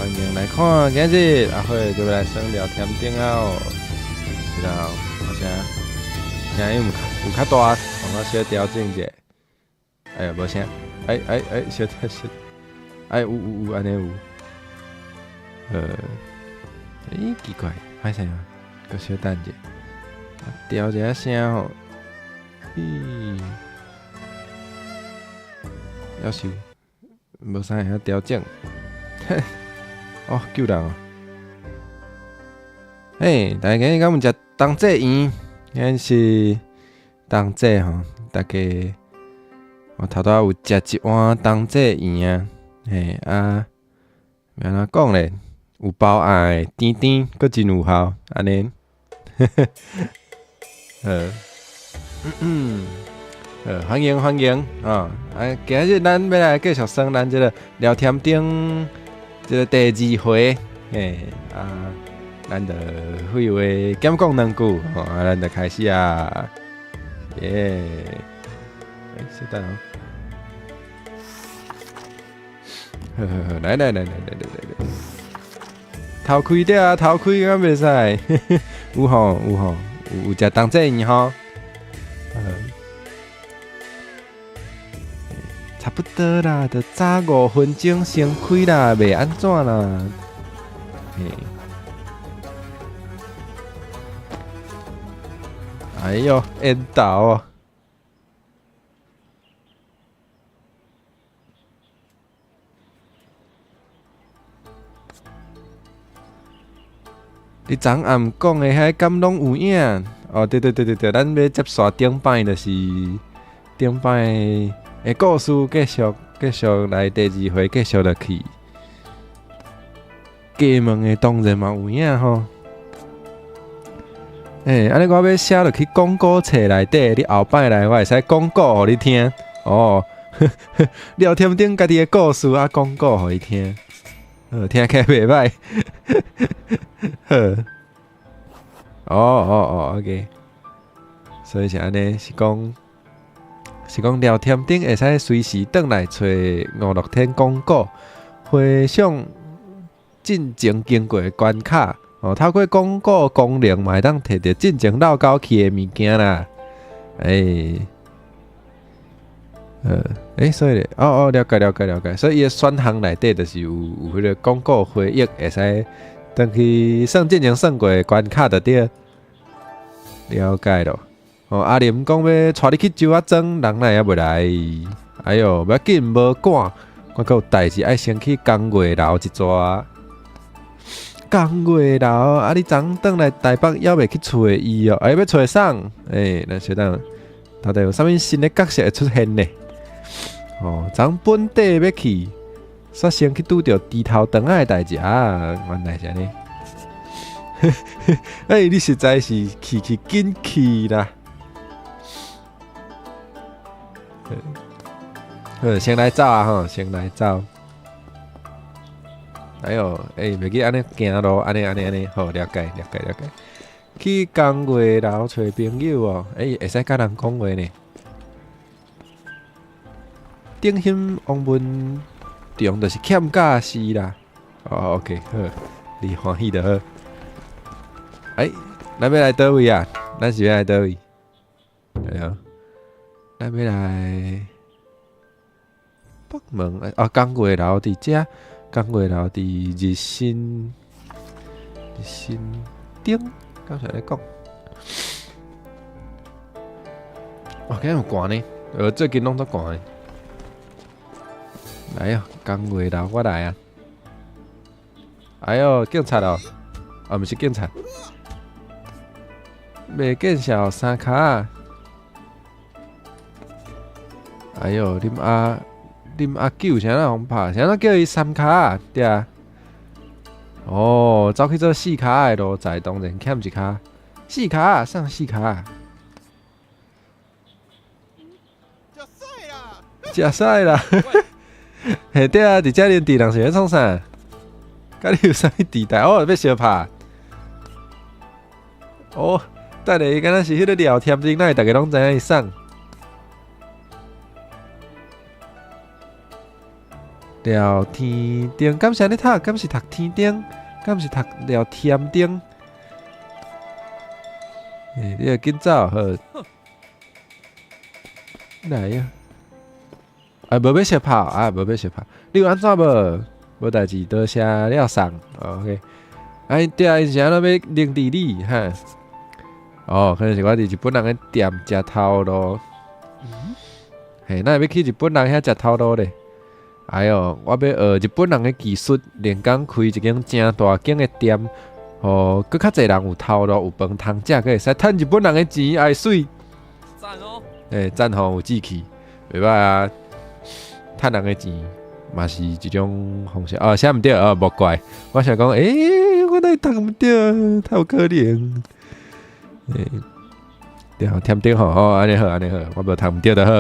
歡迎來看今日阿慧就來耍聊天頂啊哦，然後好像聲音有較大，我小調整者。哎呀，無聲，哎哎哎，小調小，哎有有有，按呢有。欸，奇怪，歹勢啊，閣小等者，調一下聲吼。咦，猶是無啥會曉調整。哦，救人哦！嘿，大家今日敢有食冬至圓？今日是冬至吼，大家我頭拄仔有食一碗冬至圓啊，嘿啊，欲按怎講咧？有包愛，甜甜，閣真有效，按呢。好，好，歡迎歡迎啊！啊，今日咱欲來繼續耍咱這个聊天頂這个第二回，嘿啊，咱就廢話減講兩句，吼，啊，咱就開始啊，耶！欸，稍等哦，好好好，來來來來來來來來，頭開著啊，頭開敢袂使？有吼有吼，有食冬至圓吼。差不多啦，就早5分鐘先開啦，袂按怎啦。嘿，哎喲，緣投哦！你昨暗講的彼敢攏有影？哦，對對對對對，咱欲接續頂擺，就是頂擺的故事，繼續繼續來第二回繼續落去。過問的當然嘛有影吼。欸，按呢我欲寫落去廣告冊內底，你後擺來我會使講故予你聽。哦，聊天頂家己的故事啊，講故予伊聽。聽起來袂歹。好。哦哦哦，OK。所以是按呢，是講是講聊天頂會使隨時轉來揣五樂天廣告，回想進前經過的關卡。哦，透過廣告功能嘛會當摕著進前落狗去的物件啦。欸，欸，所以咧，哦哦，了解了解了解。所以伊的選項內底就是有彼个廣告回憶，會使轉去算進前算過的關卡就對。了解咯。哦，阿林講欲帶你去酒仔莊，人哪會猶未來？哎喲，無要緊，無趕，我閣有代誌愛先去江月樓一逝。江月樓，啊！你昨昏轉來台北，猶未去揣伊哦？欸，欲揣啥？欸，咱小等，到底有啥物新的角色會出現呢？哦，昨昏本地欲去，煞先去拄著豬頭腸仔的代誌啊！原來是按呢。欸，你實在是去去緊去啦！好，先來走啊吼，先來走。哎喲，欸，袂記按呢行路，按呢按呢按呢，好，了解了解了解。去江月樓揣朋友哦，欸，會使佮人講話呢。頂興王文長就是欠教師啦。哦，OK，好，你歡喜就好。欸，咱欲來佗位啊？咱是欲來佗位？哎喲，咱欲來北門啊？江月樓佇遮。江月樓佇日新日新頂，敢是按呢講？哇，今日有寒呢，最近攏足寒的。來哦，江月樓我來啊！哎喲，警察哦，啊，毋是警察，袂見小三跤。哎喲，林阿九啥人予拍？啥人叫伊三跤？對啊。哦，走去做四跤的奴才，當然欠一跤。四跤上四跤。食屎啦！嘿對啊，佇遮恁佇人是咧創啥？佮你有啥物地帶？哦，欲相拍。哦，等下伊敢若是彼个聊天頂，哪會逐家攏知影伊送？廖天丁，敢是按呢讀？敢是讀天丁？敢是讀廖添丁？欸，你著緊走好。來呀！啊，無欲相拍啊，無欲相拍。你有按怎無？無代誌，多謝了送。OK。哎，對啊，𪜶是按怎欲凝佇你哈？哦，可能是我佇日本人的店食頭路。嘿，哪會欲去日本人遐食頭路咧？哎喲，我欲學日本人的技術，連工開一間誠大間的店，予閣較濟人有頭路有飯通食，閣會使趁日本人的錢，愛媠。讚哦！欸，讚吼，有志氣，袂歹啊！趁人的錢嘛是一種方式。哦，寫毋對哦，莫怪。我想講，欸，我哪會讀毋對，太有可能。欸，對吼，添丁吼，哦，按呢好，按呢好，我無讀毋對就好。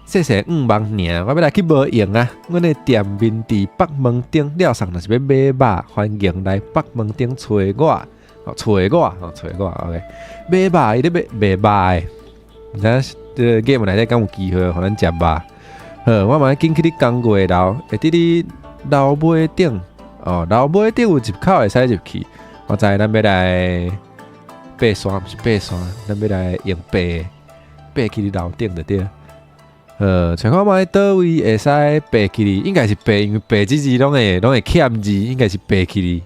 細細五萬爾，我欲來去無閒啊！阮的店面佇北門頂，了送若是欲買肉，歡迎來北門頂揣我，哦，揣我，哦，揣我，OK。買肉，伊咧買賣肉的，毋知這個 game 內底敢有機會予咱食肉？好，我嘛緊去你工月樓，會佇你樓尾頂，哦，樓尾頂有入口會使入去。我知咱欲來爬山，毋是爬山，咱欲來用爬爬去你樓頂就對。揣看覓佗位會使爬起去，應該是爬，因為爬這字攏會欠字，應該是爬起去。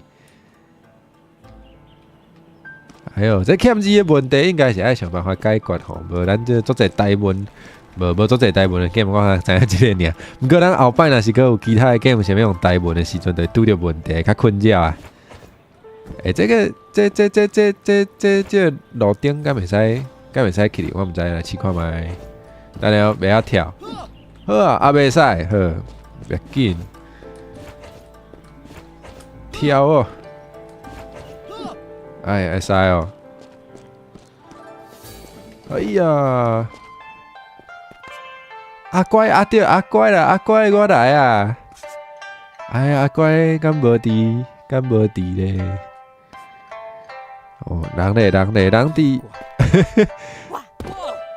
哎喲，這欠字的問題應該是愛想辦法解決吼，無咱這足濟台文，無無足濟台文的 game，我知影這个爾。毋過咱後擺若是閣有其他的 game 想欲用台文的時陣，就會拄著問題，較困擾啊。欸，這個、這、這、這、這、這、這、這個路頂敢會使，敢會使去？我毋知，來試看覓。等下袂曉跳，好啊，啊袂使，好，袂緊，跳哦，哎，會使哦，哎呀，阿乖阿對，阿乖啦，阿乖我來啊，哎呀，阿乖敢無佇，敢無佇咧？哦，人咧，人咧，人佇，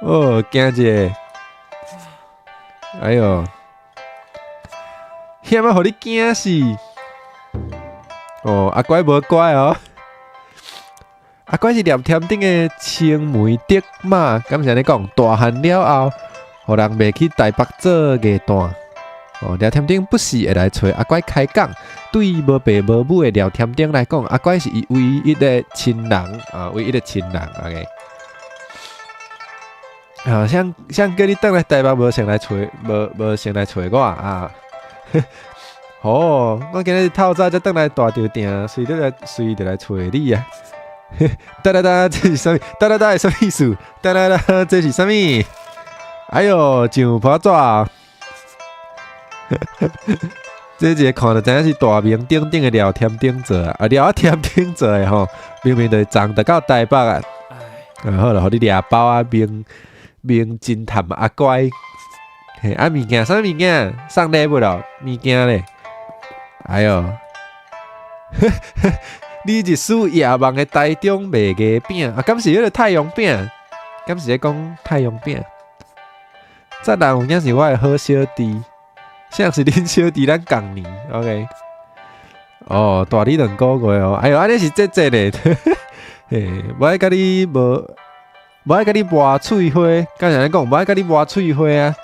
哦，驚者。哎喲，險啊！予你驚死！哦，阿乖無乖哦，阿乖是廖添丁的青梅竹馬，敢是按呢講？大漢了後，予人賣去台北做藝旦。哦，廖添丁不時會來揣阿乖開講。對無爸無母的廖添丁來講，阿乖是伊唯一的親人啊，唯一的親人。OK。啊，啥啥叫你轉來台北無先來揣，無無先來揣我啊？好，我今日透早才轉來大稻埕，隨就來隨就來揣你啊！噠噠噠，這是啥物？噠噠噠是啥物意思？噠噠噠，這是啥物？哎喲，上破紙！這一个看就知影是大名鼎鼎的廖添丁做的，啊，廖添丁做的吼，明明就是送得到台北啊！啊，好啦，予你掠包啊，名名偵探阿乖，嘿，啊物件啥物件？送禮物咯，物件咧。哎喲，你日思夜夢的台中麥芽餅啊，敢是彼个太陽餅？敢是咧講太陽餅？這人有影是我的好小弟，啥是恁小弟？咱仝年，OK。哦，大你兩個月哦。哎喲，按呢是這這咧，嘿，無愛共你無。無愛共你磨喙花，敢是按呢講？無愛共你磨喙花啊？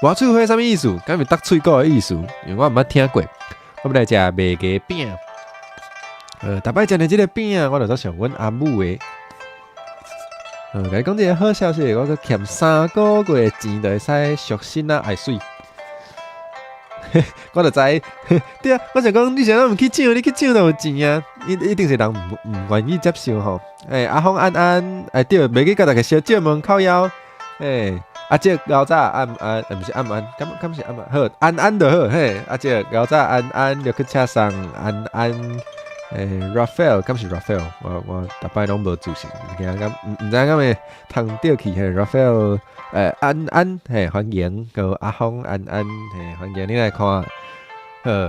磨喙花啥物意思？敢是搭喙鼓的意思？因為我毋捌聽過。我欲來食麥芽餅。逐擺食著這个餅，我就足想阮阿母的。共你講一个好消息，我閣欠三個月的錢，就會使贖身啊，愛媠。我就知，對啊，我想講，你啥物毋去搶，你去搶就有錢啊！一一定是人毋願意接受吼。欸，阿峰安安，欸對，袂記共大家相借門靠腰。欸，阿叔老早安安，毋是安安，敢敢是安安？好，安安就好。嘿，阿叔老早安安，就去車送安安。欸，Raphael，敢是 Raphael？我我逐擺攏無自信，驚敢毋毋知影敢會通著去。嘿，Raphael，欸，安安，嘿，歡迎，閣阿峰安安，嘿，歡迎你來看。好，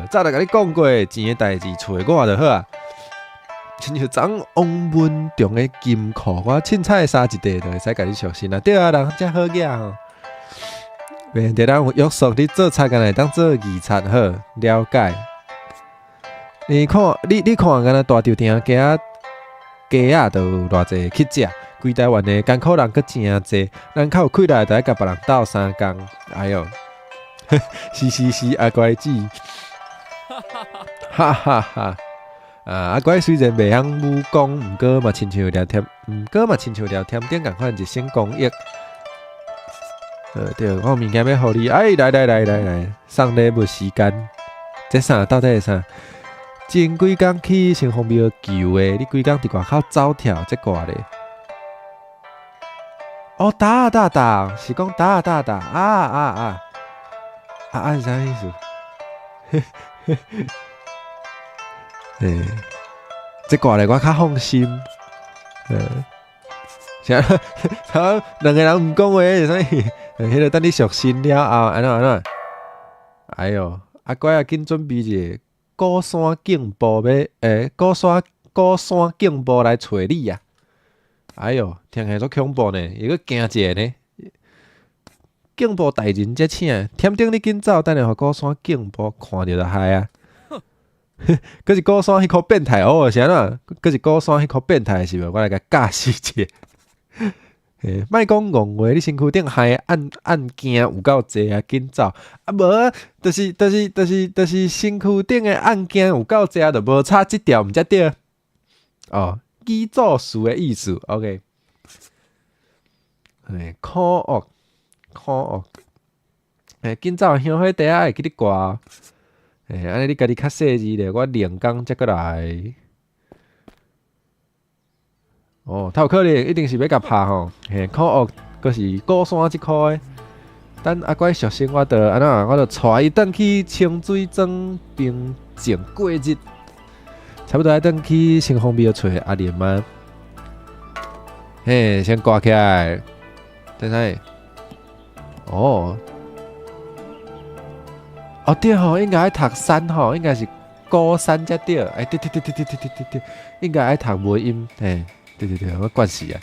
早就共你講過，錢的代誌揣我就好啊。親像昨王文忠的金庫，我凊彩殺一塊就會使共你贖身啊。對啊，人遮好額吼。袂得，咱有約束，你做賊敢若會當做義賊，好，了解。你看，你看，敢若大稻埕街仔雞仔都有偌濟去食，規台灣的艱苦人閣誠濟，咱較有氣力就愛共別人鬥相共。哎喲，是是是，阿乖姊，哈哈哈！啊，阿乖雖然袂曉武功，毋過嘛親像廖添丁仝款一生公益。對，我有物件欲予你，哎，來來來來來，送禮物時間，這啥？到底是啥？前幾工去城隍廟求的，你規工佇外口走跳，這掛咧。哦，打打打，是講打打打，啊啊啊，啊啊是啥意思？欸，這掛咧我較放心。啥？啥？兩個人毋講話是啥物？彼個等你熟身了後，按怎按怎？哎喲，阿乖啊，緊準備一個高山警部欲，欸，高山警部來揣你啊！哎喲，聽起來足恐怖呢，伊閣驚一下呢。警部大人才請，添丁你緊走，等下予高山警部看著就害啊！閣是高山彼箍變態哦，是按怎？閣是高山彼箍變態是無？我來共教死一下。嘿，莫講戇話，你身軀頂害案件有夠濟啊，緊走！啊無啊，就是身軀頂的案件有夠濟啊，就無差這條毋才對。哦，語助詞的意思，OK。嘿，可惡，可惡！欸，緊走香火袋仔會記得掛。欸，按呢你家己較細緻咧，我練工才閣來。哦，較有可能一定是欲共拍吼，嘿，可惡，閣是高山這箍的。等阿乖熟身，我就按怎，我就帶伊轉去清水莊平靜過日。差不多愛轉去城隍廟揣阿林啊。嘿，先掛起來，等下。哦，哦對吼，應該愛讀山吼，應該是高山才對。欸，對對對對對對對對對，應該愛讀母音，嘿。對對對，我慣勢啊！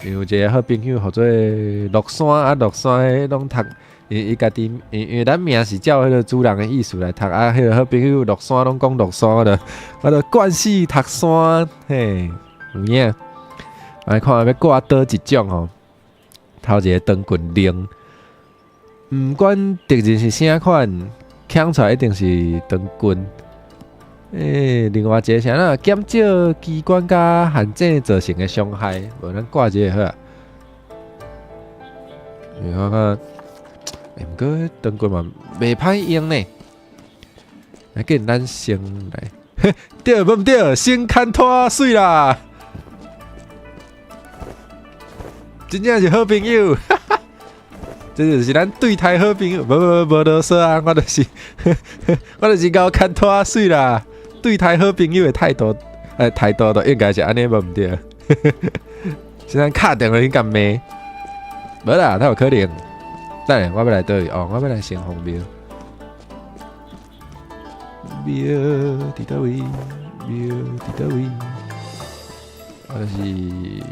因為有一個好朋友，號做樂山啊，樂山彼攏讀，伊伊家己，因為咱名是照彼個主人的意思來讀啊，彼個好朋友樂山攏講樂山的，我就慣勢讀山，嘿，有影。來看欲掛佗一種吼，頭一個長棍鈴，毋管敵人是啥款，扛出來一定是長棍。欸，另外一個是按怎減少機關佮陷阱造成的傷害，無咱掛這個好啊。你看看，欸，毋過長棍嘛袂歹用呢。來，緊咱先來，對無毋對？先牽拖媠啦，真正是好朋友。這就是咱對台好朋友，無無無囉嗦啊！我就是𠢕牽拖媠啦。對台好朋友的態度，欸，態度都應該是按呢，無毋對。現在敲電話去共罵，無啦，哪有可能？等下我欲來佗位？哦，我欲來城隍廟。廟佇佗位？廟佇佗位？我就是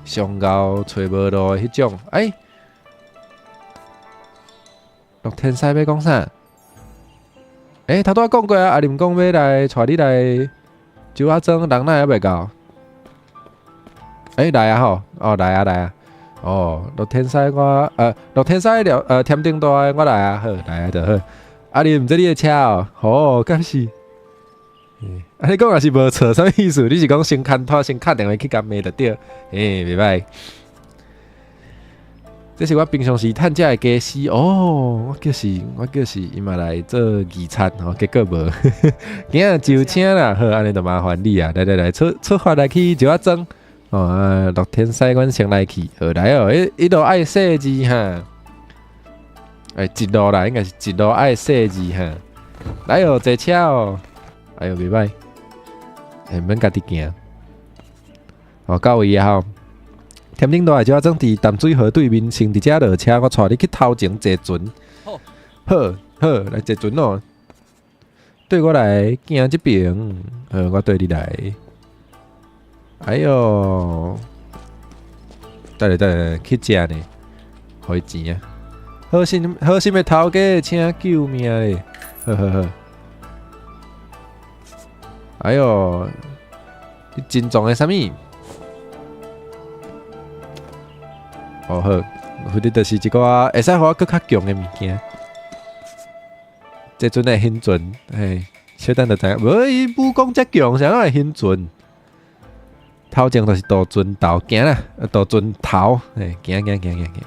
上𠢕揣無路的彼種，欸。樂天使欲講啥？欸，頭拄仔講過啊，阿林講欲來帶你來酒仔莊，人哪會猶未到？欸，來啊吼！哦，來啊來啊！哦，樂天使我樂天使了添丁大的我來啊，好來啊就好。阿林，這你的車哦，好，敢是？啊，你講若是無錯，啥物意思？你是講先牽拖，先敲電話去共罵就對？欸，袂歹。這是我平常時趁食的家私哦，我叫是伊嘛來做義賊吼，結果無，今仔就請啦，好，按呢就麻煩你啊，來來來，出發來去石仔莊，哦啊，樂天使阮先來去，好來哦，一路愛細緻哈，欸，一路啦，應該是一路愛細緻哈，來哦，坐車哦，哎喲，袂歹，欸，免家己行，哦，到位啊吼。添丁大的石仔莊佇淡水河對面，先佇遮落車，我帶你去頭前坐船。好，好，來坐船哦。對我來行這邊，好，我對你來。哎喲，等下等下去食呢，予伊錢啊！好心好心的頭家，請救命咧！好好好。哎喲，你真重的啥物？哦好，反正就是一寡會使予我閣較強的物件。這陣會興船，嘿，小等就知影。無伊武功遮強，啥會興船？頭前就是渡船頭，行啦，渡船頭，嘿，行行行行行。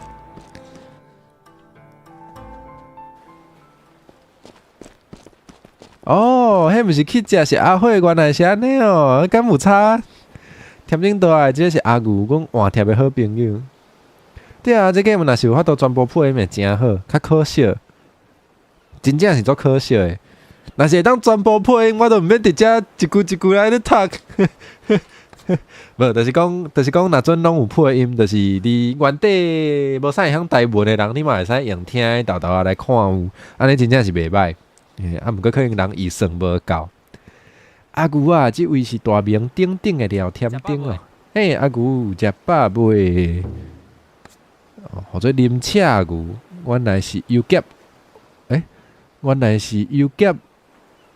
哦，彼毋是去食，是阿慧，原來是按呢哦，敢有差？添丁大的，這是阿牛，阮換貼的好朋友。對啊，這 game 若是有法度全部配音會誠好，較可惜，真正是足可惜的。若是會當全部配音，我都毋免佇遮一句一句來咧讀。無，就是講，就是講，若陣攏有配音，就是你原底無啥會曉台文的人，你嘛會使用聽的，沓沓仔來看有，按呢真正是袂䆀。啊，毋過可能人預算無夠。阿牛啊，這位是大名鼎鼎的廖添丁哦。嘿，阿牛食飽未？哦，號做林赤牛，原來是游俠。欸，原來是游俠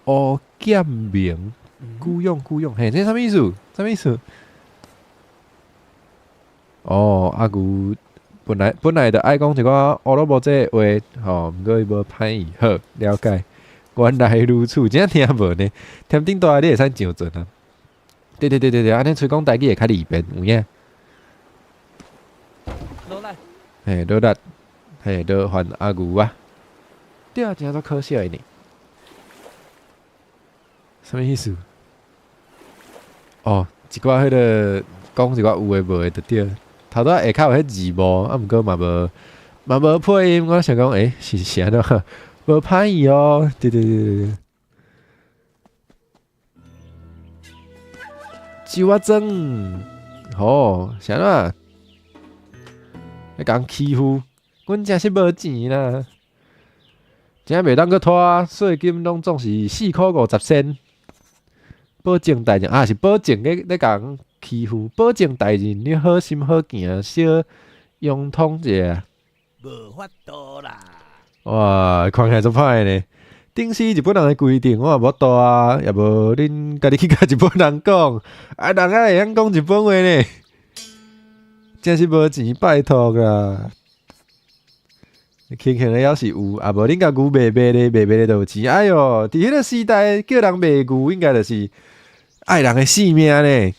吳劍明，古勇古勇，嘿，這啥物意思？啥物意思？哦，阿牛本來就愛講一寡烏魯木齊的話，吼，毋過伊無歹意，好，了解。原來如此，真正聽無呢。添丁大，你會使上船啊？對對對對對，按呢吹講台語會較利便，有影？努力。嘿，努力，嘿，勞煩阿牛啊。對啊，真足可惜的呢。啥物意思？哦，一寡彼个講一寡有的無的就對。頭拄仔下跤有彼字幕，啊，毋過嘛無配音，我想講，欸，是按怎？無歹意哦，對對對對對。酒仔庄，吼，是按怎？咧共欺負，阮真是無錢啦，真袂當閣拖，稅金攏總是4箍50仙。保證大人啊，是保證咧共欺負，保證大人你好心好行，小融通一下。無法度啦！哇，看起來足歹呢。頂時日本人的規定，我也無度啊，也無恁家己去共日本人講，啊，人愛會曉講日本話呢，真是無錢，拜託啦。輕輕的猶是有，啊無恁共牛賣賣咧，賣賣咧就有錢。哎喲，佇彼個時代叫人賣牛，應該就是愛人的性命呢。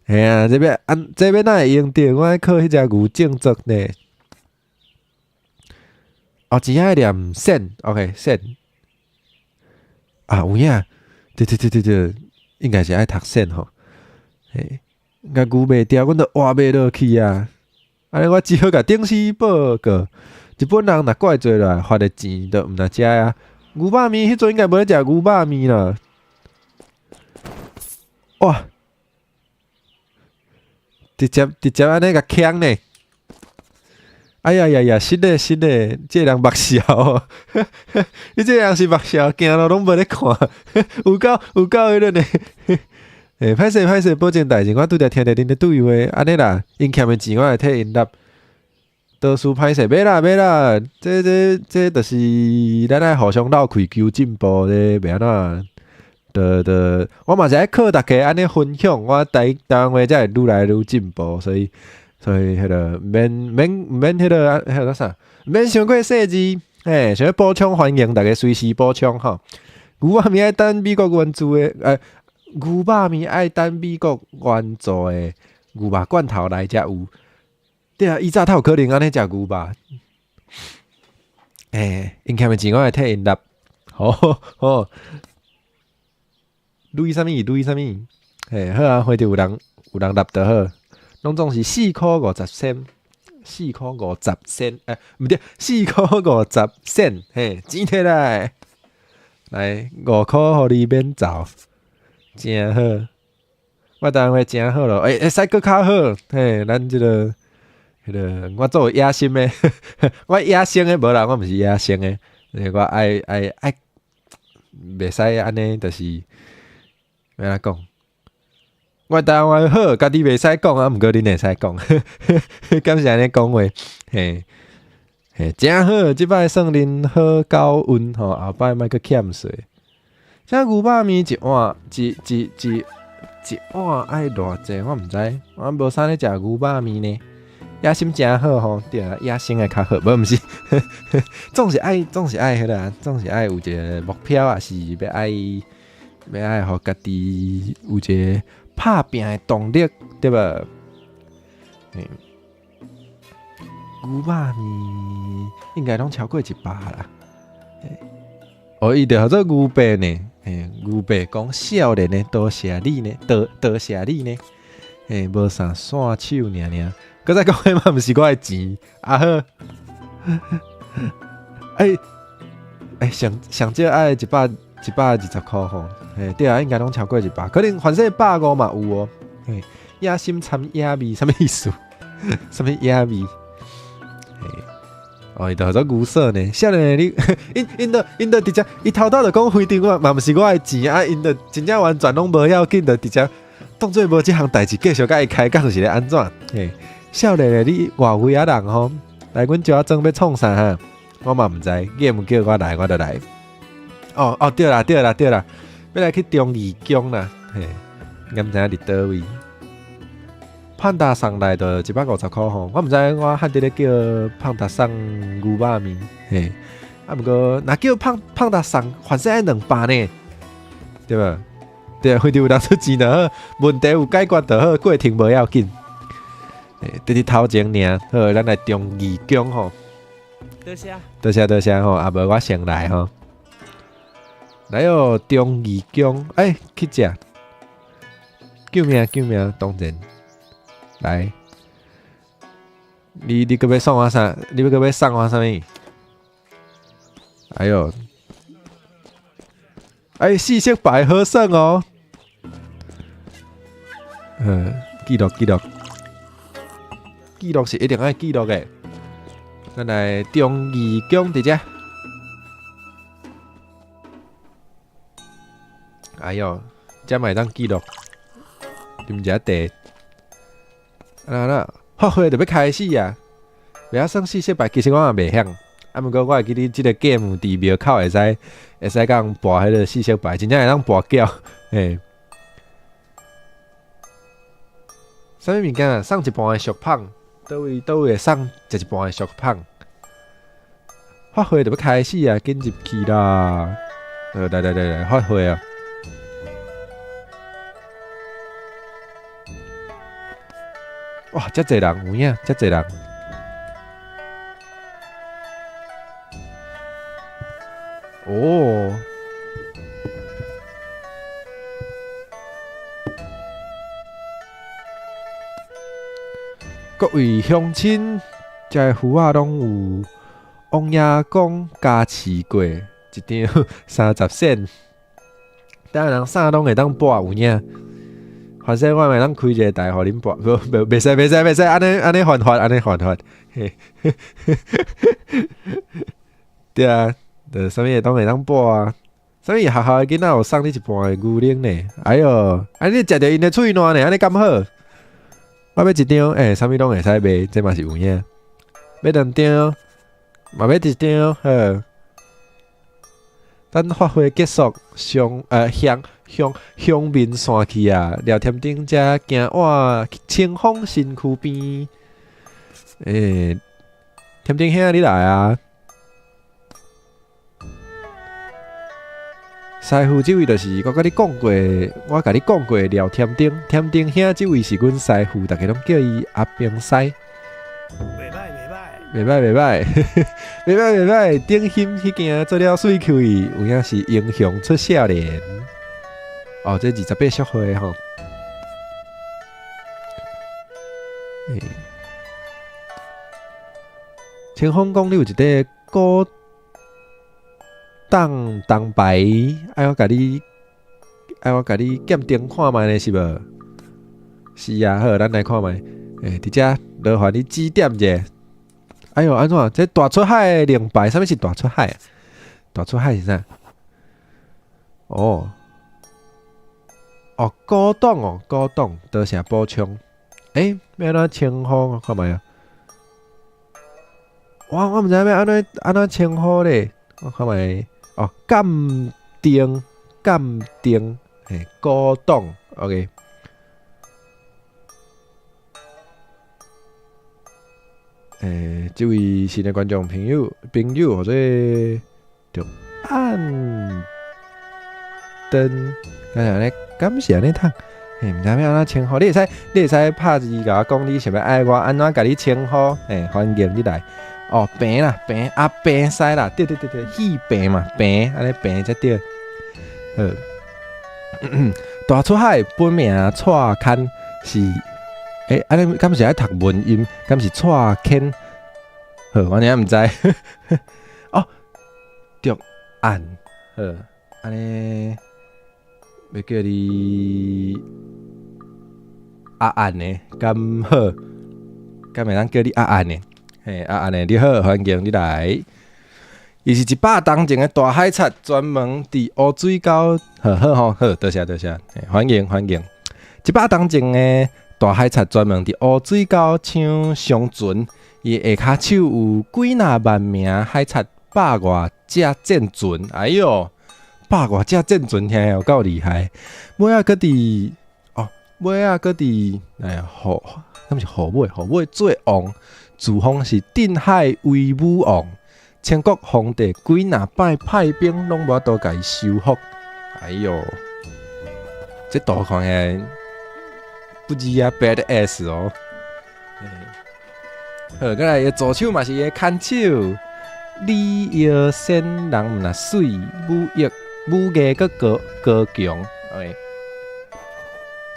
嘿啊，這欲按這欲哪會用著？我愛靠彼隻牛種作呢。哦，錢愛念仙，OK，仙。啊，有影，對對對對對，應該是愛讀仙吼。嘿，共牛賣掉，阮就活袂落去啊！按呢我只好共頂司報告。日本人若怪罪落來，罰的錢就毋若遮啊。牛肉麵彼陣應該無咧食牛肉麵啦。哇！直接直接按呢共嗆呢！哎呀呀呀！是嘞是嘞，這個人目痟哦，你這個人是目痟，行路攏無咧看，有夠有夠彼個呢。欸，歹勢歹勢，保證代誌，我拄才聽著恁咧對話，按呢啦，𪜶欠的錢我會替𪜶納。多數歹勢，袂啦袂啦，這就是咱愛互相鬥氣求進步咧，袂按怎？就就我嘛是愛靠大家按呢分享，我台灣話才會愈來愈進步，所以彼个毋免免毋免彼个彼个啥，毋免傷過細緻，嘿，想欲補充歡迎大家隨時補充吼。牛肉麵愛等美國援助的，欸，牛肉麵愛等美國援助的牛肉罐頭來才有。對啊，以早較有可能按呢食牛肉。欸，𪜶欠的錢我會替𪜶納。好好。鐳啥物？鐳啥物？嘿，好啊，反正有人納就好。攏總是4箍50仙，四箍五十仙，欸，毋對，四箍五十仙，嘿，錢摕來，來5箍予你免走，誠好。我台灣話誠好咯，欸，會使閣較好，嘿，咱這个，彼个，我做有野心的，我野生的無啦，我毋是野生的，我愛愛愛，袂使按呢，就是欲按怎講？我台灣話好，家己袂使講啊，毋過恁會使講，敢是按呢講話？嘿，嘿，誠好，這擺算恁好夠運吼，後擺莫閣欠稅。這牛肉麵一碗，一一一一碗愛偌濟，我毋知，我無啥咧食牛肉麵呢。野心誠好吼，對啊，野心會較好，無毋是，總是愛，總是愛彼個，總是愛有一個目標，抑是欲愛，欲愛予家己有一個拍拚的動力，對無？牛肉麵應該攏超過100啦。哦，伊就號做牛伯呢，嘿，牛伯講少年的多謝你呢，多多謝你呢，嘿，無啥線手爾爾。閣再講，彼嘛毋是我的錢，啊好，欸欸，上上少愛120箍吼，嘿，對啊，應該攏超過100，可能反正150嘛有哦，嘿，野心參野味，啥物意思？啥物野味？嘿，哦，伊就號做牛嫂呢，少年你，𪜶𪜶都𪜶都直接，伊頭拄就講非常我嘛毋是我的錢啊，𪜶就真正完全攏無要緊，就直接當做無這項代誌，繼續共伊開講是咧按怎？嘿。少年的你外圍仔人吼，來阮石仔莊欲創啥哈？我嘛毋知，game 叫我來我就來。哦哦，對啦對啦對啦，欲來去忠義宮啦，嘿，敢毋知影佇佗位？胖達送來就150箍吼，我毋知我漢佇咧叫胖達送牛肉麵，嘿，啊毋過若叫胖胖達送，反正愛200呢，對無？對，反正有人出錢就好，問題有解決就好，過程無要緊。佇佇頭前爾，好，咱來忠義宮吼。多謝，多謝多謝吼，啊無我先來吼。來哦，忠義宮，欸，去食。救命救命，當然。來，你閣欲送我啥？你欲閣欲送我啥物？哎喲，欸，四色牌好耍哦。嗯，記錄記錄。記錄是一定愛記錄的。咱來忠義宮佇遮。哎喲，遮嘛會當記錄。啉一下茶。啊啦，發會就欲開始啊！袂曉算四色牌，其實我嘛袂曉。啊，毋過我會記得這個 game 佇廟口會使共人跋彼个四色牌，真正會當跋筊，嘿。啥物物件？送一半的俗麭，佗位佗位會送食一半的俗麭？法會就欲開始啊，緊入去啦！來來來來，法會啊！哇，遮濟人有影，遮濟人。哦。各位鄉親，這个符仔攏有王爺公加持過，一張30仙，等下人啥攏會當跋有影。反正我會當開一個台，予恁跋，無無袂使袂使袂使，按呢按呢犯法，按呢犯法。嘿，對啊，就啥物攏會當跋啊。啥物學校的囡仔有送你一半的牛奶呢？哎喲，啊你食著𪜶的喙瀾呢，按呢敢好？我欲一張，欸，啥物攏會使賣，這嘛是有影。欲兩張，嘛欲一張，好。等法會結束，上香香香面散去啊，廖添丁才行往清風新區邊。欸，添丁兄，你來啊！師傅，這位就是我共你講過，我共你講過廖添丁，添丁兄，這位是阮師傅，逐家攏叫伊阿兵師。袂歹袂歹，袂歹袂歹，袂歹袂歹。頂欣彼間做了媠口伊，有影是英雄出少年。哦，這28屬歲吼。欸，清風講你有一塊古董銅牌，愛我共你鑑定看覓呢，是無？是啊，好，咱來看覓。欸，佇遮勞煩你指點者。哎喲，按怎？這大出海的靈牌，啥物是大出海啊？大出海是啥？哦，哦，古董哦，古董，多謝補充。欸，欲按怎稱呼？看覓啊？我毋知影欲按怎按怎稱呼咧，我看覓哦，鑑定鑑定，嘿，古董，OK。欸，這位新的觀眾朋友朋友，或者就按燈，敢是按呢？敢是按呢讀？嘿，毋知欲按怎稱呼，你會使你會使拍字共我講，你想欲愛我按怎共你稱呼？嘿，歡迎你來。哦，病啦，病啊，病師啦，對對對對，戲病嘛，病，按呢病才對。好，大出海本名蔡牵是，欸，按呢敢是愛讀文音？敢是蔡牵？好，我爾毋知。哦，竹案，好，按呢欲叫你阿按的，敢好？敢會當叫你阿按的？嘿，阿按的你好，歡迎你來。伊是100冬前的大海賊，專門佇烏水溝，好好吼，好，多謝多謝，歡迎歡迎。100冬前的大海賊專門佇烏水溝搶商船，伊下跤手有幾若萬名海賊，百外隻戰船。哎喲，百外隻戰船聽起有夠厲害。尾仔閣佇哦，尾仔閣佇哎號，敢是號尾號尾做王，自封是鎮海威武王。清國皇帝幾若擺派兵，攏無法度共伊收服。哎喲，這圖看起來不止啊，bad ass 哦。好，過來伊助手嘛是伊的牽手，李耀先人毋若媠，武藝武藝閣高高強。哎，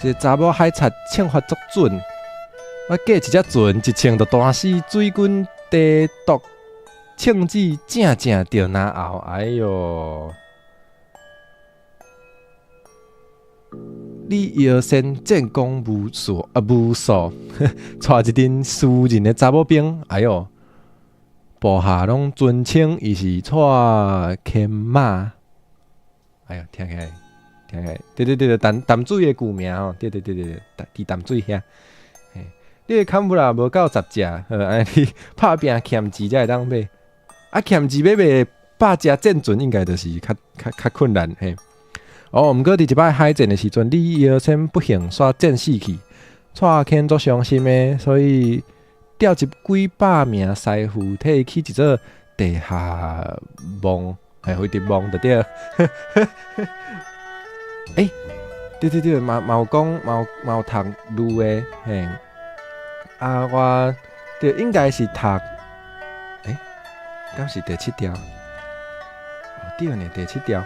這個查某海賊槍法足準，我過一隻船一槍就彈死水軍提督。槍指正正著嚨喉，哎喲！李耀先戰功無數啊，無數，帶一陣私人的查某兵，哎喲，部下攏尊稱伊是蔡牽馬。哎喲，聽起來，聽起來，對對對對，淡淡水的舊名吼，對對對對對，佇淡水遐。你的坎布啦，無夠十隻，好，按呢你拍拚欠錢才會當買。啊，欠錢欲買百隻戰船，應該就是較較較困難嘿。哦，毋過佇一擺海戰的時陣，李耀先不幸煞戰死去，蔡牽足傷心的，所以調集幾百名師傅替伊起一座地下墓，嘿，飛碟墓就對。欸，對對對，嘛嘛有講，嘛有嘛有讀女的，嘿。啊，我對應該是讀，欸，敢是第七條？哦，對呢，第七條。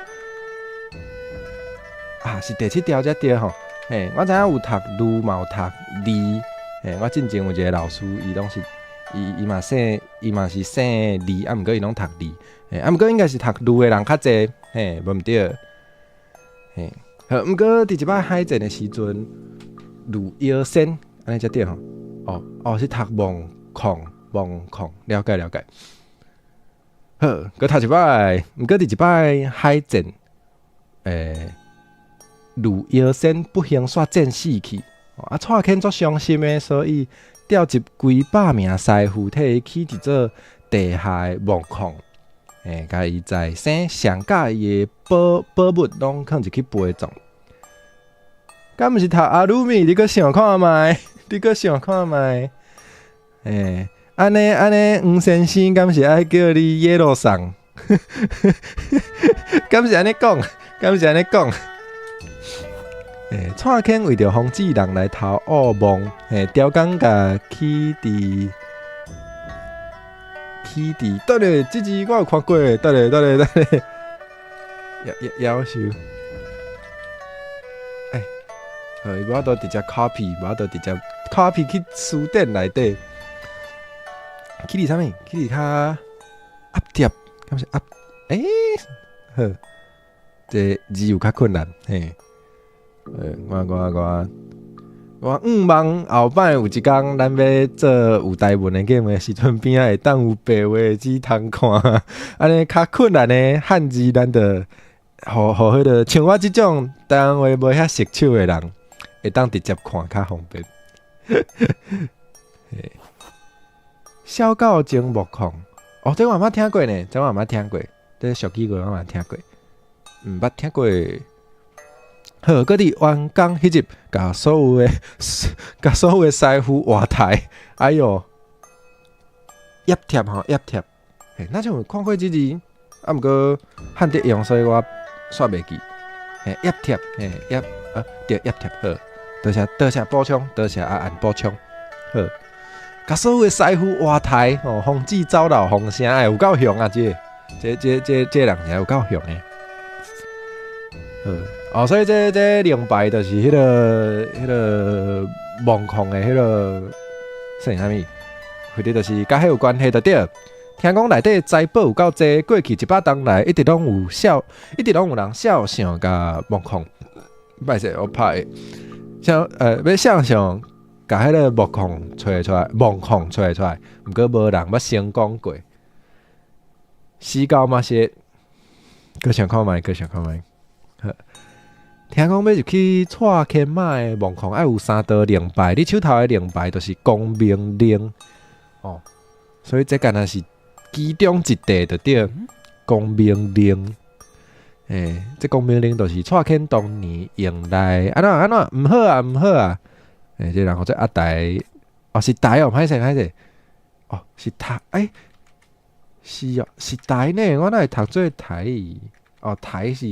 啊，是第七條才對吼。嘿，我知影有讀女，嘛有讀字。嘿，我進前有一個老師，伊攏是，伊伊嘛姓，伊嘛是姓李，啊，毋過伊攏讀字。嘿，啊，毋過應該是讀女的人較濟，嘿，無毋對。嘿，好，毋過佇一擺海戰的時陣，呂耀先，按呢才對吼。哦哦，是讀望控望控，了解了解。好，閣讀一擺，毋過佇一擺海戰，欸，呂耀先不幸煞戰死去，啊，蔡牽足傷心的，所以調集幾百名師傅替伊起一座地下的墓礦，欸，共伊在生上佮意的寶寶物攏囥入去陪葬。敢毋是讀阿魯米？你閣想看覓？你閣想看覓？欸，按呢按呢，黃先生敢是愛叫你耶路桑？敢是按呢講？敢是按呢講？欸，蔡牽為著防止人來偷挖墓，欸，刁工共起佇起佇，等下，這字我有看過，等下等下等下，夭壽。欸，好，伊無法度直接 copy，無法度直接 copy 去詞典內底。起佇啥物？起佇較壓碟，敢是壓？欸，好，這字有較困難，嘿。我我我我向望後擺有一工，咱欲做有台文的節目的時陣，邊仔會當有白話字通看，按呢較困難的漢字，咱就予予彼个像我這種台灣話無遐熟手的人，會當直接看較方便。嘿，小狗精木礦，哦，這我毋捌聽過呢，這我毋捌聽過，這俗語我嘛聽過，毋捌聽過。好，閣佇完工彼日，共所有的師傅活刣。哎喲，掖貼吼，掖貼。嘿，若像有看過這字，啊，毋過漢德用，所以我煞袂記。嘿，掖貼，嘿，掖，啊，對，掖貼，好，多謝多謝補充，多謝阿安補充，好。共所有的師傅活刣，吼，防止走漏風聲，哎，有夠雄啊！這個、這、這、這、這人也有夠雄的。好，哦，所以這這靈牌就是彼個彼個墓礦的彼個算啥物？或者就是佮彼有關係就對。聽講內底財寶有夠濟，過去100冬來一直攏有肖，一直攏有人肖想共墓礦。歹勢，我拍的，像欲想象共彼個墓礦揣出來，墓礦揣出來，毋過無人捌成功過。死狗嘛是，閣想看覓，閣想看覓。好，聽講欲入去蔡牽媽的墓礦，愛有三道靈牌，你手頭的靈牌就是光明令哦，所以這敢若是其中一塊就對，光明令。欸，這光明令就是蔡牽當年用來按怎按怎，毋好啊，毋好啊！欸，這人號做阿台，哦是台哦，歹勢歹勢，哦是台，欸，是哦是台呢，我哪會讀做台？哦台是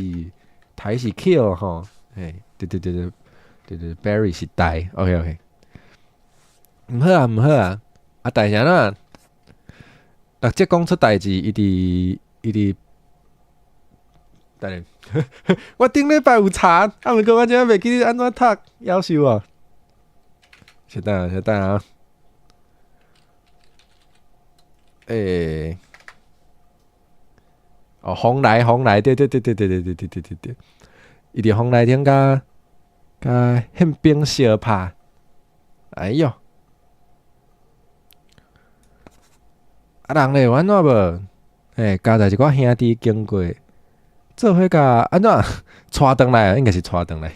台是 kill 吼，欸，對對對對對對，Barry 是台，OK OK，毋好啊毋好啊，阿台是按怎？六則講出代誌，伊佇伊佇。等下，我頂禮拜有查，啊，毋過我這袂記得按怎讀，夭壽啊！稍等，稍等啊！欸，哦，風來風來，對對對對對對對對對對對，伊佇風來頂共共憲兵相拍，哎喲！啊，人咧有按怎無？欸，交代一寡兄弟經過。做伙共按怎帶轉來啊？應該是帶轉來。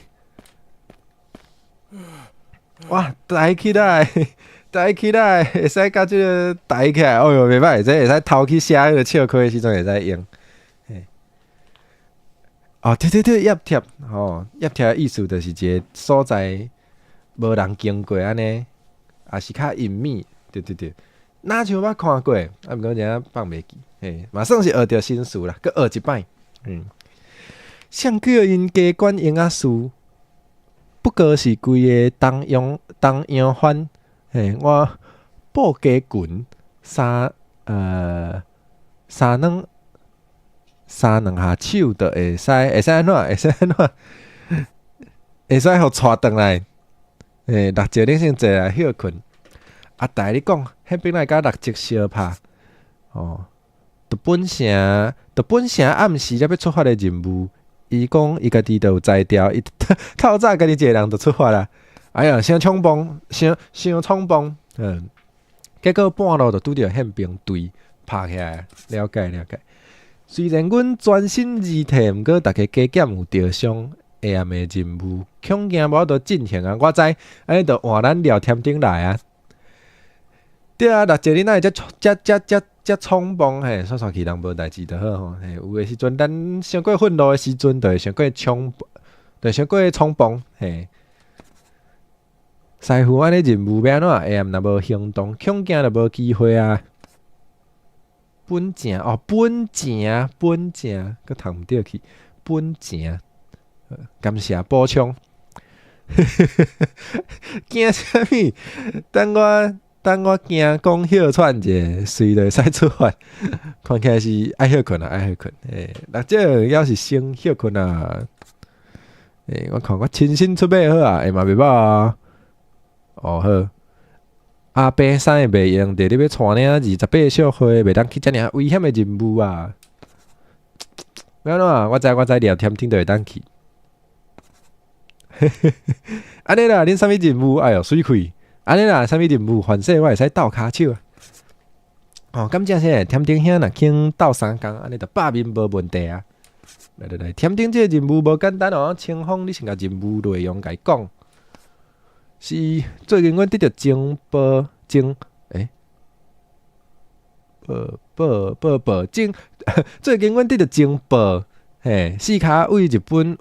哇！抬起來，抬起來，會使共這个抬起來。哦喲，袂歹，這會使偷去寫彼个笑詼的時陣會使用。嘿，哦，對對對，掖貼吼，掖貼的意思就是一個所在無人經過按呢，也是較隱秘。對對對，若像捌看過，啊，毋過這下放袂記。嘿，嘛算是學著新詞啦，閣學一擺。嗯，誰叫𪜶加管閒仔事？不過是規个東洋東洋番。嘿，我布家群三三兩三兩下手就會使會使按怎？會使按怎？會使予帶轉來。嘿，六隻你先坐來歇睏。阿大你講，彼邊來佮六隻相拍，哦。佇本城，佇本城暗時才欲出發的任務，伊講伊家己就有才調，伊透早家己一个人就出發啦。哎呀，傷衝動，傷傷衝動，嗯，結果半路就拄著憲兵隊拍起來，了解了解。雖然阮全身而退，毋過逐家加減有著傷，下暗的任務恐驚無法度進行啊！我知，按呢就換咱廖添丁來啊。對啊，六隻你哪會遮遮遮遮遮衝動嘿，煞煞去人無代誌就好吼。嘿，有的時陣咱傷過憤怒的時陣，就會傷過衝，就傷過衝動嘿。師傅按呢任務欲按怎？下暗若無行動，恐驚就無機會啊。本正哦，本正本正，閣讀毋著去。本正，感謝補充。驚啥物？等我。等我驚講歇喘者，隨就會使出發。看起來是愛歇睏啊，愛歇睏。欸，六隻猶是先歇睏啊。欸，我看我親身出馬好啊，欸嘛袂歹啊。哦好，阿伯衫會袂用著，你欲帶領28小歲，袂當去遮爾危險的任務啊。欲按怎？我知我知，廖添丁就會當去。按呢啦，恁啥物任務？哎喲，媠氣。按呢啦，啥物任務？反正我會使鬥跤手啊！哦，感謝啥？添丁兄若肯鬥相共，按呢就罷免無問題啊！來來來，添丁這个任務無簡單哦。清風，你先共任務內容共伊講。是最近阮得著情報，情，欸，報報報報情，最近阮得著情報，嘿，四跤為日本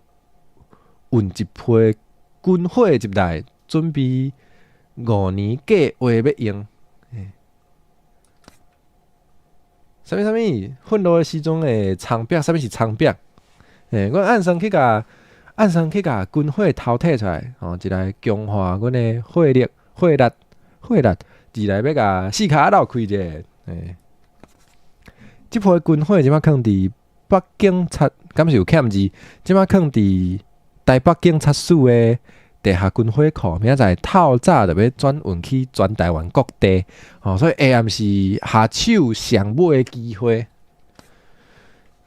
運一批軍火入來，準備5年計劃欲用。嘿，啥物啥物？憤怒的時陣會蒼白，啥物是蒼白？嘿，阮按算去共按算去共軍火偷提出來，吼，一來強化阮的火力、火力、火力，二來欲共四跤鬥開者，嘿。這批軍火這馬囥佇北警察，敢是有欠字？這馬囥佇台北警察署的地下軍火庫，明仔載透早就欲轉運去全台灣各地，吼，所以下暗是下手上尾的機會。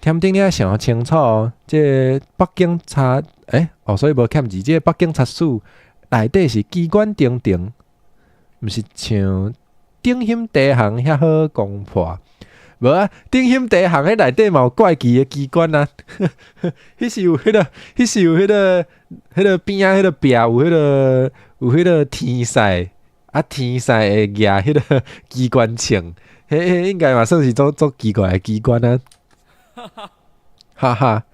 添丁你愛想清楚哦，這個北警察，欸，哦，所以無欠字，這個北警察署內底是機關重重，毋是像鼎興地行遐好攻破。無啊，鼎興地行彼內底嘛有怪奇的機關啊！彼是有彼個，彼是有彼個，彼個邊仔彼個壁有彼個有彼個天線，啊天線會舉彼個機關槍，彼彼應該嘛算是足足奇怪的機關啊！哈哈，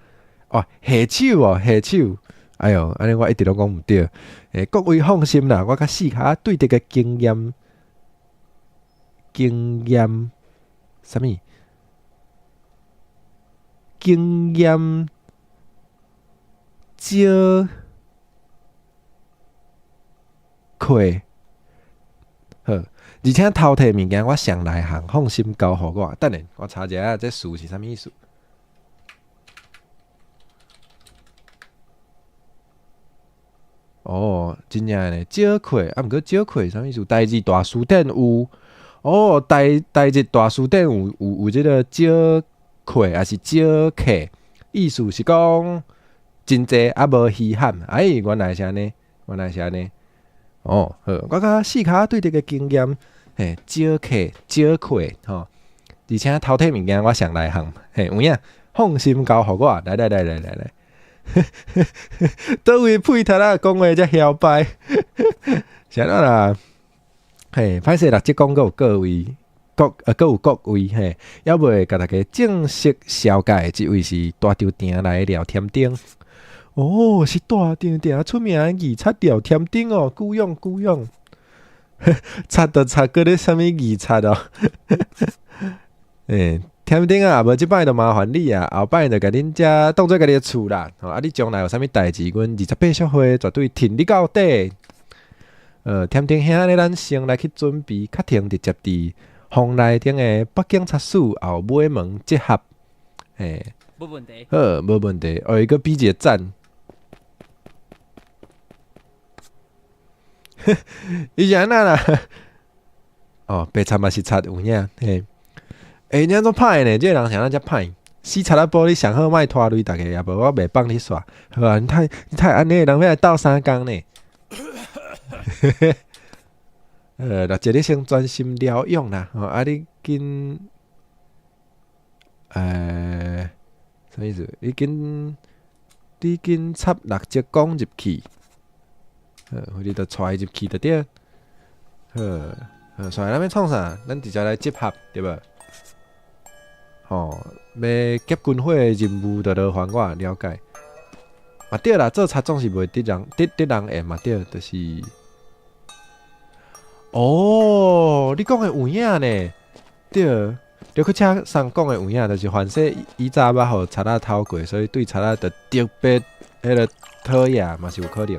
哦，下手哦，下手，哎喲，按呢我一直攏講毋對。欸，各位放心啦，我佮四跤對敵的經驗，經驗。啥物？經驗少虧好，而且偷提物件我上內行，放心交予我。等下我查一下這詞是啥物意思。哦，真正呢，少虧啊，毋過少虧啥物意思？台字大辭典有。哦，台台日大辭典有有有這個少客，抑是少客，意思是講真濟啊無稀罕。哎，原來是按呢，原來是按呢。哦，好，我佮四跤對這個經驗，嘿，少客少客吼，而且偷提物件我上內行，嘿，有影，放心交予我，來來來來來來，佗位屁頭仔講話遮囂掰，是按怎啦？嘿，歹勢啦，這講閣有各位，各閣有各位嘿，猶未共大家正式紹介，這位是大稻埕來的廖添丁。哦，是大稻埕出名的義賊廖添丁哦，久仰久仰。賊就賊，閣咧啥物義賊哦？欸，添丁啊，無這擺就麻煩你啊，後擺就共恁遮當做家己的厝啦。吼，啊，你將來有啥物代誌，阮28協會絕對挺你到底。添丁兄按呢，咱先來去準備，確定直接佇風內頂的北警察署後尾門集合。嘿，無問題。好，無問題。哦，伊閣比一個讚。伊是按怎啦？哦，白賊嘛是賊有影。嘿，欸，你按怎歹呢？這個人是按怎遮歹？死賊仔寶，你上好莫拖累大家，也無我袂放你煞。好啊，你太你太按呢，人欲來鬥相共呢。六一你先專心療養啦，吼啊！你緊，啥意思？你緊，你緊插六隻講入去，好，你就帶伊入去就對。好，好，煞來咱欲創啥？咱直接來集合，對無？吼，欲劫軍火的任務就勞煩我了解。嘛對啦，做賊總是袂得人得得人緣嘛對，就是。哦，你講的有影呢？對，劉克車上講的有影，就是凡說以早捌予賊仔偷過，所以對賊仔就特別彼个討厭嘛是有可能。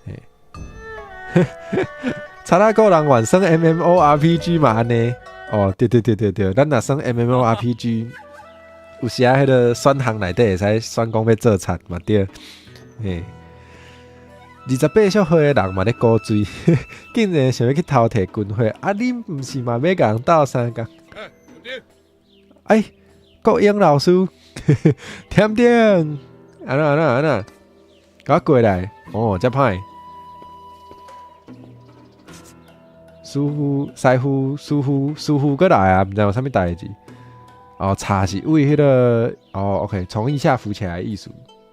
嘿，賊仔個人玩耍 MMORPG 嘛按呢？哦，對對對對對，咱若耍 MMORPG，有時啊，彼个選項內底會使選講欲做賊嘛對，嘿。28歲的人嘛咧古錐，竟然想欲去偷提軍火，啊！你毋是嘛欲共人鬥相共？哎，國英老師，添丁，按怎按怎按怎，共我過來，哦，遮歹。師傅，師傅，師傅，師傅閣來啊！毋知有啥物代誌。哦，插是為彼个，哦，OK，從腋下扶起來的意思。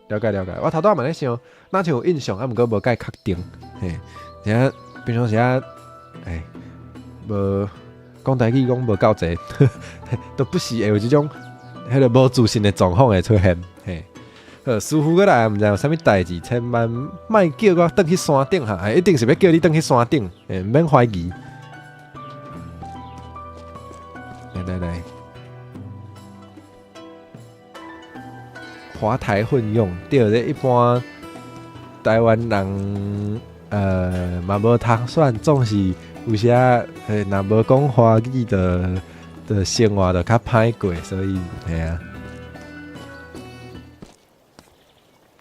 了解了解，我頭拄仔嘛咧想，若像有印象，啊，毋過無介確定，嘿，而且平常時啊，欸，無講台語講無夠濟，都不時會有這種彼个無自信的狀況會出現。嘿，好，師傅閣來，毋知有啥物代誌，千萬莫叫我轉去山頂哈，一定是欲叫你轉去山頂，毋免懷疑。來來來，華台混用，對，這一般台灣人，嘛無通選，總是有時仔，若無講華語的的生活就較歹過，所以，嘿啊。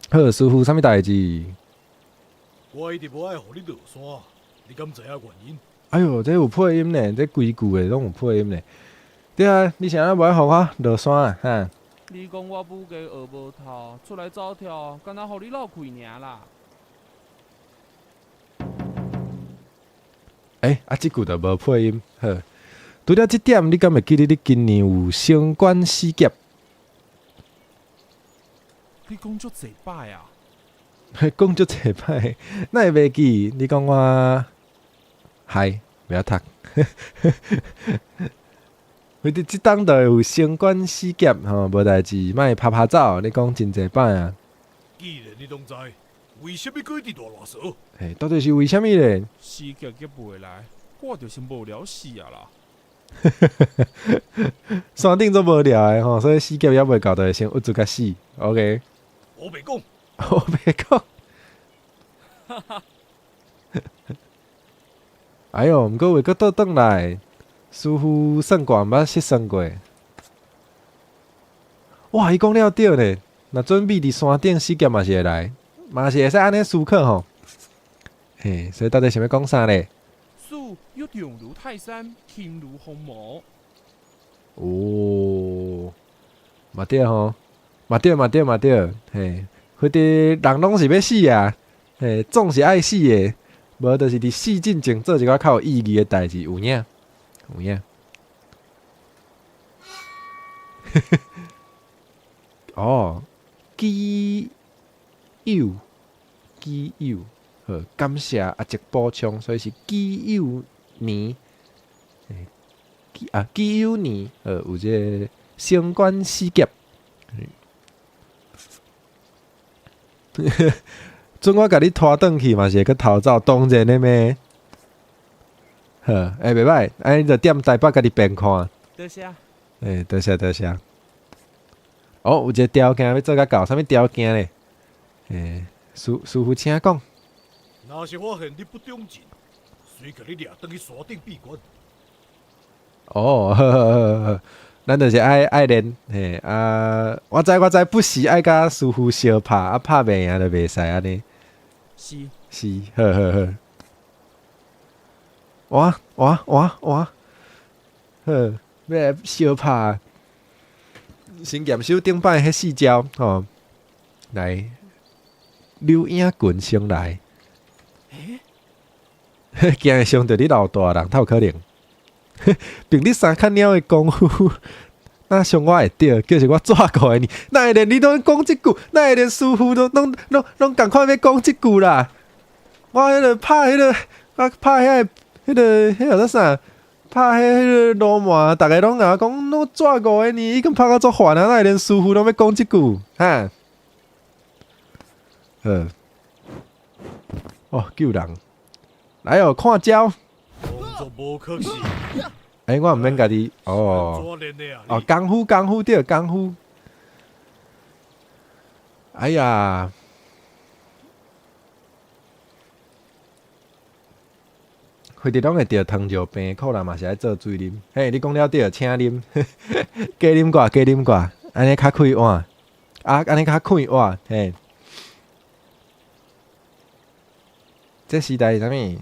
好，師傅，啥物代誌？我一直無愛予你落山，你敢知影原因？哎喲，這有配音呢，這規句的攏有配音呢。對啊，你是按怎無愛予我落山啊？哈？你講我武藝學無透，出來走跳，敢若予你落氣爾啦。欸，啊，這句就無配音。好，除了這點，你敢會記得你今年有升官死劫？你講足濟擺啊！講足濟擺，哪會袂記？你講我嗨，袂曉讀。反正這冬就會有升官死劫吼，無代誌，莫拍拍走。你講真濟擺啊！既然你攏知，為啥物閣一直囉囉嗦？嘿，到底是為啥物咧？死劫劫袂來，我就是無聊死啊啦！山頂足無聊的吼，所以死劫猶未到，就會先鬱卒甲死。OK。我袂講，我袂講。哎喲，毋過會閣倒轉來，師傅算卦毋捌失算過。哇，伊講了對呢，若準備佇山頂死劫嘛是會來，嘛是會使按呢思考吼。嘿，所以到底想欲講啥咧？事欲重如泰山，輕如鴻毛。哦，嘛對吼，嘛對嘛對嘛對，嘿，反正人攏是欲死啊，嘿，總是愛死的，無就是佇死進前做一寡較有意義的代誌，有影，有影。哦，基友，基友，好，感謝阿叔補充，所以是基友年，啊，基友年，有這個升官死劫。準我共你拖轉去嘛是會閣逃走，當然的咩？好，欸，袂歹，按呢就踮台北家己變看。多謝。欸，多謝多謝。哦，有一個條件欲做甲到，啥物條件咧？欸，師師傅請講。若是發現你不忠貞，隨共你掠轉去山頂閉關。哦，好好好好，咱就是愛愛練，嘿啊！我知我知，不時愛佮師傅相拍，啊拍袂贏就袂使按呢。是。是，好好好。哇哇哇哇！好，欲來相拍。先驗收頂擺彼四招吼，來，柳影群先來。欸？驚會傷著你老大人，哪有可能？憑你三較鳥的功夫，哪傷我會著？叫是我紙糊的呢？哪會連你攏講這句？哪會連師傅都攏攏攏仝款欲講這句啦？我彼个拍彼个，我拍遐个，彼个彼个叫啥？拍彼彼个鱸鰻，逐个攏共我講攏紙糊的呢，已經拍甲足煩啊！哪會連師傅攏欲講這句？哈？好，哦，救人，來哦，看招！欸，我毋免家己哦，哦，功夫功夫對，功夫。哎呀！反正攏會著糖尿病，可能嘛是愛做水啉。嘿，你講了對，請啉，加啉寡，加啉寡，按呢較快活，啊，按呢較快活，嘿。這時代是啥物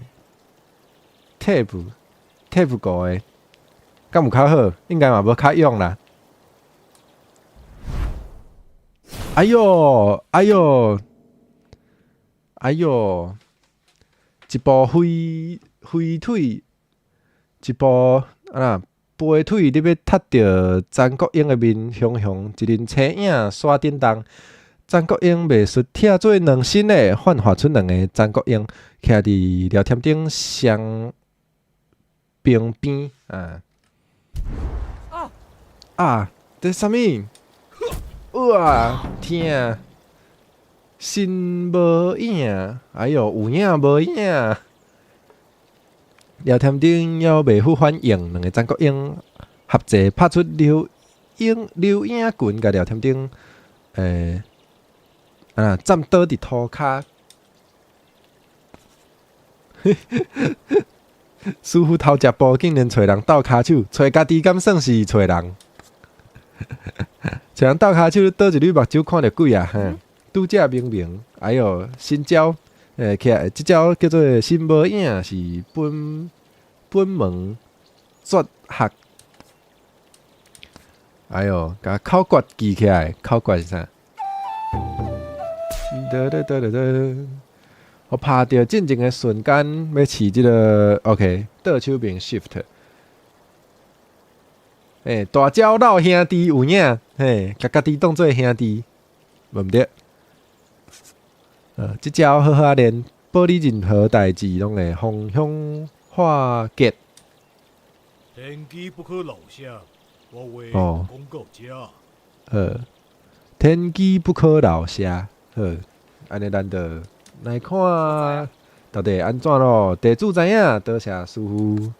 ？tape，tape 過的，敢有較好？應該嘛無較勇啦。哎喲，哎喲，哎喲，一步飛飛腿，一步啊飛腿，你欲踢著詹國英的面，雄雄一陣青影煞震動。詹國英袂輸拆做兩身的，幻化出兩个詹國英，徛佇聊天頂雙邊邊啊。啊！啊！這啥物？哇！疼！身無影，哎喲，有影無影？廖添丁猶袂赴反應，兩个張國英合齊拍出劉影劉影拳，共廖添丁，啊，站倒佇塗跤。師傅偷食步，竟然揣人鬥跤手，揣家己敢算是揣人？揣人鬥跤手，倒一縷目睭看著鬼啊！嘿，拄則明明，哎喲，新招，起來，這招叫做身無影，是本本門絕學。哎喲，共口訣記起來，口訣是啥？得得得得得，我拍著進前的瞬間，欲試這个 OK，倒手邊 shift。大招老兄弟有影，嘿，共家己當做兄弟，無毋對。這招好好仔練，保你任何代誌攏會逢凶化吉。天機不可漏洩，我話講到遮。好，天機不可漏洩，好，按呢咱就來看到底按怎囉。地主知影，多謝師傅。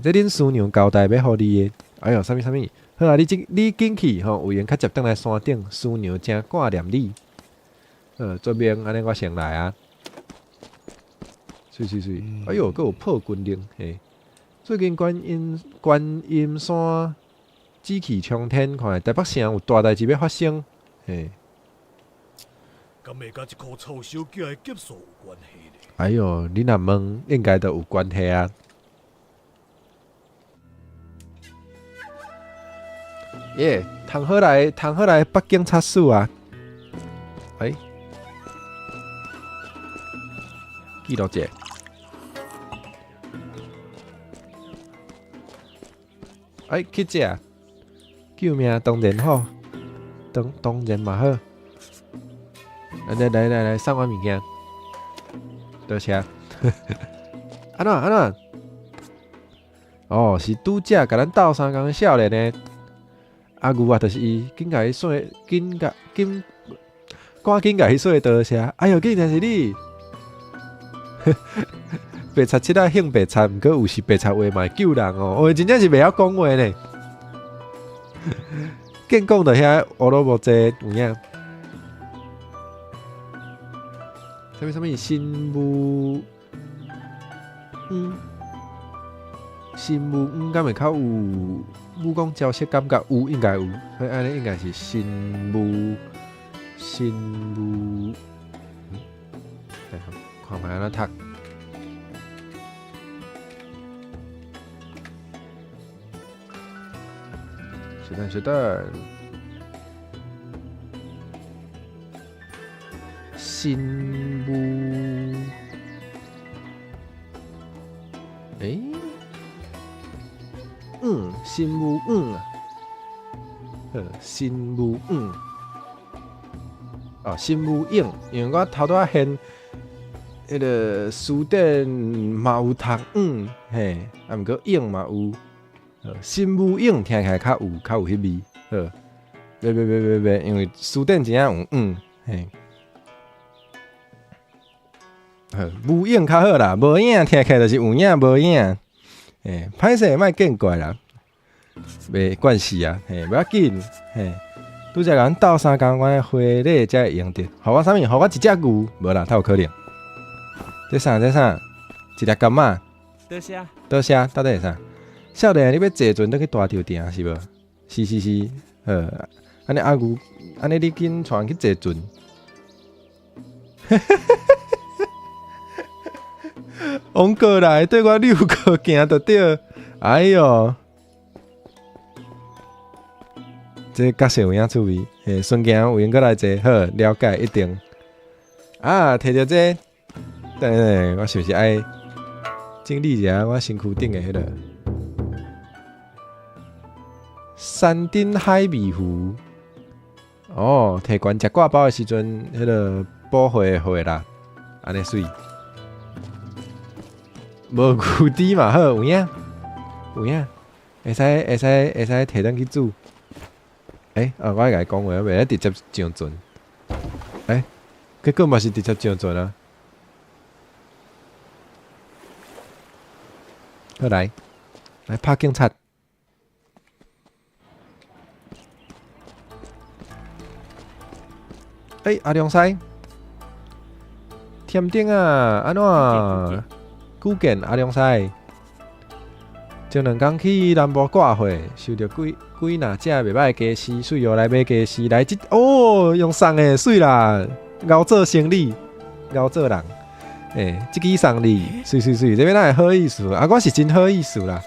這恁師娘交代欲予你的。哎喲，啥物啥物？好啊，你這你緊去吼，有閒較捷轉來山頂，師娘誠掛念你。這邊按呢我先來啊。媠媠媠！哎喲，閣有破軍令嘿。最近觀音觀音山紫氣沖天，看來台北城有大代誌欲發生。嘿。敢會佮這箍臭小囝的劫數有關係咧？哎喲，你若問，應該就有關係啊。耶，通好來，通好來北警察署啊！哎，記錄者。哎，去食，救命當然好，當當然嘛好。來來來來，送我物件，多謝。按怎按怎？哦，是拄則共咱鬥相共的少年呢。阿牛啊，就是伊，緊共伊說，緊共緊，趕緊共伊說多謝。哎喲，竟然是你！白賊七仔興白賊，毋過有時白賊話嘛會救人哦。哦，真正是袂曉講話呢。見講著遐烏魯木齊有影。啥物啥物新武？新武敢會較有武功招式感覺有應該有，所以按呢應該是新武新武。來看覓按怎讀。稍等稍等。新武，欸？新武啊，好，新武哦，新武勇，因為我頭拄仔現，彼个書典嘛有讀嘿，啊，毋過勇嘛有，新武勇聽起來較有較有彼味，好，袂袂袂袂袂，因為書典真正有嘿。好，無影較好啦，無影聽起來就是有影無影，嘿，歹勢莫見怪啦，袂慣勢啊，嘿，無要緊，嘿，拄則共阮鬥相共，阮的回禮才會用著，予我啥物？予我一隻牛，無啦，哪有可能？這啥？這啥？一粒柑仔？多謝。多謝，到底是啥？少年，你欲坐船轉去大稻埕是無？是是是，好，按呢阿牛，按呢你緊帶阮去坐船。往過來，對我遛過行就對。哎喲，這角色有影趣味，嘿，孫行有閒閣來坐，好，了解一定。啊，提著這個，等下，我是毋是愛整理一下我身軀頂的彼个山頂海味符？哦，提懸食掛包的時陣，彼个補血的血啦，按呢媠。無牛豬嘛好，有影，有影。會使會使會使提轉去煮。欸，啊，我愛共伊講話，袂使直接上船。欸，結果嘛是直接上船啊。好來，來拍警察。欸，阿良師，添丁啊，按怎？久見阿良師。前兩工去南部掛貨，收著幾幾若隻袂䆀的家私，媠哦來買家私，來這哦用送的媠啦，𠢕做生理，𠢕做人，欸，這支送你，媠媠媠，這欲哪會好意思啊？我是真好意思啦，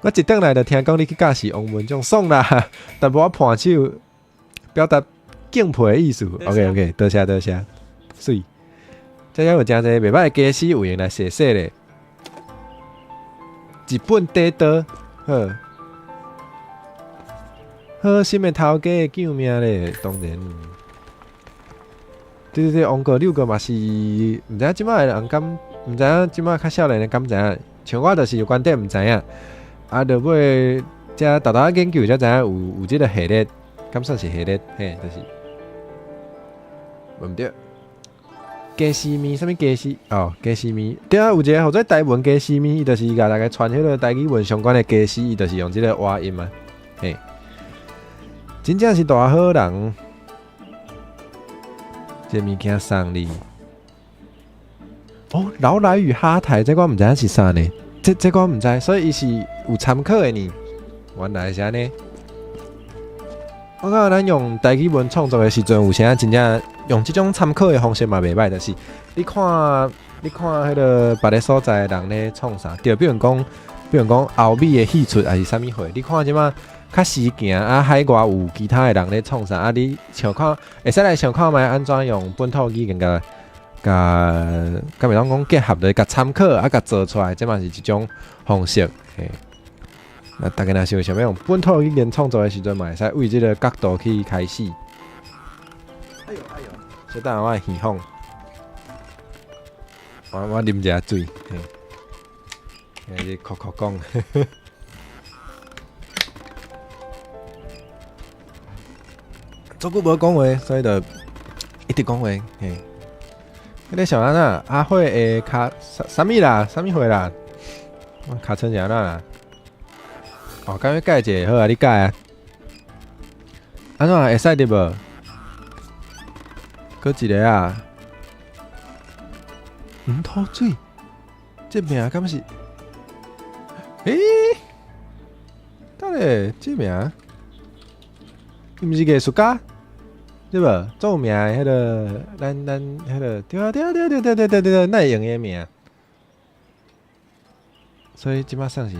我一轉來就聽講你去教示王文忠，爽啦，淡薄仔盤手，表達敬佩的意思。OK OK，多謝多謝，媠，這遮有誠濟袂䆀的家私有閒來踅踅咧。日本短刀，好，好心的頭家救命咧，當然。對對對，王國六哥嘛是，毋知影這擺的人敢，毋知影這擺較少年的敢知影，像我就是有觀點毋知影，啊，落尾才沓沓研究才知影有這個系列，敢算是系列，嘿，就是，無毋對。雞絲麵，啥物雞絲？哦，雞絲麵。對啊，有一個號做台文雞絲麵，伊就是共大家傳彼个台語文相關的家私，伊就是用這个倚音啊。嘿，真正是大好人。這个物件送你。哦，老來與哈台，這个我毋知影是啥呢？這个我毋知，所以伊是有參考的呢。原來是按呢。我感覺咱用台語文創作的時陣，有啥真正用這種參考的方式嘛袂䆀，就是你看，你看彼个別个所在的人咧創啥，對，比如講歐美的戲出抑是啥物貨，你看這馬較時行啊，海外有其他的人咧創啥啊，你想看，會使來想看覓按怎用本土語言共共，敢會當講結合咧，共參考啊，共做出來，這嘛是一種方式，嘿。啊，大家若是有想欲用本土語言創作的時陣，嘛會使為這个角度去開始。哎喲哎喲，小等下我的耳風，我啉一下水，嘿，你哭哭講。足久無講話，所以就一直講話，嘿。彼个小安怎？阿火的跤啥啥物啦？啥物貨啦？我尻川是按怎啦？哦，敢欲改一下好啊，你改啊。按怎會使入無？閣一个啊？黃土水，這名敢是？欸？等下，這名，伊毋是藝術家？對無？足有名的彼个，咱彼个，對啊對啊對對對對對對，哪會用伊的名？所以這馬算是。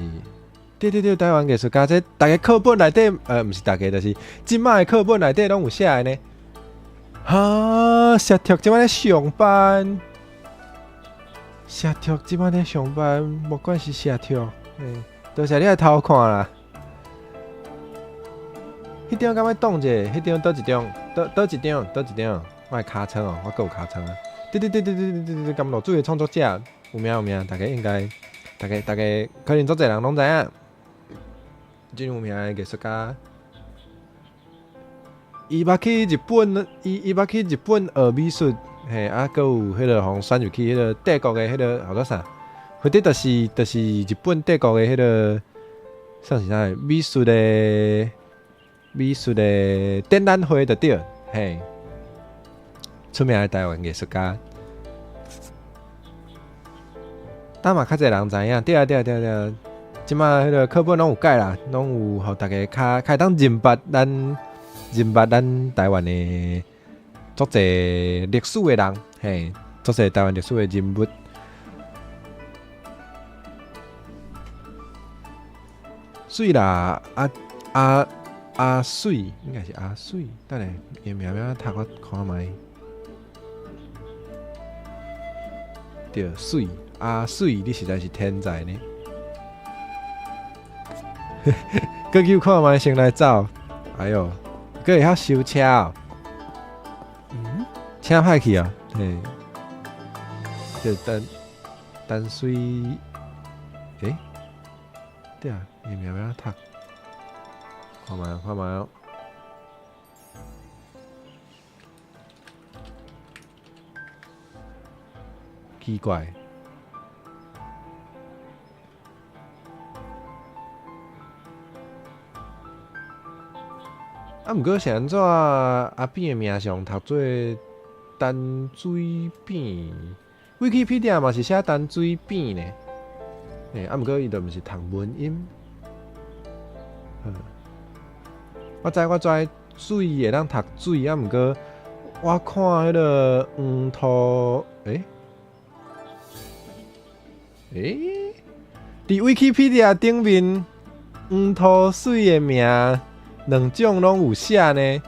對對對，台灣藝術家，這逐家課本內底，毋是逐家，就是這馬的課本內底攏有寫的呢。哈，石拓這馬咧上班，石拓這馬咧上班，莫管是石拓，欸，多謝你來偷看啦。彼張敢欲擋者？彼張佗一張？佗佗一張？佗一張？我的尻川哦，我閣有尻川啊！對對對對對對對對，甘露水的創作者有名有名，大家應該，大家可能足濟人攏知影。真有名的藝術家，伊捌去日本，伊捌去日本學美術，嘿，啊，閣有彼个予選入去彼个帝國的彼个號做啥？或者就是日本帝國的彼个算是啥？美術的展覽會就對，嘿，出名的台灣藝術家，當嘛較濟人知影，對啊對啊對啊對啊。這馬彼个課本攏有改啦，攏有予大家較會當認捌咱台灣的足濟歷史的人，嘿，足濟台灣歷史的人物。媠啦，阿阿阿媠，應該是阿媠，等下伊名欲讀我看覓。對，媠，阿媠，你實在是天才呢。閣去看覓，先來走。哎喲，閣會曉修車哦。嗯，車歹去啊？嘿，就淡淡水，欸，對啊，伊名欲按怎讀？看覓，看覓。奇怪。啊，毋過是按怎阿扁的名上讀做陳水扁？Wikipedia 嘛是寫陳水扁呢。欸，啊，毋過伊就毋是讀文音。我知我知，水會當讀水，啊，毋過我看彼个黃塗，欸？欸？佇 Wikipedia 頂面，黃塗水的名兩種攏有寫呢。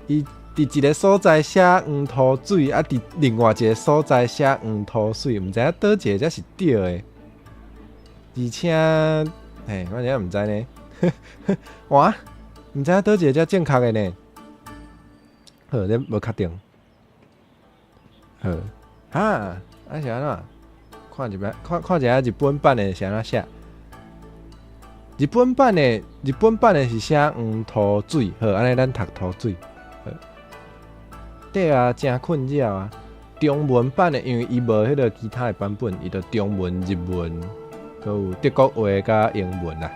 伊佇一个所在寫黃塗水，啊，佇另外一个所在寫黃塗水，毋知影佗一個才是對的。而且，嘿，我真毋知呢。哇，毋知影佗一個才正確的呢。好，這無確定。好，哈，啊是按怎？看一擺，看看一下日本版的是按怎寫。日本版的是寫黃塗水，好，按呢咱讀塗水。好，對啊，誠困擾啊。中文版的，因為伊無彼个其他的版本，伊就中文、日文，閣有德國話佮英文啦。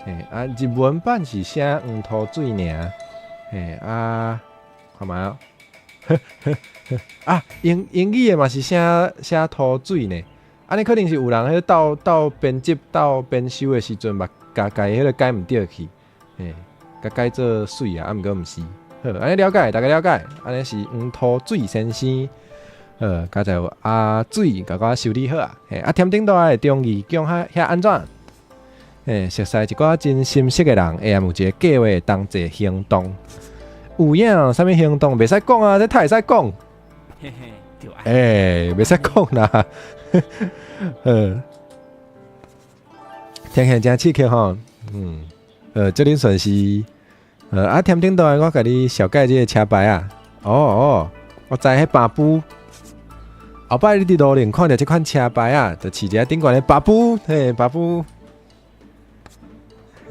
嘿，啊，日文版是寫黃塗水爾。嘿，啊，看覓哦。啊，英語的嘛是寫塗水呢。按呢可能是有人彼鬥鬥編輯、鬥編修的時陣嘛，共彼个改毋對去，嘿，共改做水啊，啊毋過毋是。好，按呢了解，大家了解。按呢是黃塗水先生，好，剛才有阿水共我修理好啊。嘿，啊，添頂大的中義講遐遐按怎？嘿，熟似一寡真心識的人，會有一個計劃同齊行動。有影，啥物行動？袂使講啊，這太會使講。嘿嘿，對啊。欸，袂使講啦。好，聽起來誠刺激吼。嗯，這恁算是，啊，添頂大，我共你紹介這个車牌啊。哦哦，我知彼巴布。後擺你佇路頂看著這款車牌啊，就飼一下頂懸的巴布，嘿，巴布。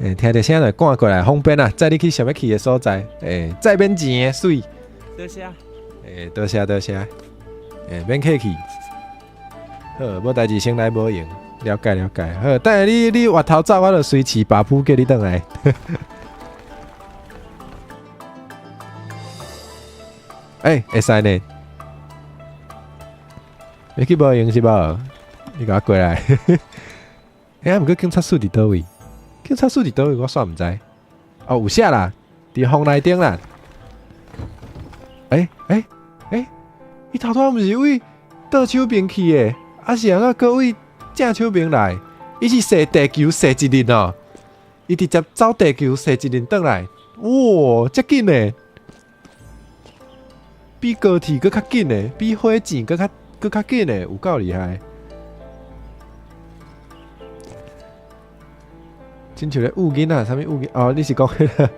欸，聽著聲就趕過來，方便啊，載你去想欲去的所在。欸，載免錢的，媠。多謝。欸，多謝多謝。欸，免客氣。好，無代誌先來無閒，了解了解。好，等下你越頭走，我就隨飼巴布叫你轉來。欸，會使呢？欲去無閒是無？你共我過來。欸，啊，毋過警察署佇佗位？警察署佇佗位？我煞毋知。哦，有寫啦，佇風內頂啦。欸欸欸！伊頭拄仔毋是對倒手邊去的，啊是按怎閣對正手邊來？伊是踅地球踅一日哦，伊直接走地球踅一日轉來，哇，遮緊的，比高鐵閣較緊的，比火箭閣較緊的，有夠厲害！親像咧僥囡仔，啥物僥囡？哦，你是講彼个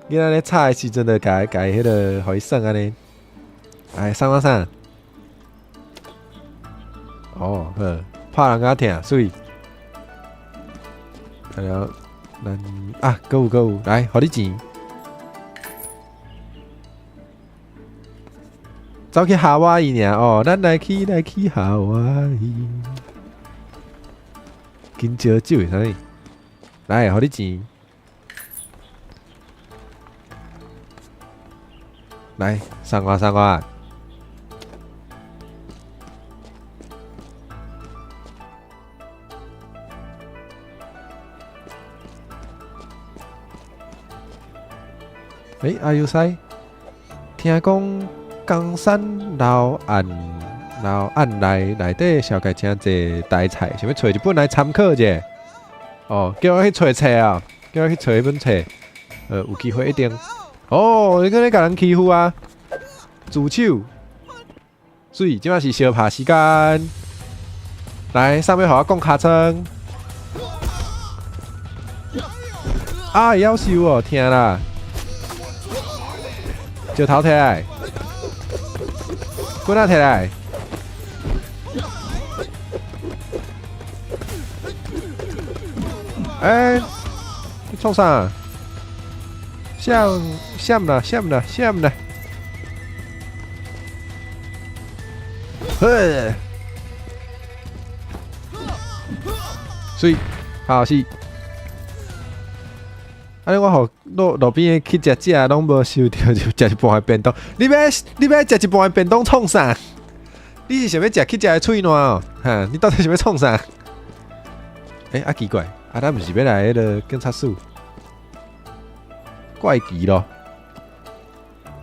囡仔咧吵的時陣，就共共彼个，予伊耍按呢？來，送我啥？哦，好，拍人較疼，媠。然後，咱啊，閣有閣有，來，予你錢。走去夏威夷爾哦，咱來去來去夏威夷。緊招酒是啥物？來，予你錢。來，送我送我。欸，阿尤西，聽講岡山老案內底紹介誠濟台菜，想欲揣一本來參考者。哦，叫我去揣冊啊，叫我去揣彼本冊。有機會一定。哦，你閣咧共人欺負啊？自首。媠，這擺是相拍時間。來，啥物予我摃尻川？啊，會夭壽哦，疼啦！石頭提來，棍仔提來。欸，你創啥？閃閃啦，閃啦，閃啦！嘿，水，好死！按呢我予路路邊的去食食，攏無收著，就食一半的便當。你欲食一半的便當創啥？你是想欲食去食的喙瀾哦？哈，你到底想欲創啥？欸，啊奇怪，啊咱毋是欲來彼个警察署？怪奇咯。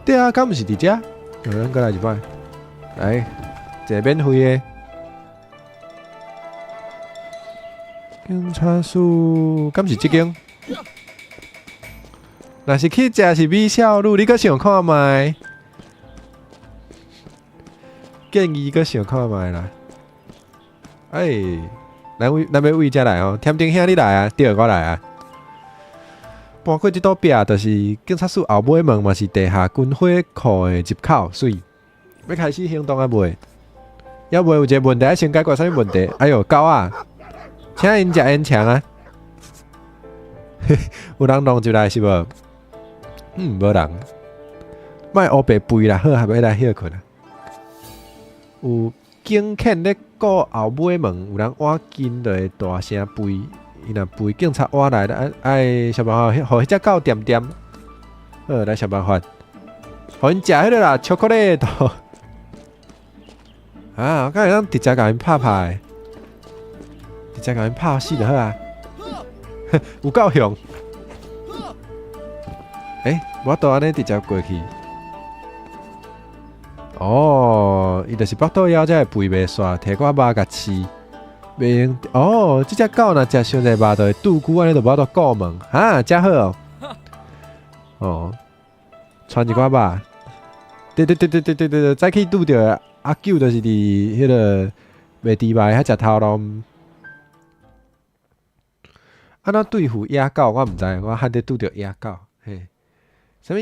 對啊，敢毋是佇遮？咱閣來一擺，來，一个免費的警察署，敢是這間？若是去食是美少女，你閣想看覓？建議閣想看覓啦。欸，咱位咱欲為遮來哦，添丁兄你來啊，對，我來啊。搬過這堵壁，就是警察署後尾門，嘛是地下軍火庫的入口。媠，欲開始行動啊未？猶未有一個問題，先解決啥物問題？哎喲，狗仔，請𪜶食煙腸啊！有人弄入來是無？嗯，無人。莫烏白吠啦，好，還欲來歇睏啊。有警犬咧顧後尾門，有人倚近就會大聲吠。伊若吠，警察倚來，愛愛想辦法，予彼隻狗恬恬。好，來想辦法，予𪜶食彼个啦，巧克力都。啊，我敢會當直接共𪜶拍拍，直接共𪜶拍死就好啊。有夠凶。欸，無法度按呢直接過去。哦，伊就是腹肚枵才會肥袂煞，提寡肉共飼。袂用哦，這隻狗若食傷濟肉，就會拄久按呢就無法度顧門。哈，遮好哦。哦，傳一寡肉。對對對對對對對，早起拄著阿舅就是佇彼个賣豬肉遐食頭路。按怎對付野狗？我毋知，我罕得拄著野狗。嘿，啥物？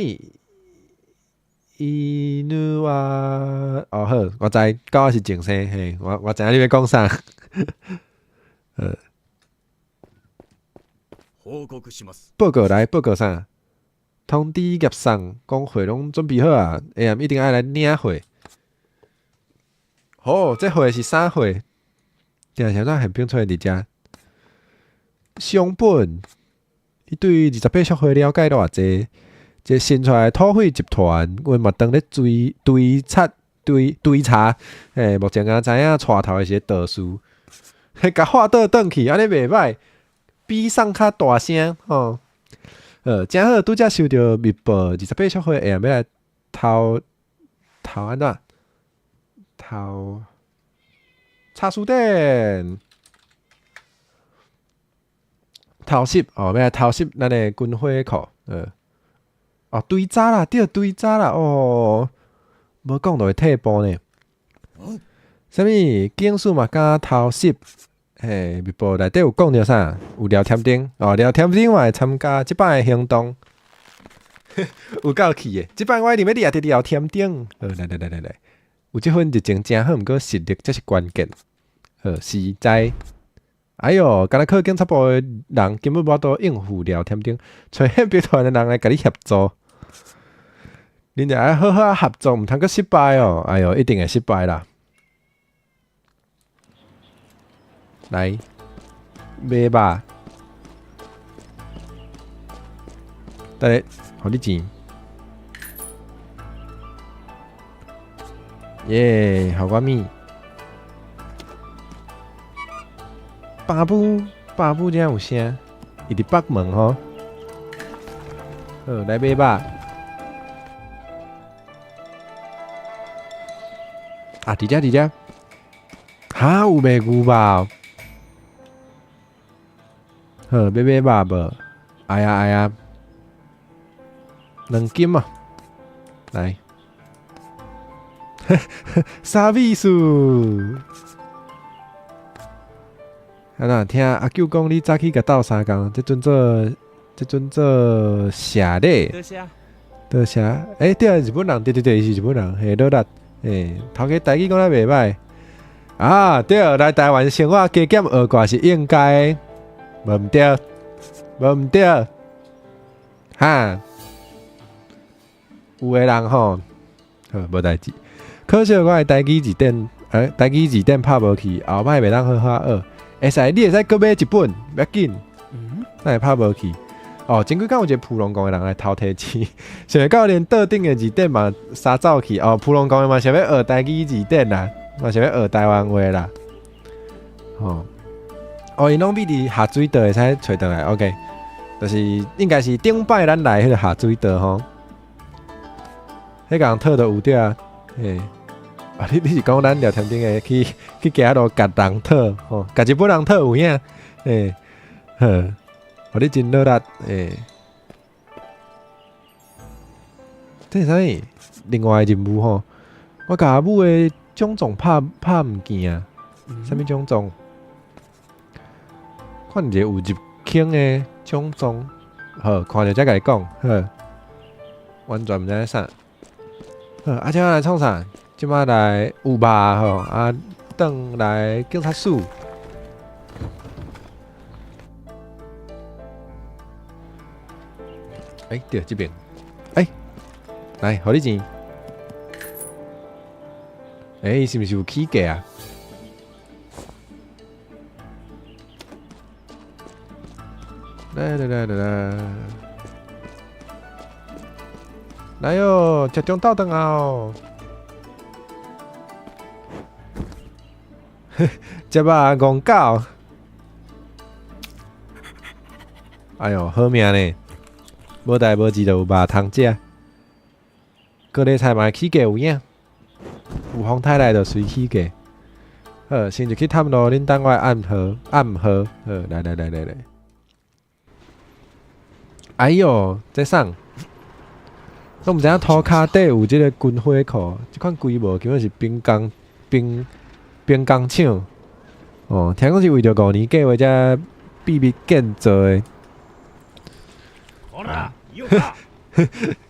伊女啊，哦好，我知，狗仔是靜生，嘿，我知影你欲講啥。報告來報告啥？通知葉送，講貨攏準備好啊，下暗一定愛來領貨。好，這貨是啥貨？定是按怎現兵出現佇遮？松本，伊對28協會了解偌濟？一個新出來土匪集團，阮嘛當咧追追查追追查，嘿，目前敢知影帶頭的是個道士，彼共話倒轉去，按呢袂䆀，比送較大聲吼。正好拄才收著密報，28協會下暗欲來偷偷按怎？偷插書店，偷襲哦，欲來偷襲咱的軍火庫，哦，追查啦，對，追查啦，哦，無講就會退步呢。啥物？警署嘛敢偷襲？嘿，密報內底有講著啥？有廖添丁哦，廖添丁嘛會參加這擺的行動，有夠氣的。這擺我一定欲掠著廖添丁。好，來來來來來，有這份熱情誠好，毋過實力才是關鍵。好，實在。哎喲，敢若靠警察部的人根本無法度應付廖添丁，揣憲兵團的人來共你協助。恁著愛好好仔合作，毋通閣失敗哦！哎喲，一定會失敗啦！來，買肉，等下，予你錢。耶，予我物。巴布，巴布遮有聲，伊佇北門吼。好，來買肉。啊，佇遮佇遮，哈有賣牛肉？好，欲買肉無？愛啊愛啊，2斤啊，來，啥意思？啊若聽阿舅講，你早起共鬥相共，這陣做這陣做社咧？多謝。多謝。欸，對啊，日本人，對對對，伊是日本人，嘿，努力。欸，頭家台語講得袂䆀啊，對，來台灣生活加減學寡是應該，無毋對。無毋對，哈，有的人吼，好無代誌。可惜我的台語字典，台語字典拍無去，後擺袂當好好學。會使，你會使閣買一本，欲要緊。哪會拍無去？哦，前幾工有一个浮浪貢的人來偷提錢，想袂到連桌頂的字典嘛捎走去。哦，浮浪貢的嘛想欲學台語字典啦，嘛想欲學台灣話啦。吼，哦，𪜶攏秘佇下水道會使揣轉來，OK，就是應該是頂擺咱來彼个下水道吼，彼共套著有對啊，嘿，啊你是講咱廖添丁的去去行路共人套吼，共日本人套有影，嘿，好，哦你真努力，嘿，這是啥物？另外的任務吼，我共阿母的獎狀拍拍毋見啊，啥物獎狀？看一个有入坑的獎狀，好，看著才共伊講，好，完全毋知影啥。好，啊，這擺來創啥？這擺來有肉吼，啊，轉來警察署。欸，對，這邊，欸，來，予你錢。欸，是毋是有起價啊？來來來來來，來喲，食中晝頓啊哦！食肉戇狗，哎喲，好命呢！無代無誌就有肉通食，高麗菜嘛會起價有影，有風颱來就隨起價。好，先入去探路，恁等我暗號，暗號，好，來來來來來。哎喲，這啥？攏毋知影塗跤底有這个軍火庫，這款規模根本是兵工兵兵工廠。哦，聽講是為著五年計畫才秘密建造的。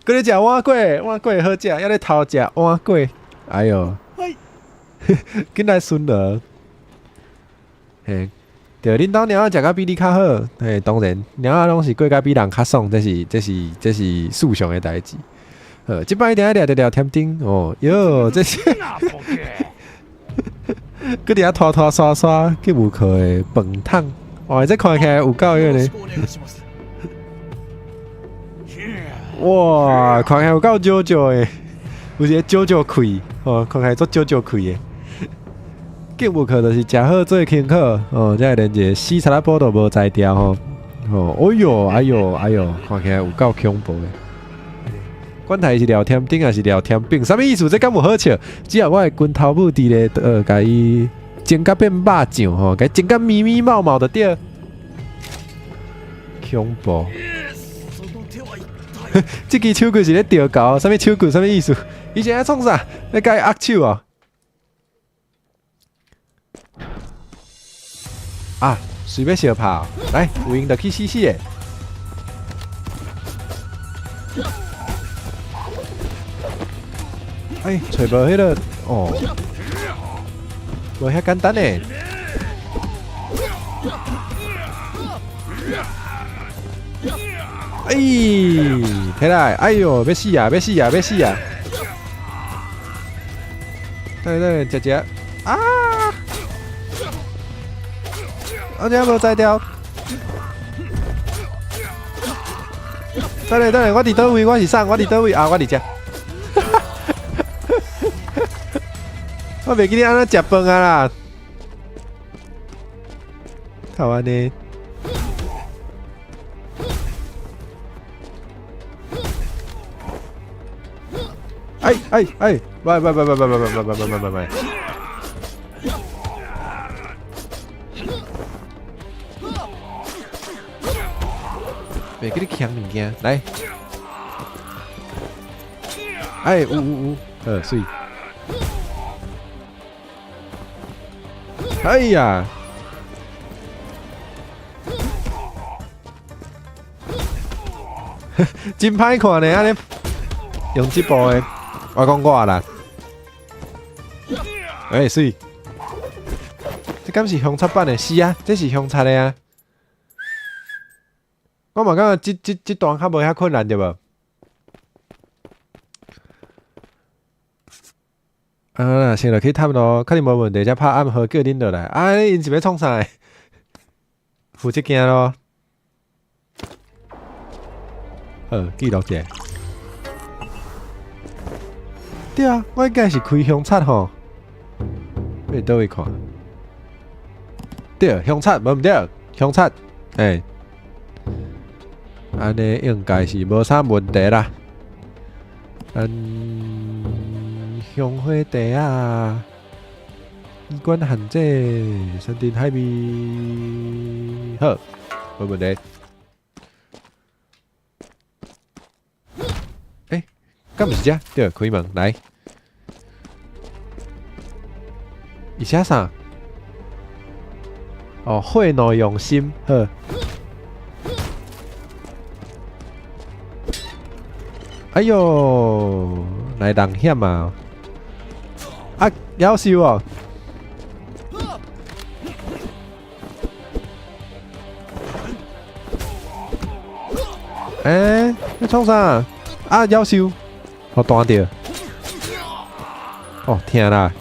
閣咧食碗粿，碗粿好食，猶咧偷食碗粿。哎喲，緊來巡邏。嘿。對，恁兜貓仔食甲比你較好，嘿，當然，貓仔攏是過甲比人較爽，這是這是這是事實的代誌。好，這擺一定愛掠著廖添丁哦，喲，這是，閣佇遐拖拖刷刷，去無殼的飯桶，哇，這看起來有夠彼個呢。哇，看起來有夠少少的，有一個少少氣，哦，看起來足少少氣的。警務課就是食好做輕巧，哦，才會連一個死賊仔寶都無才調吼。哦，哎喲，哎喲，哎喲，看起來有夠恐怖的。管他是廖添丁抑是廖添餅，啥物意思？這敢有好笑？只要我的拳頭母佇咧，共伊煎甲變肉醬吼，共伊煎甲咪咪毛毛就對。恐怖！這支手棍是咧釣猴，啥物手棍？啥物意思？伊是愛創啥？咧共伊握手哦？啊，隨欲相拍，來，有閒就去死死的。哎，揣無彼个哦，無遐簡單呢。哎，起來！哎喲，欲死啊！欲死啊！欲死啊！等下等下，食食啊！我這無才調。等下等下，我佇佗位？我是啥？我佇佗位啊？我佇遮。我袂記你按怎食飯啊啦！靠按呢？哎哎哎！喂喂喂喂喂喂喂喂喂喂喂！袂記你搶物件，來！哎，有有有，好媠。哎呀！真歹看呢，按呢用這步的，我講我啦。哎，媠，這敢是凶賊版的？是啊，這是凶賊的啊。我嘛感覺這段較無遐困難對無？啊，先落去探路，肯定無問題，才拍暗號叫恁落來。啊，𪜶是欲創啥？負責行咯。好，記錄者。對啊，我應該是開凶賊吼。欲佗位看？對，凶賊無毋對，凶賊，欸，按呢應該是無啥問題啦。嗯，香火茶啊，衣冠限制，山珍海味，好，無問題。欸，敢毋是這？對，開門來。伊寫啥？哦，血怒用心，好。哎喲，來人險啊！啊，夭壽哦！欸，你創啥？啊，夭壽，予彈著。哦，疼啦！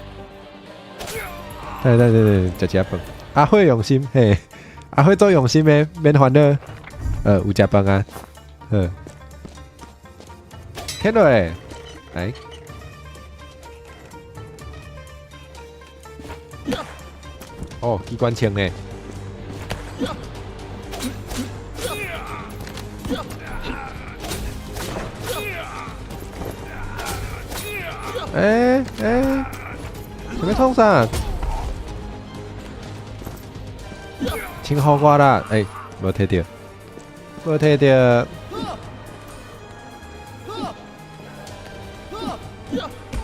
對對對對，食食飯。阿火用心，嘿，阿火做用心的，免煩惱。有食飯啊，好。天落來，來。哦，機關槍呢？欸欸，想欲創啥？請予我啦！欸，無提著，無提著。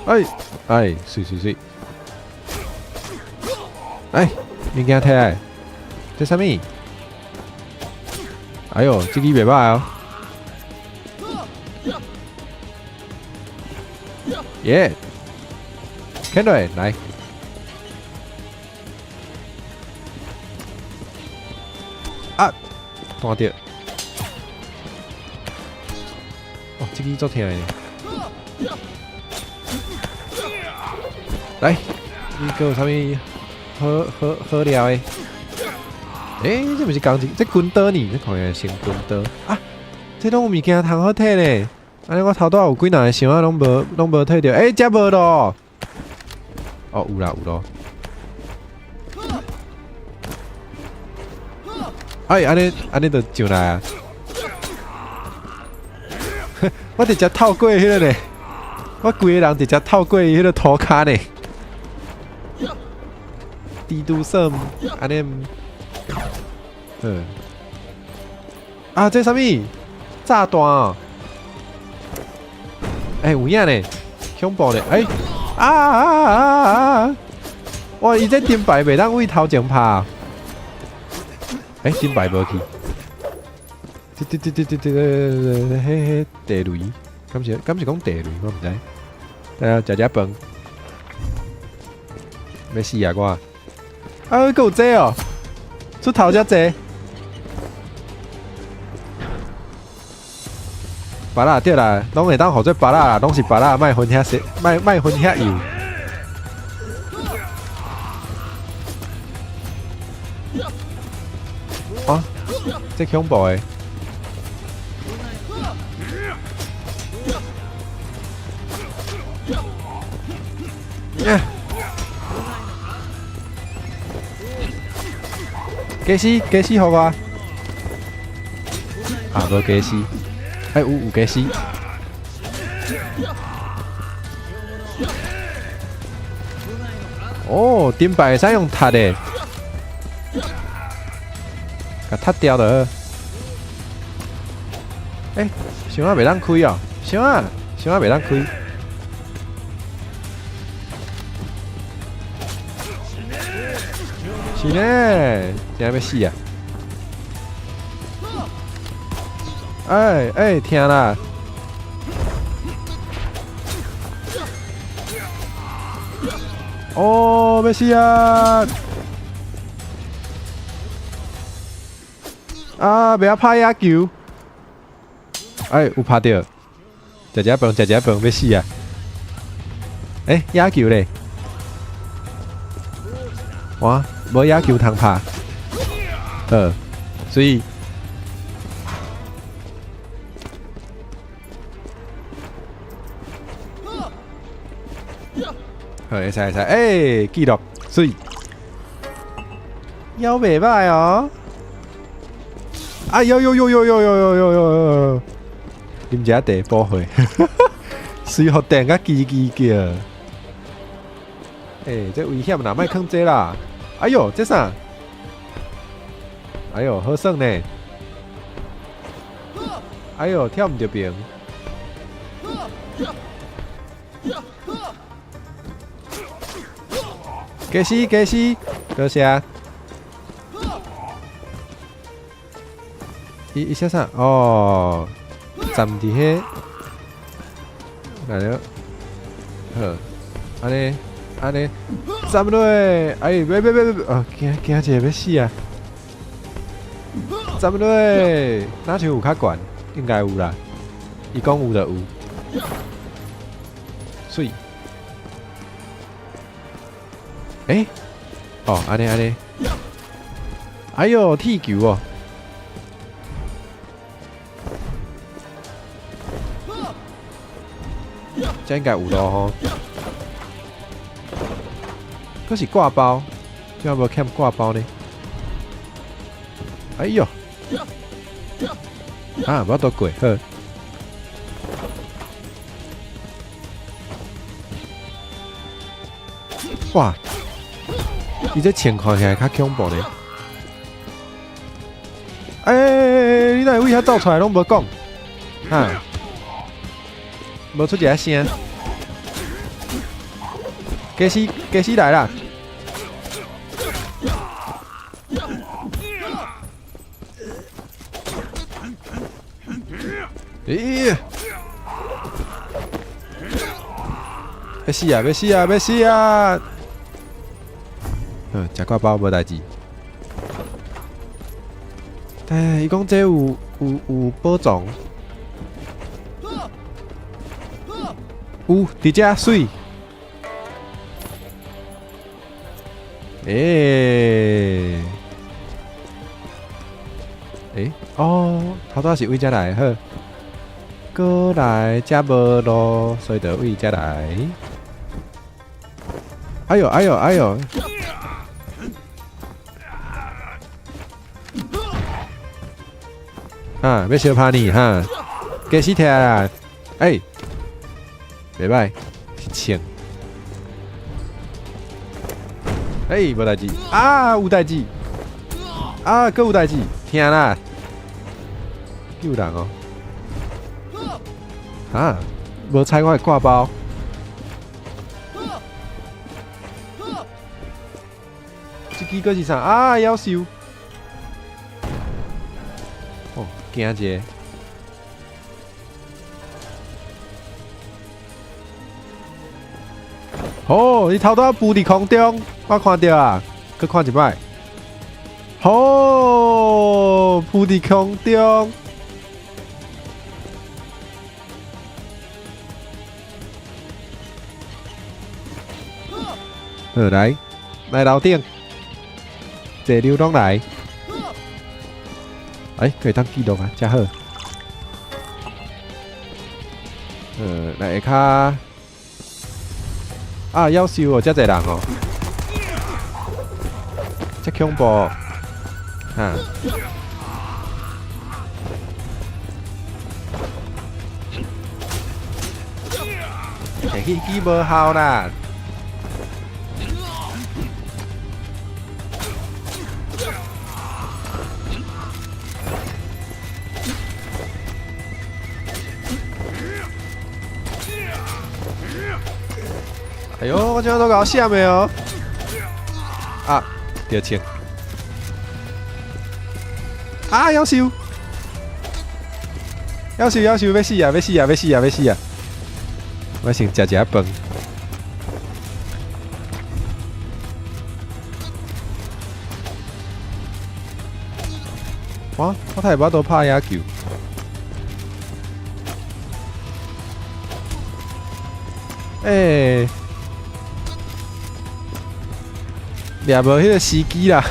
哎哎，媠媠媠！哎，物件提來，這啥物？哎喲，這支袂䆀哦。耶！牽落來。啊！彈著。哦，這支足疼的。來，你閣有啥物好好好料的？欸，這毋是仝一，這軍刀呢？這看起來像軍刀啊！這攏有物件通好提呢。按呢我頭拄仔有幾若个箱仔攏無攏無提著，欸，這無咯。哦，有啦有咯。哎，按呢按呢就上來啊！我直接透過彼个呢，我規个人直接透過彼个塗跤呢。蜘蛛線，按呢，嗯，啊，這啥物？炸彈哦！欸，有影呢，恐怖呢！欸，啊啊啊啊啊！哇，伊這燈牌袂當對頭前拍。欸，燈牌無去。這這這這這這，彼彼地雷，敢是講地雷？我毋知。等下食食飯，欲死啊我！啊，閣有這哦，出頭遮濟。芭樂對啦，攏會當號做芭樂啦，攏是芭樂，莫分遐細，莫莫分遐幼。啊，這恐怖的！雞絲雞絲予我，啊無雞絲，哎有有雞絲。哦，頂擺會使用踢的，共踢掉就好。欸，箱仔袂當開哦，箱仔箱仔袂當開。是呢，真欲死啊！欸欸，疼啦！哦，欲死啊！啊，袂曉拍野球。哎，有拍著，食食飯，食食飯，欲死啊！欸，野球咧？哇，無野球通拍，好，所以。好，會使會使，欸，記錄，媠，猶袂䆀哦！哎呦呦呦呦呦呦呦呦呦！啉一下茶補血，隨予電甲吱吱叫。欸，這危險啦，莫囥這啦！哎喲，這啥？哎喲，好耍呢！哎喲，跳毋著爿。該死該死，多謝。伊伊寫啥？哦，站佇彼，來了，好，按呢按呢，站落，哎，別別別別，哦，驚驚一下欲死啊！站落，若像有較懸，應該有啦。伊講有就有，媠。欸，哦，按呢按呢，哎喲，鐵球哦！這應該有路吼，閣是掛包，這無欠掛包呢。哎喲，啊，無法度過，好。哇！伊這穿看起來較恐怖呢。欸，你哪會為遐走出來攏無講？哈？無出一下聲。該死，該死來啦！咦？欲死啊！欲死啊！欲死啊！食掛包無代誌。但伊講這有有有寶藏，有佇遮媠。欸欸哦，頭拄仔是為遮來好，過來遮無路，所以就為遮來。哎喲哎喲哎喲！啊，欲相拍你哈？該死疼啦！欸，袂䆀，是穿。欸，無代誌啊，有代誌啊，閣有代誌，疼啦！救人哦！啊，無踩我的掛包。這支閣是啥？啊，夭壽！哦，驚一下。好，伊頭拄仔浮佇空中，我看著啊，閣看一擺。好，浮佇空中。好，來，來樓頂，坐溜攏來。欸，可以當記錄啊，真好。來下跤。啊，夭壽哦，遮濟人哦，遮恐怖，哈！欸，彼支無效啦！哎喲，我這都搞閃的哦！啊，著穿！啊，夭壽！夭壽，夭壽，欲死啊！欲死啊！欲死啊！欲死啊！我先食一下飯。哇，我太無法度拍野球。欸，掠無彼个時機啦！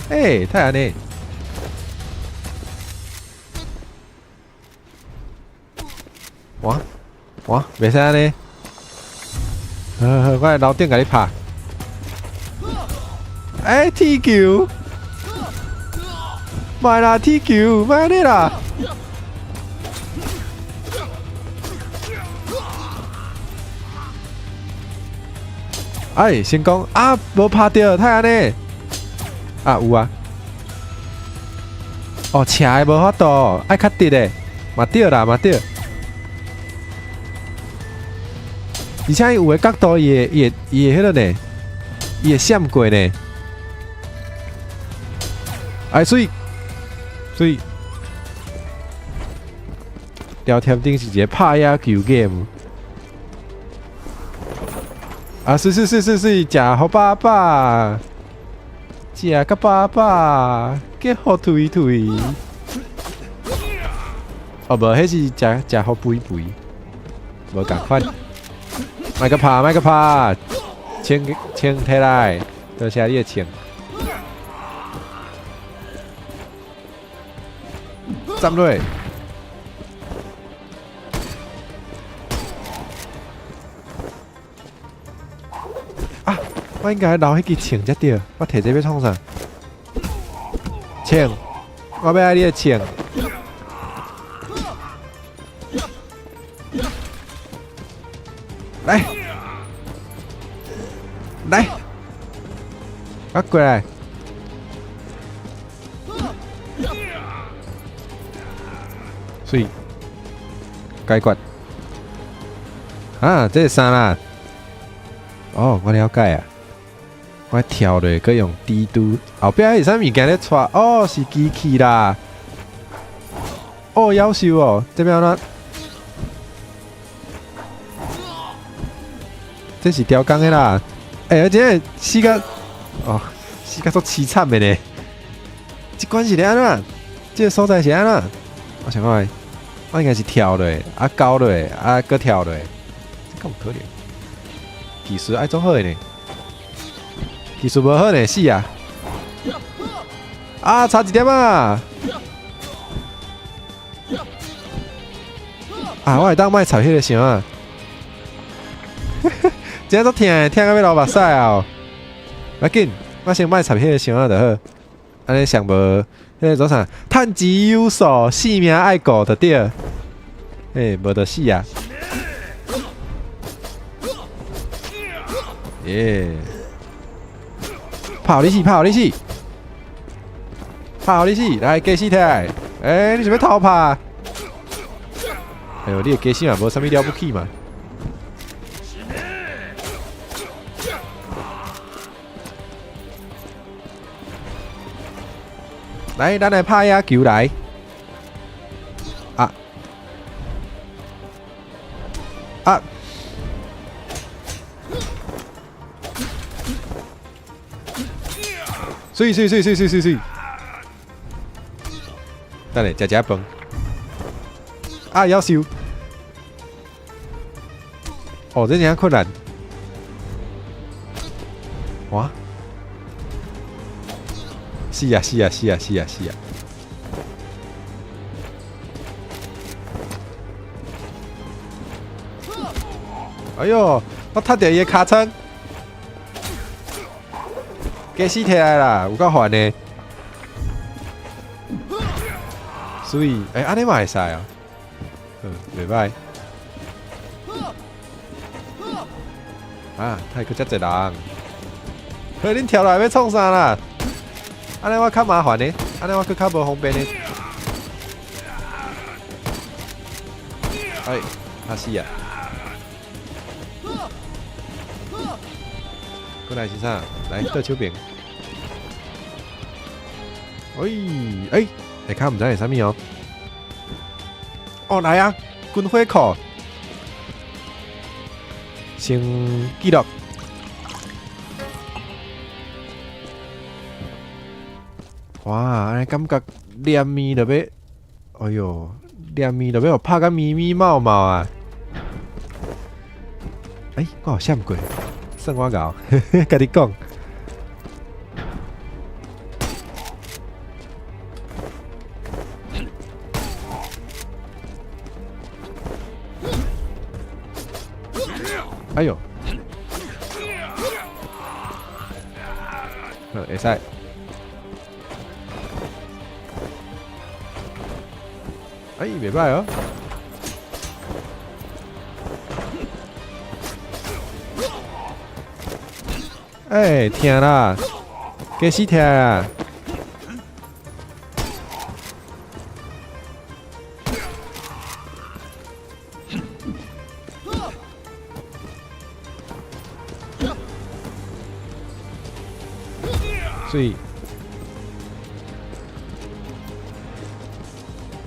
欸，太按呢？哇哇，袂使按呢！好好，我來樓頂共你拍。欸，鐵球，莫啦，鐵球，莫按呢啦！哎，成功啊！無拍著，太按呢？啊，有啊。哦，斜的無法度，愛較直的，嘛對啦，嘛對。而且伊有的角度，伊會伊會伊會彼个呢，伊會閃過呢。哎，媠媠，聊天頂是一个拍野球 game。啊，是是是是是，食予飽飽，食甲飽飽，結予肥肥。哦，無，彼是食食予肥肥，無仝款。莫閣拍，莫閣拍，槍槍提來，多謝你的槍。站落。啊！我應該留彼支槍才對，我提這欲創啥？槍，我欲愛你的槍。來，來，我過來。媠，解決。啊，這是啥啦？哦，我了解啊。我跳落，閣用蜘蛛，後壁是啥物件咧掣？哦，是機器啦。哦，夭壽哦，這欲按怎？這是雕工的啦。欸，這個死甲，哦，死甲足淒慘的呢。這關是咧按怎？這个所在是按怎？我想看覓，我應該是跳落，啊勾落，啊閣跳落，這敢有可能？技術愛做好的呢，技術無好呢，死啊！啊，差一點啊！啊，我會當莫插彼个箱啊！真正足疼，疼到欲流目屎啊！無要緊，我先莫插彼个箱仔就好。按呢上無，彼个做啥？趁錢有數，性命愛顧就對。欸，無就死啊！耶！拍予你死，拍予你死，拍予你死！來，雞死提來！欸，你想欲偷拍？哎喲，你的雞死嘛，無啥物了不起嘛。來，咱來拍野球來。啊啊！媠媠媠媠媠媠媠！等下，食食飯。啊，夭壽！哦，這真正困難。哇！死啊死啊死啊死啊死啊！哎喲，我踢著伊的尻川，雞死提來啦，有夠煩的。所以，欸，按呢嘛會使哦，嗯，袂䆀。啊，太閣遮濟人，呵，恁跳來欲創啥啦？按呢我較麻煩呢，按呢我閣較無方便呢。哎，拍死啊！過來是啥？來倒手邊。哎，下跤毋知是啥物哦。哦，來啊！軍火庫，先記錄。哇，按呢感覺連面就欲，哎喲，連面都欲予拍甲咪咪冒冒啊！欸，我有閃過，算我𠢕，共你講。哎喲，好，會使。哎，袂䆀哦。欸，疼啦，加死疼啊！媠。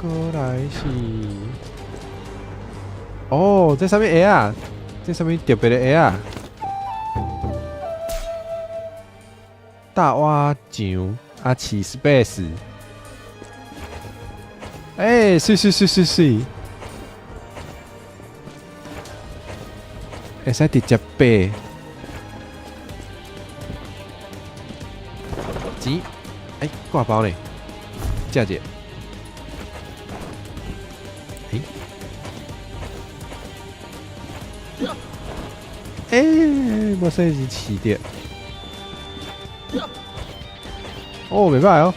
過來是，哦，這啥物鞋啊？這啥物特別的鞋啊？大碗醬啊，起 space。欸，媠媠媠媠媠，會使直接爬。錢，欸，掛包呢？食者。欸？欸，無說是飼著。哦，袂䆀哦。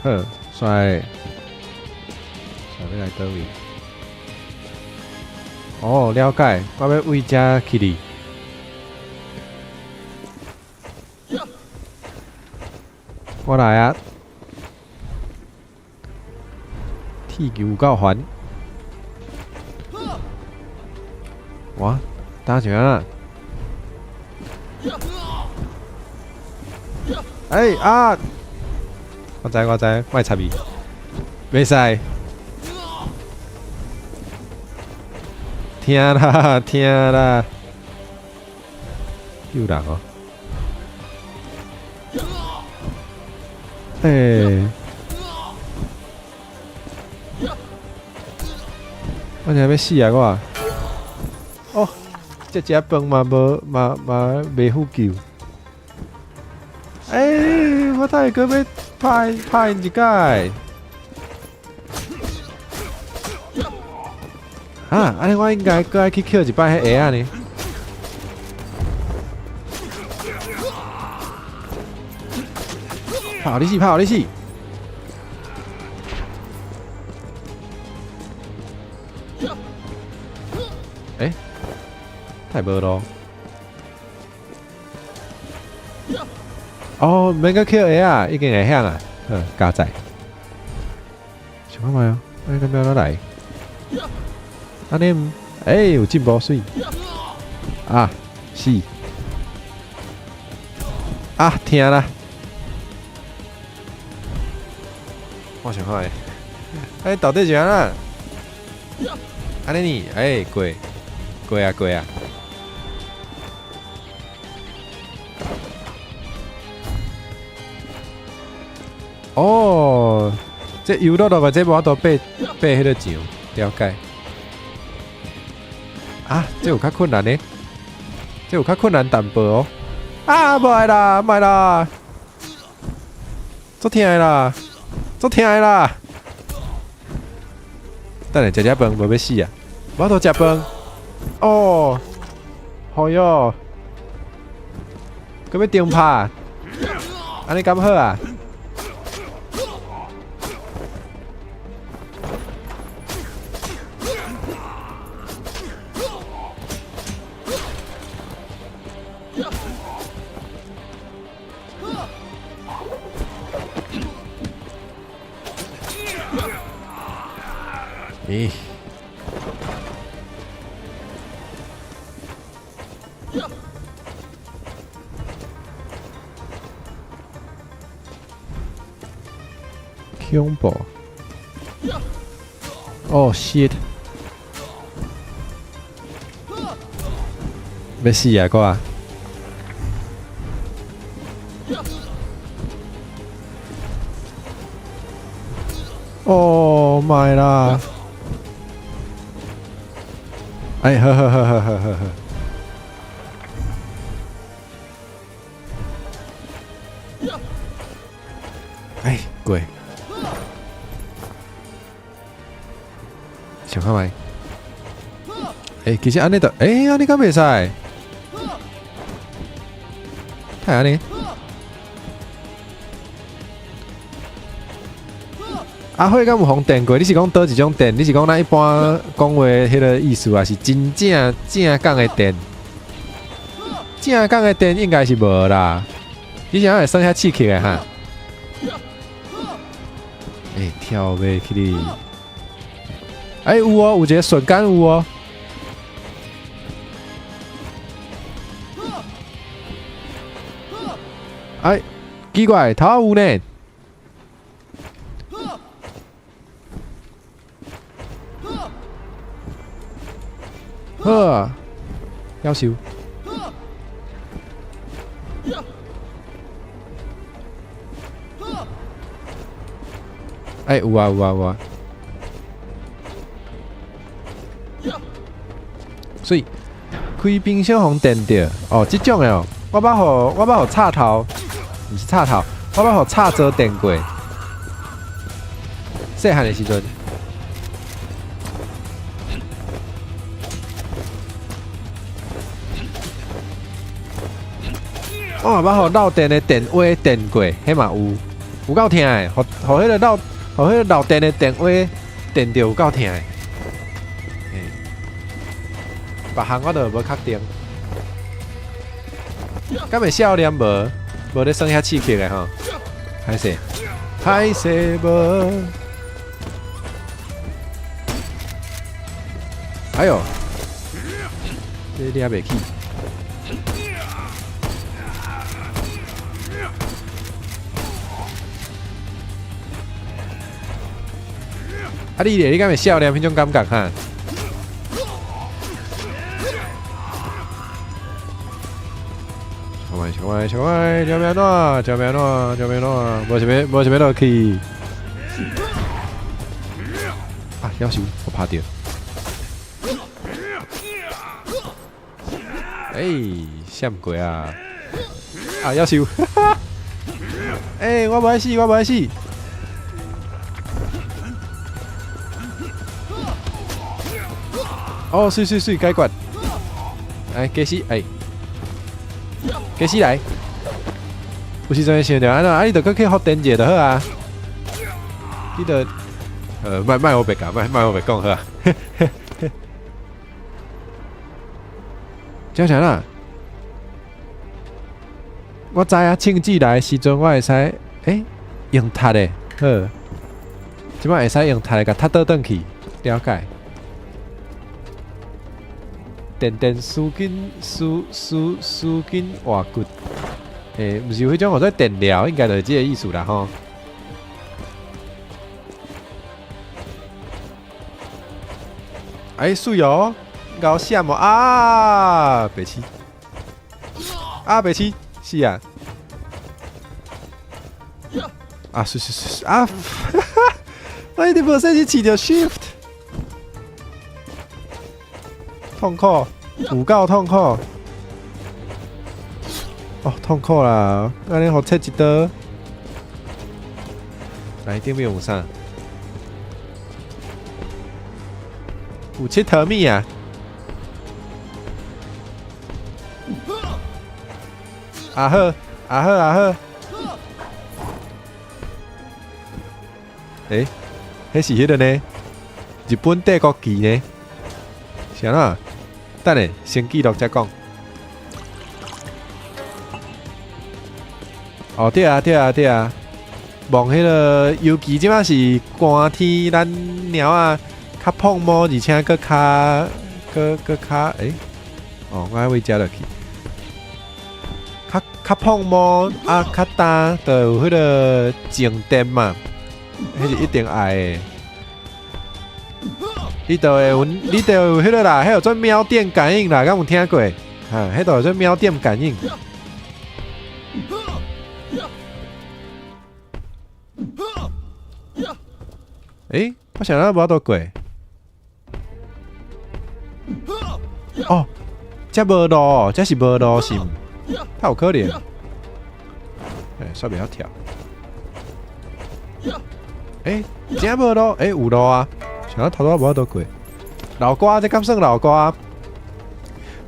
好，煞煞欲來佗位？哦，了解，我欲對遮起哩。我來啊！鐵球有夠煩。哇，打成按怎？欸啊！我知我知，莫插伊，袂使。疼啦疼啦！救人哦！欸！我聽欲死啊我！哦，這食飯嘛無嘛嘛袂赴救。欸，我太閣欲拍拍𪜶一擺。啊，按呢我應該閣愛去抾一擺彼鞋仔呢？拍予你死，拍予你死！欸？太無路。哦，毋免閣抾鞋仔，已經會曉啊。好，加載。想看覓哦，按呢欲按怎來？按呢，欸，有進步媠。啊，死！啊，疼啦！我想看覓，欸，到底是按怎？按呢呢？欸，過，過啊過啊！哦，這游落落來，這無法度爬爬彼个牆，了解。啊，這有較困難呢，這有較困難淡薄哦。啊，無愛啦，莫啦，足疼的啦，足疼的啦。等下食食飯，無欲死啊！無法度食飯。哦，好喲，閣欲重拍，按呢敢好啊？咦？恐怖！Oh shit！欲死啊我！哦，莫啦！哎，好好好好好好好。哎，過。想看覓？欸，其實按呢就，欸，按呢敢袂使？太按呢？阿火敢有予電過？你是講佗一種電？你是講咱一般講話彼个意思，抑是真正正港的電？正港的電應該是無啦。你是按會算遐刺激的哈？欸，跳袂起哩！欸，有哦，有一个瞬間有哦。哎，奇怪，頭仔有呢。好啊，夭壽。哎，有啊有啊有啊。所以開冰箱予電著哦，這種的哦，我捌予插頭，毋是插頭，我捌予插座電過。細漢的時陣。我嘛捌予漏電的電話電過，彼嘛有，有夠疼的，予彼個漏電的電話電著有夠疼的。欸，別項我就無確定。敢會少年無？無咧耍遐刺激的吼？歹勢，歹勢無。哎喲，這掠袂起。啊你咧，你敢會少年彼種感覺哈？小乖，小乖，小命怎？小命怎？小命怎？無想欲，無想欲落去。啊！夭壽，我拍著。欸，閃過啊！啊，夭壽！欸，我無愛死，我無愛死。哦，媠媠媠，解決！來，繼續，哎，繼續來。有時陣會想著按怎，啊，你著閣去復電者就好啊。你著，莫莫烏白講，莫莫烏白講好啊。這啥啦？我知影，慶子來的時陣，我會使，欸，用踢的，好。這擺會使用踢的，共踢倒轉去，了解。電電絲巾絲絲絲巾活骨，欸，毋是有彼種號做電療，應該就是這个意思啦吼。哎，媠哦，𠢕閃哦啊！白痴，啊白痴，死啊！啊，媠媠媠啊！我一直無細心飼著 shift。痛苦，有夠痛苦。哦，痛苦啦！按呢予切一刀。來，頂面有啥？有佚佗物啊！啊好，啊好，啊好。欸，彼是彼个呢？日本帝國旗呢？啥啦？等下，先記錄再講。哦，對啊，對啊，對啊。望彼个，尤其這擺是寒天，咱貓仔較膨毛，而且閣較、閣閣較，欸，哦，我愛位食落去。較較膨毛啊，較焦，就有彼个靜電嘛，彼是一定愛的。你就會有，你就有彼个啦，彼叫做喵電感應啦，敢有聽過？哈，彼就叫做喵電感應。欸，我想欲無法度過。哦，這無路，這是無路是毋？他有可能。欸，煞袂曉跳。欸，真無路，欸，有路啊！想欲頭拄仔無法度過。老歌，這敢算老歌？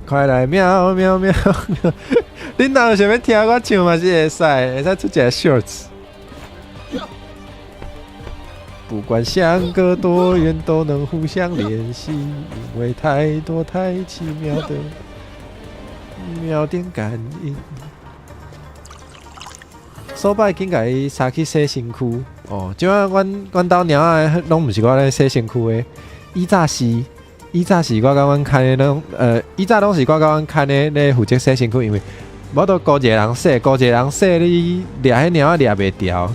快來喵喵喵喵！恁若有想欲聽我唱嘛是會使，會使出一个 shorts。不管相隔多遠，都能互相聯繫，因為太多太奇妙的妙點感應。所擺緊共伊殺去洗身軀哦，這擺阮兜貓仔攏毋是我咧洗身軀的，以早是我佮阮牽的攏，以早攏是我佮阮牽的咧負責洗身軀，因為無法度孤一个人洗，孤一個人洗你掠彼貓仔掠袂牢，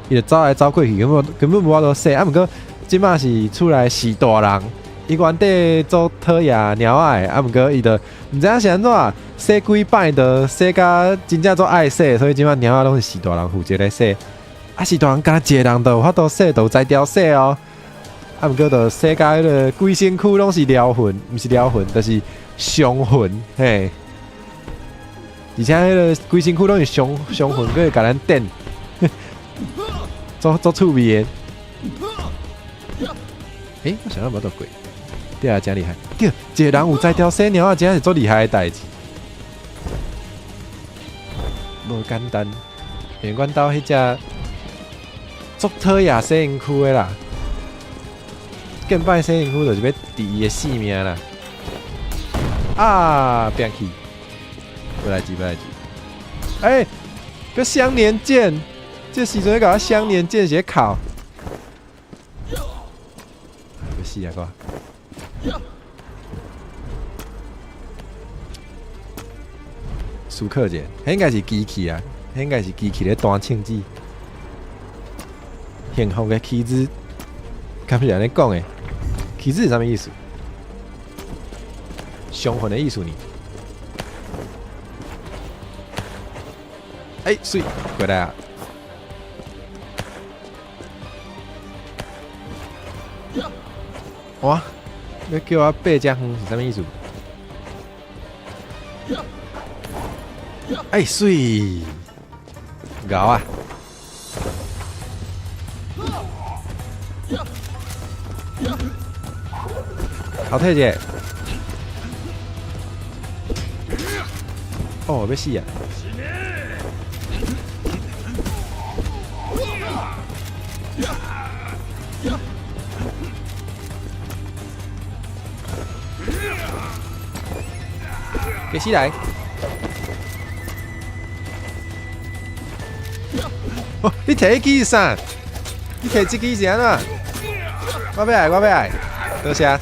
伊就走來走過去，根本無法度洗。啊，毋過這擺是厝內是大人，伊原底做討厭貓仔的，啊，毋過伊就毋知影是按怎洗幾擺，就洗甲真正足愛洗，所以這擺貓仔攏是四大人負責咧洗。啊，四大人敢若一个人就有法度洗，就有才調洗哦。啊，毋過就洗甲彼个規身軀攏是撩痕，毋是撩痕，就是傷痕，嘿。而且彼个規身軀攏是傷痕，閣會共咱電，足足趣味的。欸，我想欲無法度過，對啊，誠厲害。對，一个人有才調洗貓仔，真是足厲害的代誌，無簡單。因為阮兜彼隻足討厭洗身軀的啦，見擺洗身軀就是欲治伊的性命啦。啊，變去，無代誌，無代誌。欸，閣相連劍，這時陣共我相連劍是咧哭。欲死啊我！思考者，彼應該是機器啊，彼應該是機器咧彈唱機。幸福的棋子，敢是按呢講的？棋子是啥物意思？傷魂的意思呢？欸，媠，過來啊！哇！欲叫我爬遮遠是啥物意思？欸，媠，𠢕啊！後退者。哦，欲死啊！給死來！哦，你提彼支是啥？你提這支是按怎？我欲愛，我欲愛，多謝。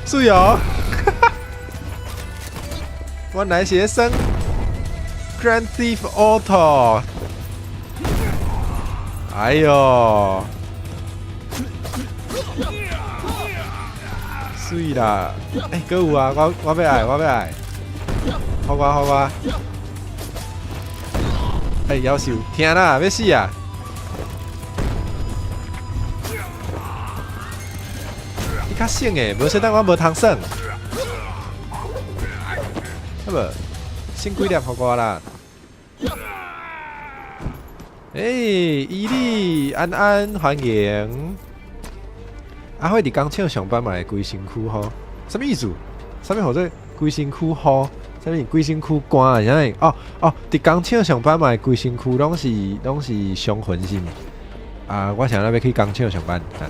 媠哦！原來是咧耍 Grand Theft Auto。哎喲，媠啦！欸，閣有啊！我欲愛，我欲愛。予我，予我。欸，夭壽，疼啦，欲死啊！你較省的，無說等我無通耍。好無？省幾粒予我啦。欸，伊利安安歡迎。阿輝佇工廠上班嘛會規身軀予，啥物意思？啥物號做規身軀予？啥物規身軀乾啊？啥物？哦哦，佇工廠上班嘛會規身軀攏是傷痕是毋？啊，我想欲去工廠上班啊。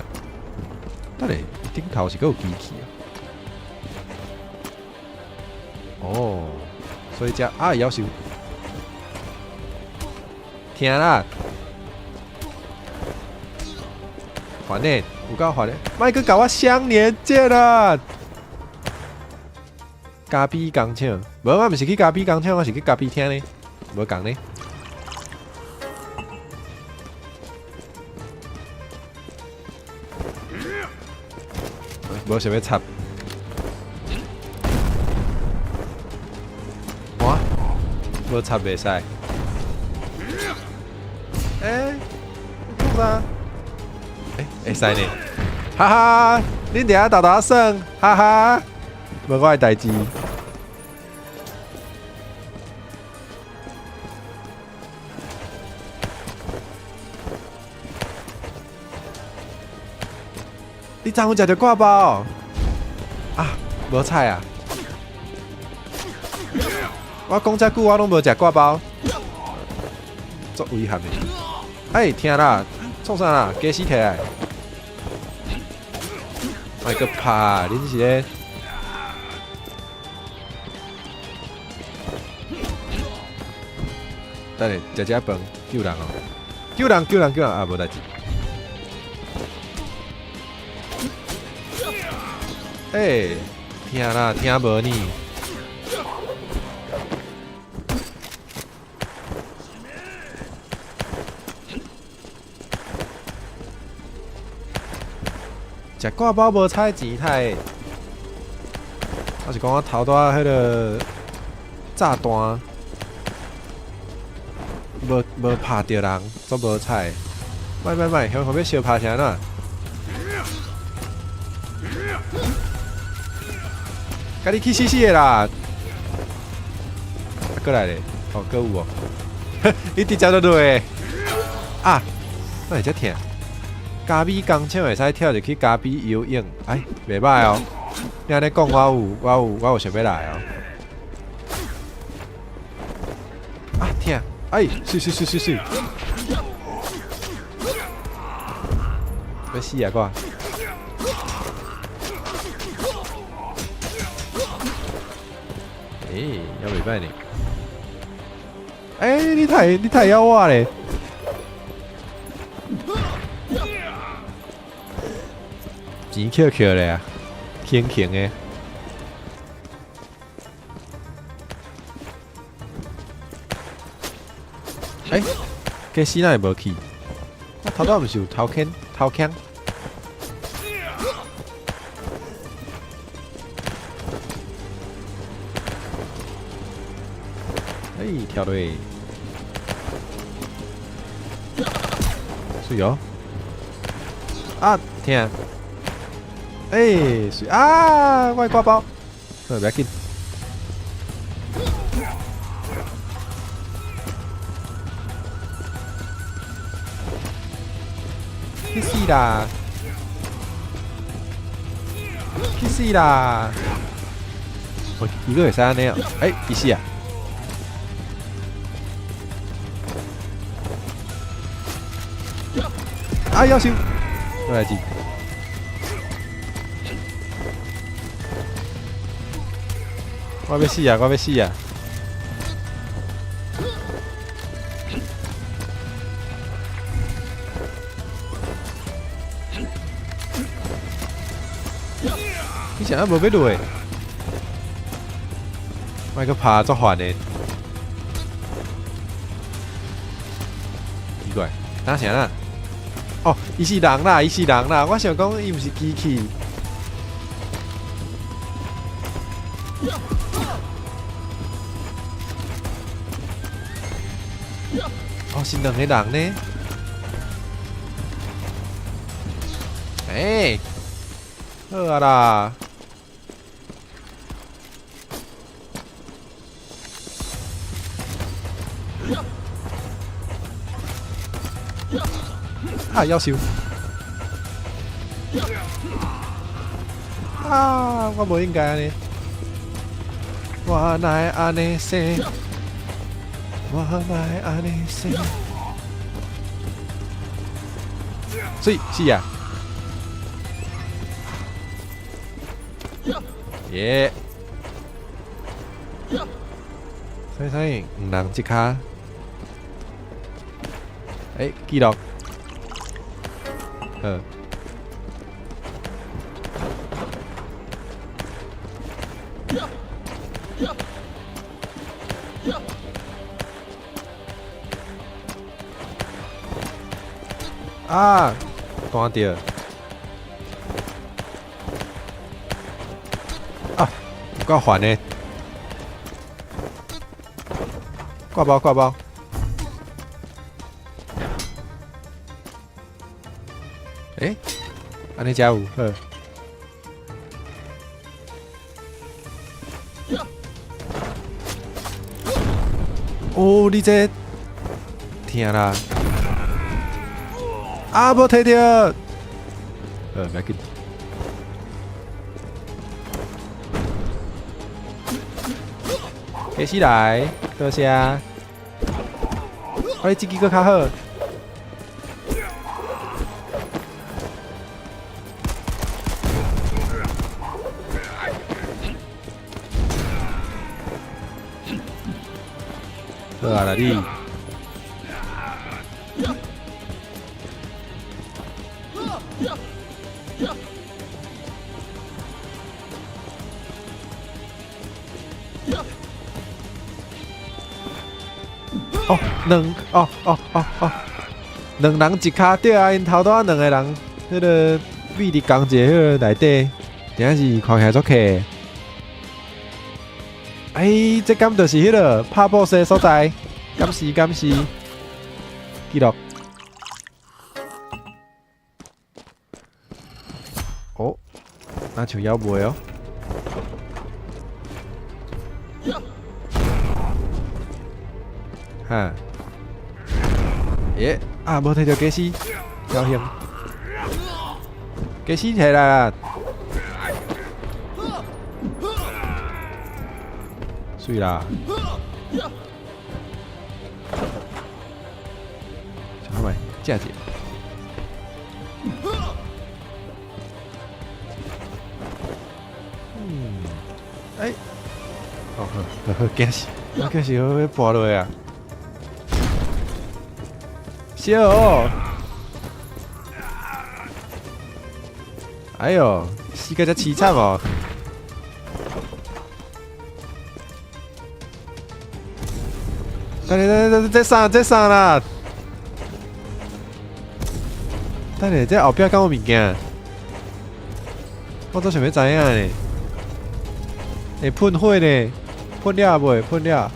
等下，頂頭是閣有機器啊？哦，所以這啊，夭壽，疼啦！煩呢，有夠煩的，莫閣共我相連劍啦！咖啡工廠，無，我毋是去咖啡工廠，我是去咖啡廳呢，無仝呢。無想欲插，哇，無插袂使。欸，創啥？欸，會使呢？哈哈，恁佇遐沓沓耍，哈哈，無我的代誌。你昨昏食著掛包？啊，無彩啊！我講遮久，我攏無食掛包，足遺憾的。哎，疼啦！創啥啦？雞死提來！莫閣拍，恁是咧？等下，食食飯，救人哦！救人，救人，救人啊！無代誌。欸，疼啦，疼無呢？食掛包無彩錢太，我是講我頭拄仔彼个炸彈，無拍著人，足無彩。莫莫莫，向後欲相拍成按怎？共你去死死的啦！啊，閣來咧，哦，閣有哦，你直接就落啊，哪會遮疼？咖啡工廠會使跳入去咖啡游泳，哎，袂歹哦。你按呢講，我有想欲來哦。啊，疼！哎，媠媠媠媠媠！欲死啊我！欸，猶袂歹呢。欸，你太枵我咧！錢抾抾咧啊，輕輕的。欸，假死哪會無去？我頭拄毋是有偷坑偷坑？欸，跳落，媠哦！啊，疼！欸，媠啊！我的掛包，好，袂要緊。去死啦！去死啦！哦，伊閣會使按呢哦？欸，伊死啊！啊，夭壽！無代誌。我欲死啊！我欲死啊！你啥無欲落？莫閣拍足煩的。奇怪，哪啥啦？哦，伊是人啦，伊是人啦！我想講伊毋是機器。哦，是兩個人呢。欸，好啊啦。啊，夭壽！啊，我無應該按呢，我哪會按呢生？我哪會按呢生？媠，死啊！耶！啥啥？五人一跤。欸，記錄。好。啊！彈著。啊！有夠煩的。掛包掛包。欸？按呢才有好。哦，你這疼啦！啊，無提著，袂要緊。開始來，多謝。我這支閣較好。好啊啦你。哦，兩哦哦哦哦，兩人一跤對啊，𪜶頭拄仔兩个人，彼个覕佇仝一个彼个內底，真正是看起來足客。哎，這敢就是彼个拍 boss 的所在？敢是敢是？記錄。哦，若像猶未哦。哈，耶！啊，無提著家私，僥倖。家私提來啦，媠啦！想看覓，食者。嗯，哎，哦好，好驚死，我驚死，我欲跋落啊！燒哦！哎喲，死甲遮凄慘哦！等下等下等，這啥這啥啦？等下這後壁敢有物件？我足想欲知影呢。會噴火呢？噴了未？噴了。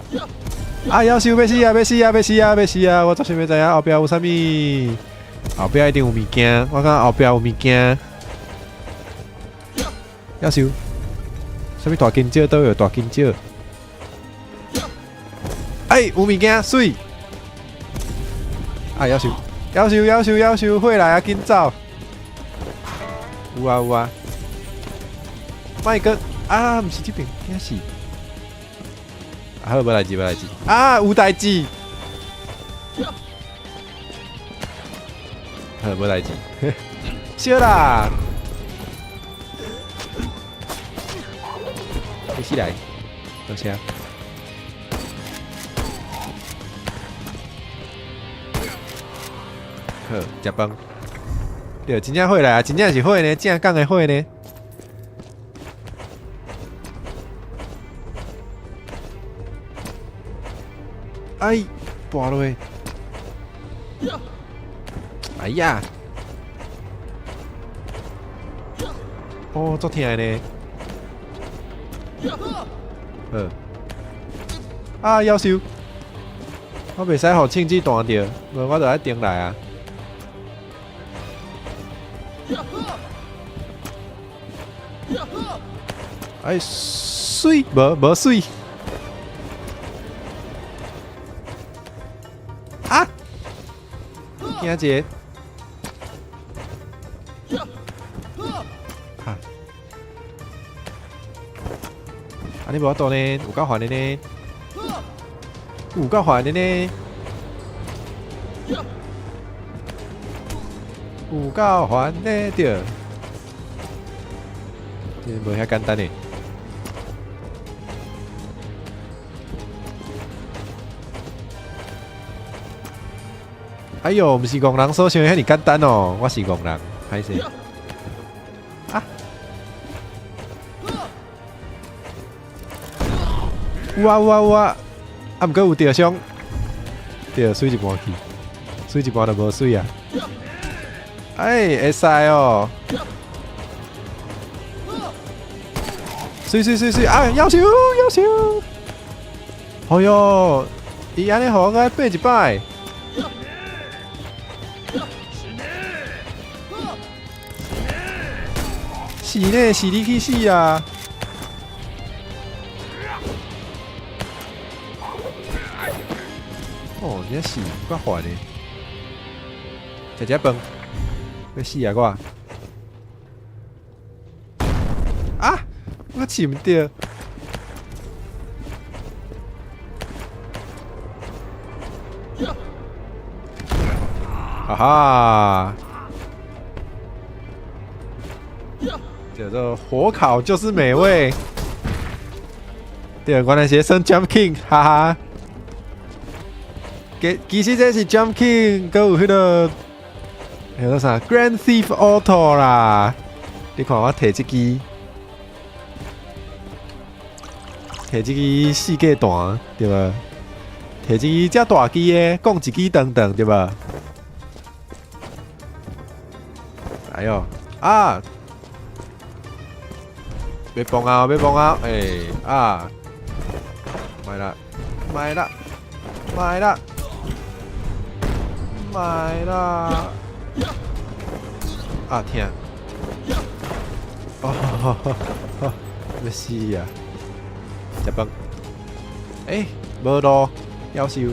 啊！夭壽欲死啊！欲死啊！欲死啊！欲死啊！我足想欲知影後壁有啥物？後壁一定有物件，我感覺後壁有物件。夭壽，啥物大金蕉都有大金蕉。哎，有物件，媠！啊，夭壽，夭壽，夭壽，夭壽，火來啊！緊走！有啊有啊。莫閣啊，毋是這邊，驚死！啊好，無代誌，無代誌。啊，有代誌。好，無代誌。燒啦！開始來，多謝。好，食飯。對，真正火來啊！真正是火呢，正港的火呢。哎，跋落！哎呀！哦，足疼的呢。好。啊，夭壽！我袂使予銃子彈著，無我就愛重來啊。哎，媠，無無媠。啊！驚一個。啊！啊！你無法度呢，有夠煩的呢，有夠煩的呢，有夠煩的對。這無遐簡單的。哎喲，毋是戇人所想的遐爾簡單哦，我是戇人，歹勢。啊！有啊有啊有啊！啊，毋過有著傷，對，媠一半去，媠一半就無媠啊。哎，會使哦。媠媠媠媠啊！夭壽夭壽！哎喲，伊按呢予我閣爬一擺。是呢，是你去死啊！哦，真是够烦的。食食飯，欲死啊我！啊！我飼毋著。哈哈！叫做火烤就是美味。對，原來是算 Jump King，哈哈。其實這是 Jump King，閣有彼个彼个啥 Grand Theft Auto 啦。你看我提這支，提這支世界彈，對無？提這支遮大支的，講一支長長，對無？哎喲，啊！欲碰啊！欲碰啊！欸啊！莫啦，莫啦，莫啦，莫啦！啊疼！哦，欲死啊！食飯。欸，無路，夭壽。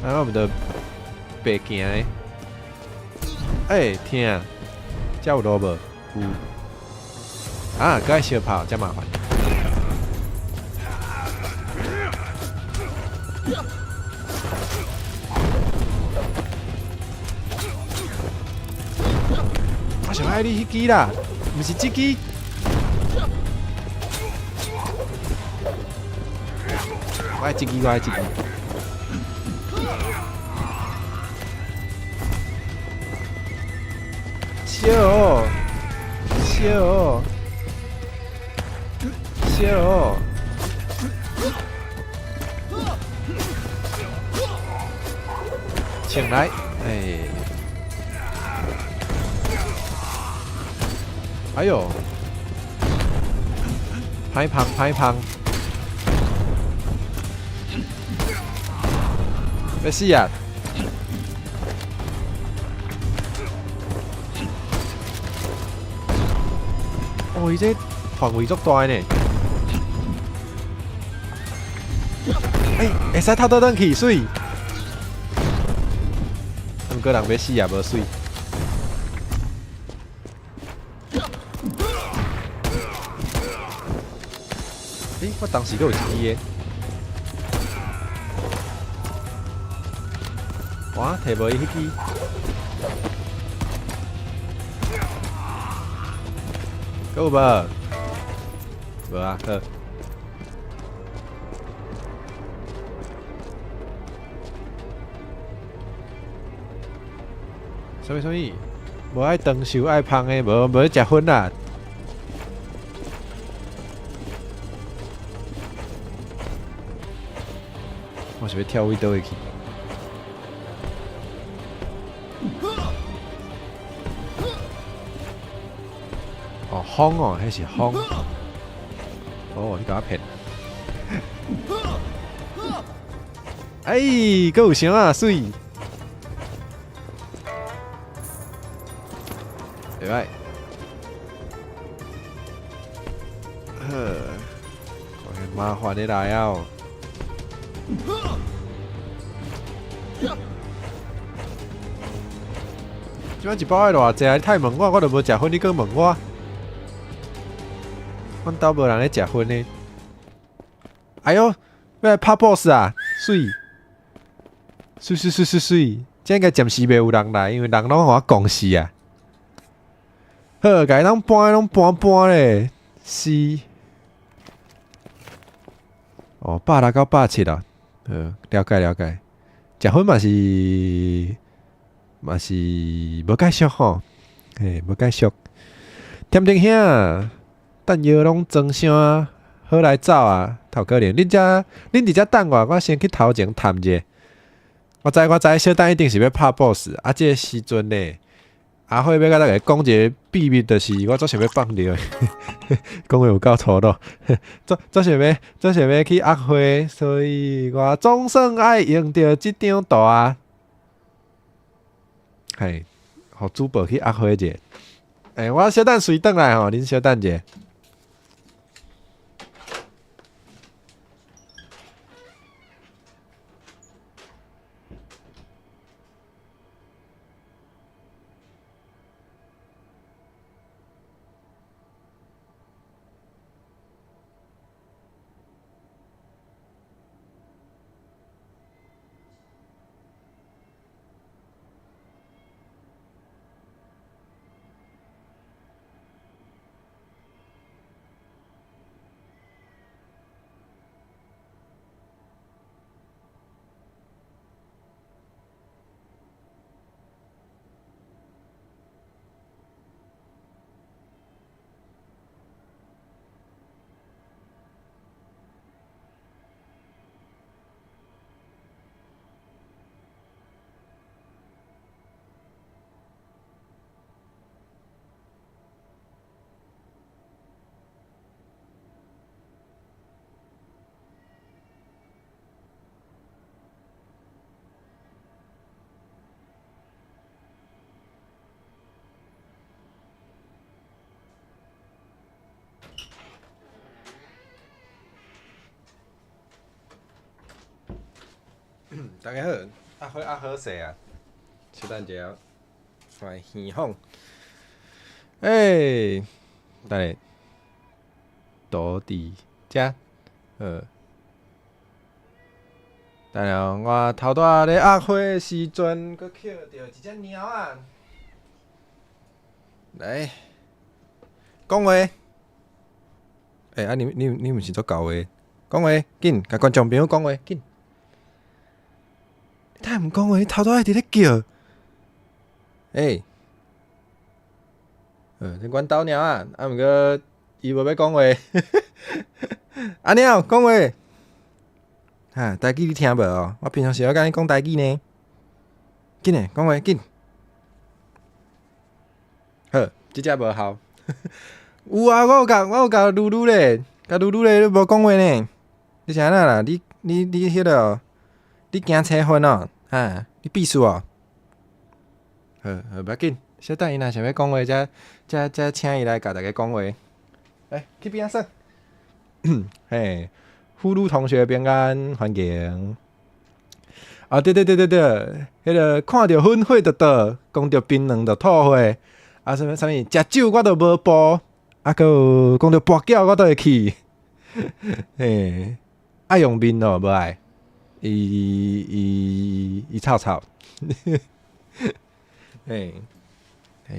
啊，我毋著白行的。欸，疼！遮有路無？有。啊，閣愛相拍，遮麻煩。我想愛你彼支啦，毋是這支。我愛這支，我愛這支。燒哦，燒哦，燒哦！請來，欸，哎喲，歹芳歹芳，欲死啊！哦，伊這範圍足大呢！欸，會使透倒轉去，媠！毋過人欲死也無媠。欸，我當時閣有一支的。哇，提無伊彼支。閣有無？無啊，好。啥物啥物？無愛長壽愛芳的，無無咧食薰啦。我是欲跳位佗位去？哦，風哦，彼是風。哦，你共我騙。哎，閣有啥啊？媠。袂歹。好，看麻煩的來啊！這擺一包愛偌濟啊？你太問我，我都無食薰，你閣問我？阮兜無人咧食薰的。哎喲，欲來拍 boss 啊！媠，媠媠媠媠媠，這應該暫時袂有人來，因為人攏予我戇死啊！好，共伊攏搬攏搬搬咧，是。哦，160到170啊，了解了解。食薰嘛是無介俗吼，嘿，無介俗。添丁兄，彈藥攏裝箱好來走啊！頭可能，恁遮恁佇遮等我，我先去頭前探者。我知我知，小等一定是欲拍 boss，啊，這个時陣呢，阿火欲共大家講一个秘密，就是我足想欲放尿的，講話有夠粗魯，足想欲去約會，所以我總算愛用著這張圖啊，嘿，予主播去約會者。欸，我小等隨轉來吼，恁小等者。大家好，啊好啊好势啊，小等一下，来耳风。欸，等下，倒伫遮，好。等下我头拄仔咧压花的时阵，阁捡著一只猫仔。来，讲话。欸，啊你毋是做厚的，讲话，紧，共观众朋友讲话，紧。你太毋讲话，你头拄仔一直咧叫。欸，这阮兜猫仔，啊，毋过伊无欲讲话。阿猫讲话。哈，台语你听无哦？我平常时爱共你讲台语呢。紧嘞，讲话紧。好，这只无效。有啊，我有共噜噜咧，共噜噜咧，你无讲话呢？你是按怎啦？你彼个，你惊车祸哦？哈，你必输哦？好，好，无要紧，小等伊若想欲讲话，才请伊来共大家讲话。来，去边仔耍。嘿，呼噜同学平安，欢迎。啊，对对对对对，彼个看著粉火就倒，讲著槟榔就吐血。啊，啥物啥物，食酒我都无步，啊，阁有讲著跋筊我都会去。嘿，爱用面哦，无爱，伊臭臭。嘿，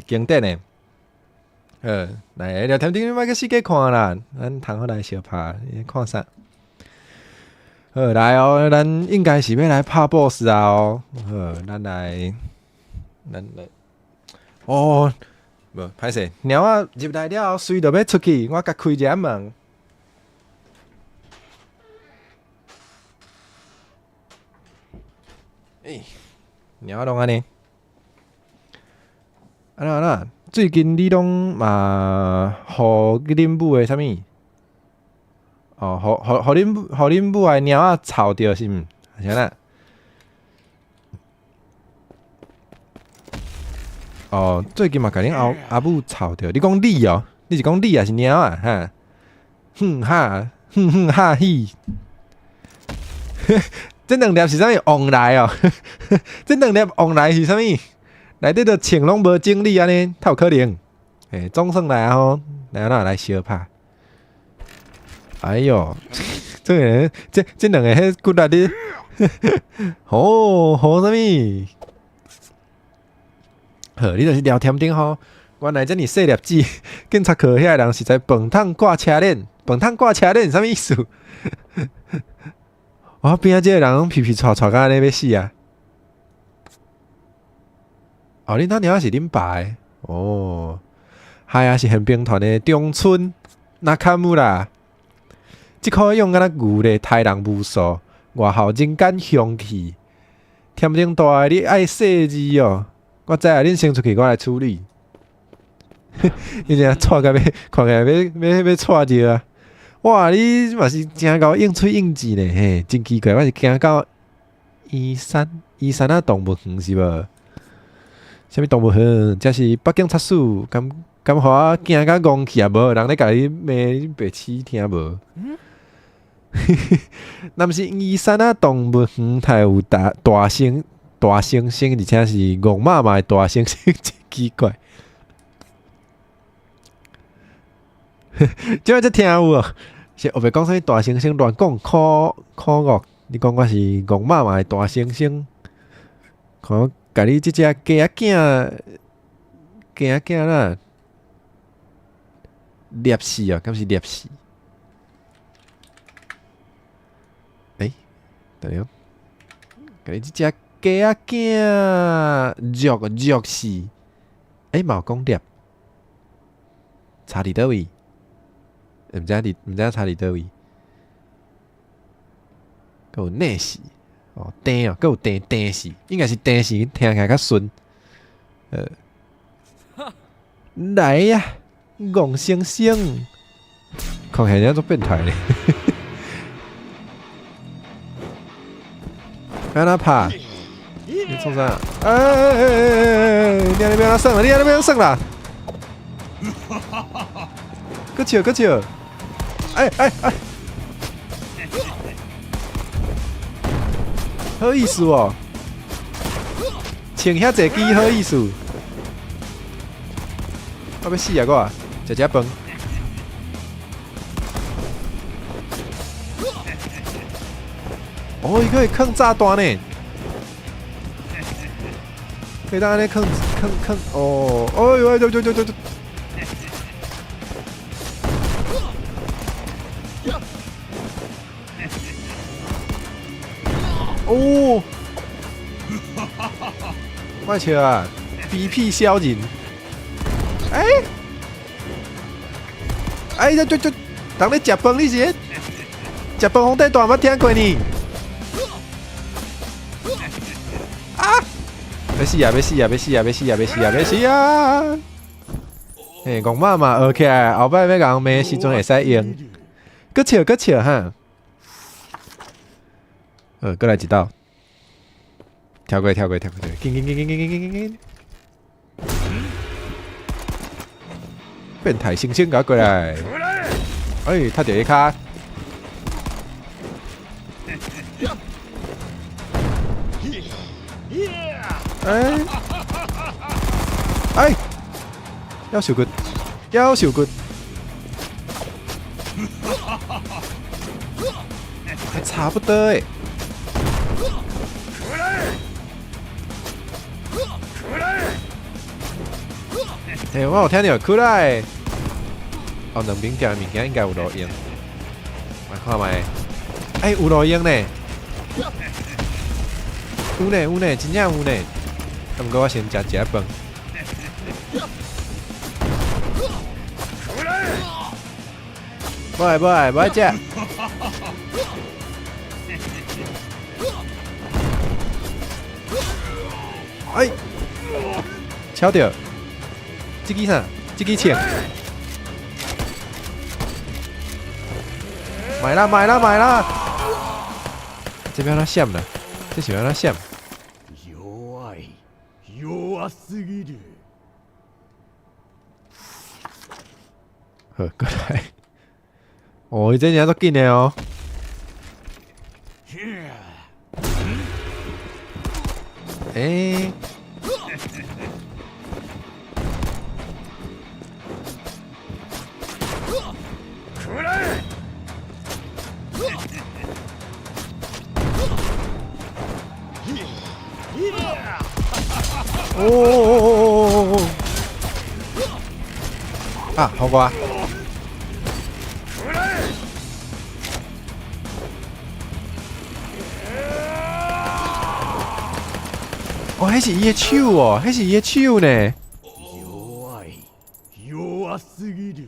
经典的。好，来聊天顶，莫阁四界看啦，咱通好来相拍，你看啥？好，来哦，咱应该是欲来拍 BOSS 啊哦。好，咱来，哦，无歹势，猫仔入来了后，随著欲出去，我共开一下门。欸，猫仔拢按呢？按怎按怎？最近你拢嘛，予恁母的啥物？哦，予恁母的猫仔臭著是毋？是按怎？哦，最近嘛，共恁阿母臭著。你讲你哦，你是讲你抑是猫仔？哈？哼哈，哼哼哈嘿。这两粒是啥物？旺来哦，这两粒旺来是啥物？内底都穿拢无整理按呢，较有可能。欸，总算来啊吼，来哪来相拍？哎哟，这个这两个彼骨力咧，哦，好啥物？好，你就是聊天顶吼，原来遮尔细粒子，警察课遐个人实在饭桶挂车链，饭桶挂车链是啥物意思？我边仔这个人拢皮皮挫挫甲按呢欲死啊！哦，恁兜猫仔是恁爸的哦，系啊，是宪兵团的中村那卡姆啦。这箍勇敢若牛咧，杀人无数，外号人间凶器。添丁大的，你爱细腻哦。我知影，恁先出去，我来处理。伊正掣甲欲，看起来欲掣著啊！哇，你嘛是真𠢕应喙应舌呢，嘿，真奇怪，我是惊到伊山仔动物园是无？啥物动物园？这是北京插属，敢敢予我驚甲戇去啊？無人咧共你罵你白痴聽無？若毋是義山仔動物園才有大大猩大猩猩，而且是戇媽媽的大猩猩，真奇怪。這擺才聽有哦，是後壁講啥物大猩猩亂講，可可惡！你講我是戇媽媽的大猩猩，看我共你這隻雞仔囝雞仔囝啦，捏死啊！敢是捏死？欸，等下，共你這隻雞仔囝弱弱死？欸，嘛有講捏，差佇佗位？毋知佇毋知差佇佗位？閣有內死哦，甜哦，閣有甜甜死，應該是甜死，聽起來較順。來呀，戇猩猩，看起來足變態咧。欲按怎拍？你創啥？欸欸欸欸欸！你按呢欲按怎耍啦？你按呢欲按怎耍啦？閣笑閣笑！欸欸欸！好意思哦，穿遐濟支好意思，我欲死啊我！食食飯。哦，伊閣會囥炸彈呢，可以當按呢囥囥囥哦，哎呦，對對對對對。哦，莫笑啊！BP 小人，欸，哎，這這這，人咧食飯，你是食飯皇帝大，毋捌聽過呢？啊！欲死啊！欲死啊！欲死啊！欲死啊！欲死啊！欲死啊！欸，戇媽媽學起來，後擺欲共人罵時陣會使用。閣笑閣笑哈！閣來一道，跳過跳過跳過，緊緊緊緊緊緊緊緊緊！變態猩猩共我過來！哎，踢著伊跤。哎，哎，夭壽骨，夭壽骨，還差不多欸。欸，我有聽著，起來！哦，兩邊行的物件應該有路用，來看覓。欸，有路用呢，有呢有呢，真正有呢。啊，毋過我先食一下飯。無愛無愛，無愛食。哎，敲著，這支啥？這支槍。買啦買啦買啦！這欲按怎閃啦？這是欲按怎閃？弱い、弱すぎる。好，過來。哦，伊這爾足緊的哦。欸。哦哦哦哦哦哦！啊，好瓜！哦，彼是伊的手哦，彼是伊的手呢。弱い、弱すぎる。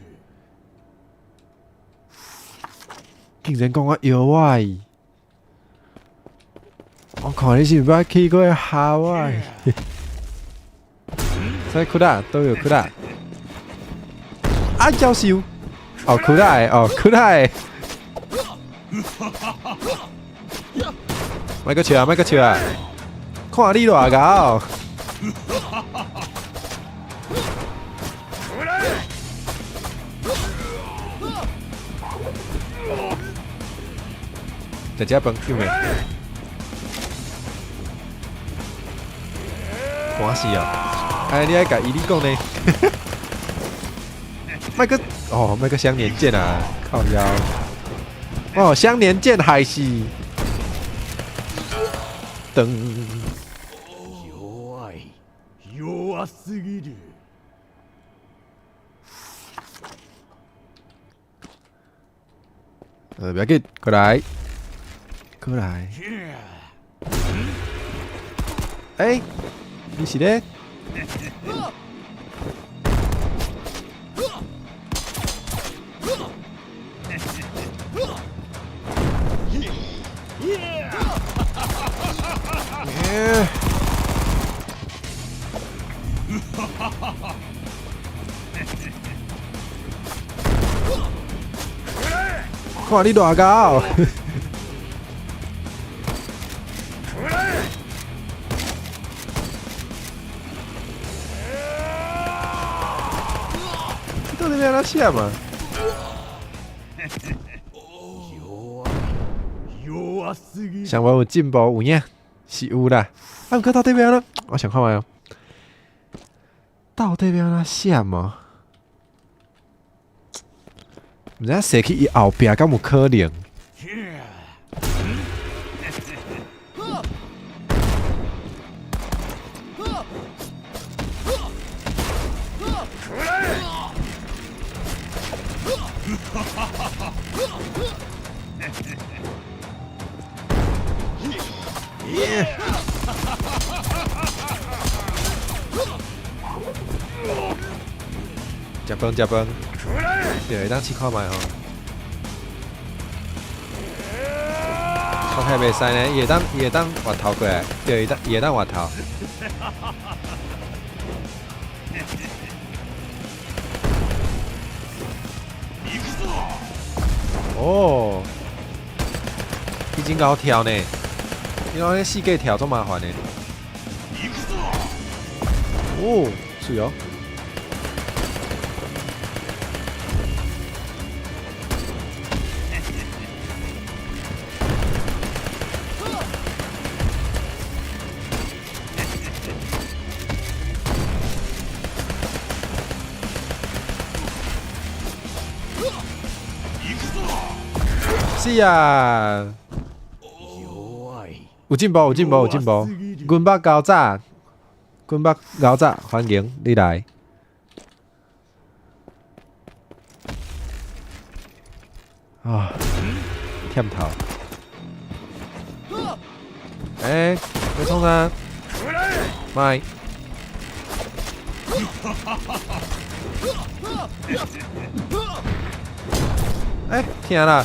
竟然講我弱い，我看你是毋捌去過夏威夷。啥窟啊？佗有窟啊？啊，夭壽！哦，窟啊的，哦，窟啊的。莫閣笑啊！莫閣笑啊！看你偌𠢕。来食飯，救命！寒死哦！哎，你愛共伊你講呢？麥閣哦，麥閣相連劍啊，靠腰！哦，相連劍害死！噔。弱い、弱すぎる。不要緊，過來，過來。欸，你是咧？看你偌高！你到底欲按怎写嘛？弱すぎる。上悬有進步有影，是有啦。啊，毋過到底欲按怎？我想看覓哦。到底欲按怎寫嘛？毋知影踅去伊後壁敢有可能？食飯食飯，對，會當試看覓吼。看起來袂使呢，伊會當越頭過來，對，伊會當越頭。哦，伊真𠢕跳呢，伊按呢四界跳足麻煩的。哦，媠哦。是啊，有進步，有進步，有進步。軍北高早，軍北高早，歡迎你來。啊，忝頭。欸，欲創啥？莫。欸，疼啦！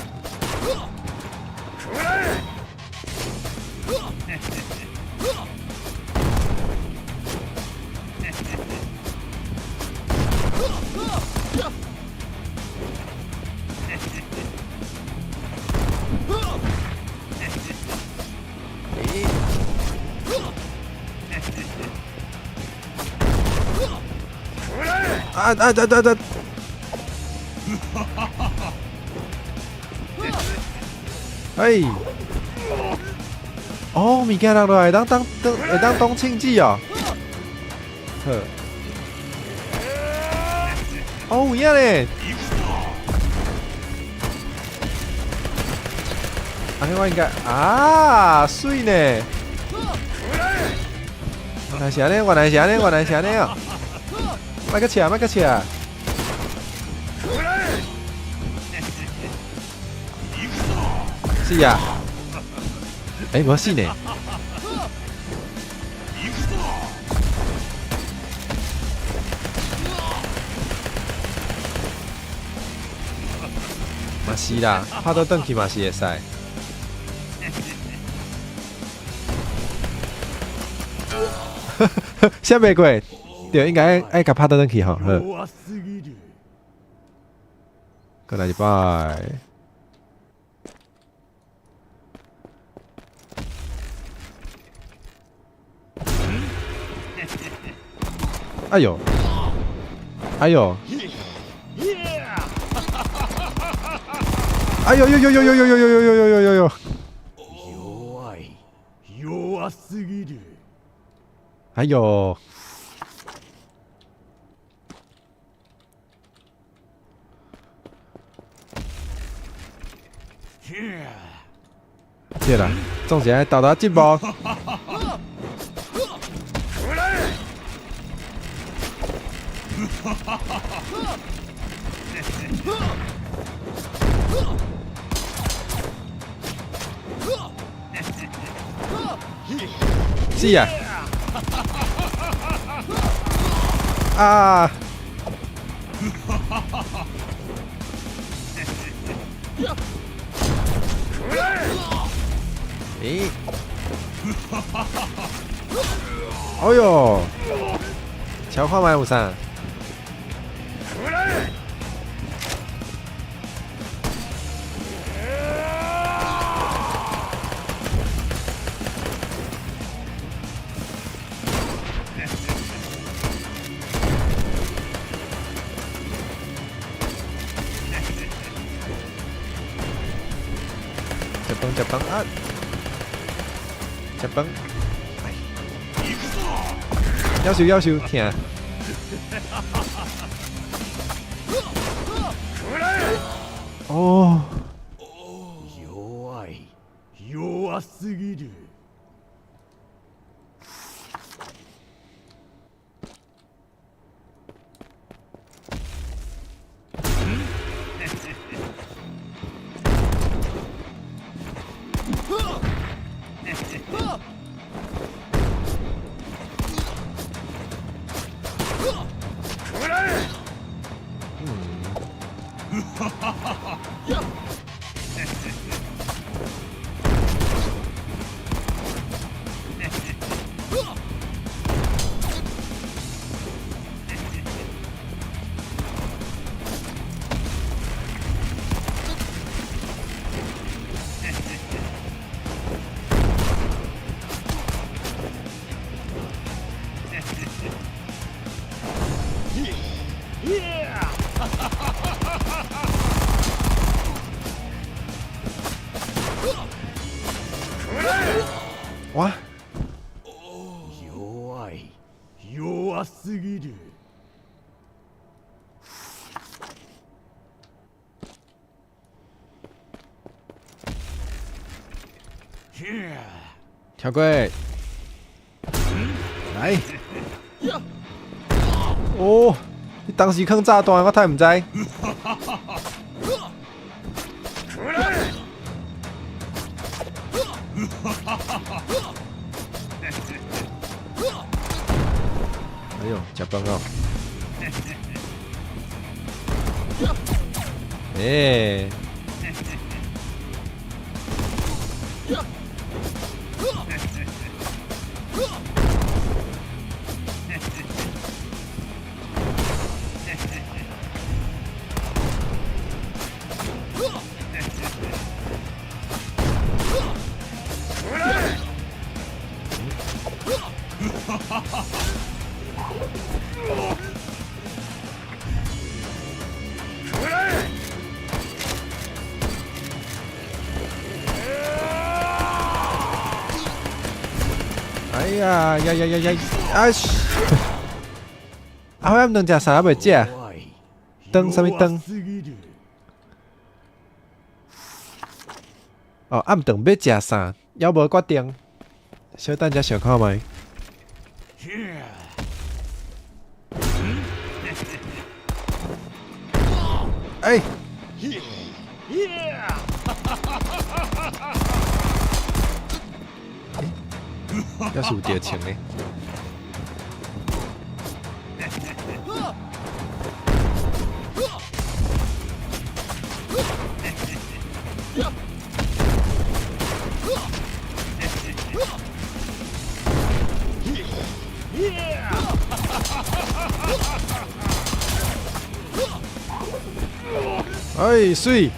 啊啊啊啊啊！哎，哦，物件落落來，當當當會當當槍子哦。好。哦，有影咧。按呢我應該啊，媠呢。原來是按呢，原來是按呢，原來是按呢哦。莫閣扯，莫閣扯。死啊！欸，無死呢。嘛是啦，拍倒轉去嘛是會使。寫袂過，對，應該愛共拍倒轉去吼。好。閣來一擺。哎喲，哎喲，哎喲喲喲喲喲喲喲喲喲喲喲喲！弱すぎる。哎哟！对啦，总是爱沓沓进步。是啊！啊！咦？哎哟！瞧看覓有啥？食飯食飯啊！食飯，哎，夭壽夭壽疼。哦。弱い、弱すぎる。哇！弱い、弱すぎる。跳過，來！哦，你當時囥炸彈，我太毋知。哎喲，食飯哦！欸。哎呀呀呀呀呀！哎西！阿辉暗顿食啥还袂食？灯啥物灯？哦，暗顿欲食啥？犹无决定。小等才想看覓。哎！抑是有著穿呢。哎，媠！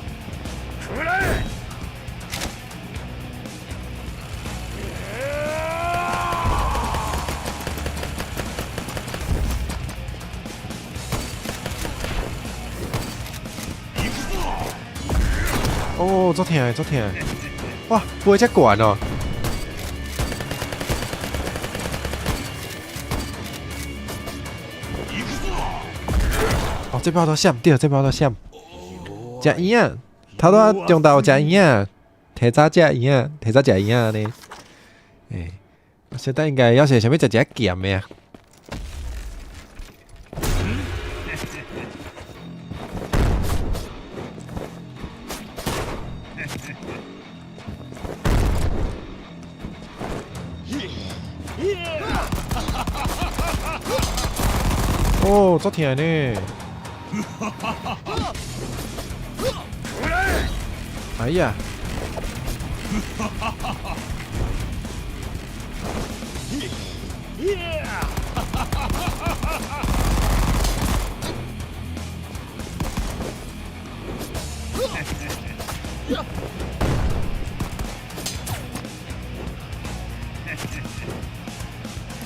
哦，足疼的，足疼的！哇，飞遮悬哦！哦，這擺都閃，對，這擺都閃。食圓仔，頭拄仔中晝食圓仔，提早食圓仔，提早食圓仔呢。欸，小等應該猶是啥物食一下鹹的啊？哦，足疼呢！哎呀！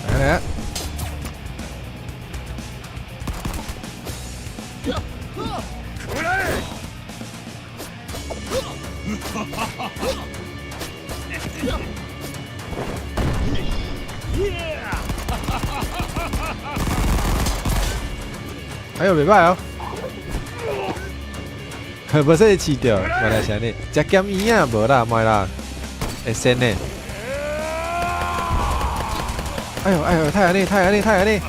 來來。哎喲，袂歹哦，無說飼著，原來是按呢。食鹹圓仔無啦，莫啦，會鮮的。哎喲哎喲，太按呢，太按呢，太按呢。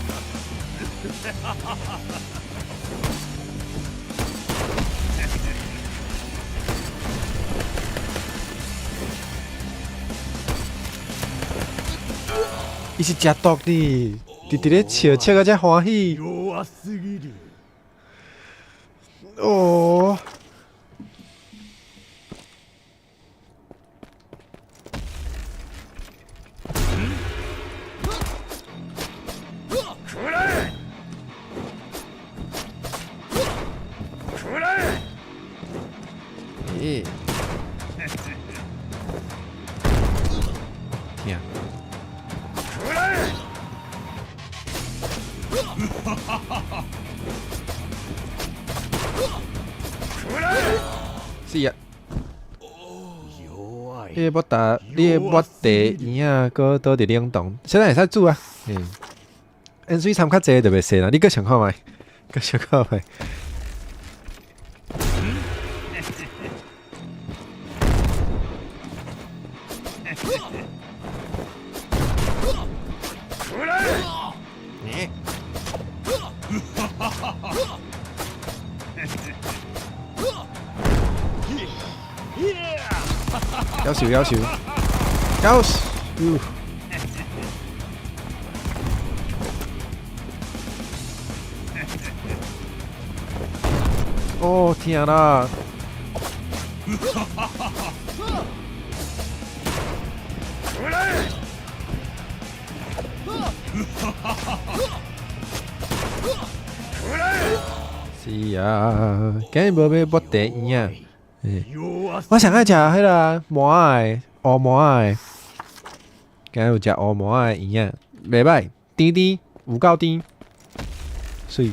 伊是食毒呢，直直咧笑，笑甲遮歡喜。哦。咦？疼。是啊。你的抹茶，你的抹茶圓仔，閣倒佇冷凍，現在會使煮啊。嗯。鹽水摻較濟就袂生啦，你閣想看覓？閣想看覓？夭壽夭壽夭壽！哦，疼啦！是啊，今日無買抹茶圓仔。我上愛食彼個麻仔的烏麻仔的，今日有食烏麻仔的圓仔，袂歹，甜甜，有夠甜，媠。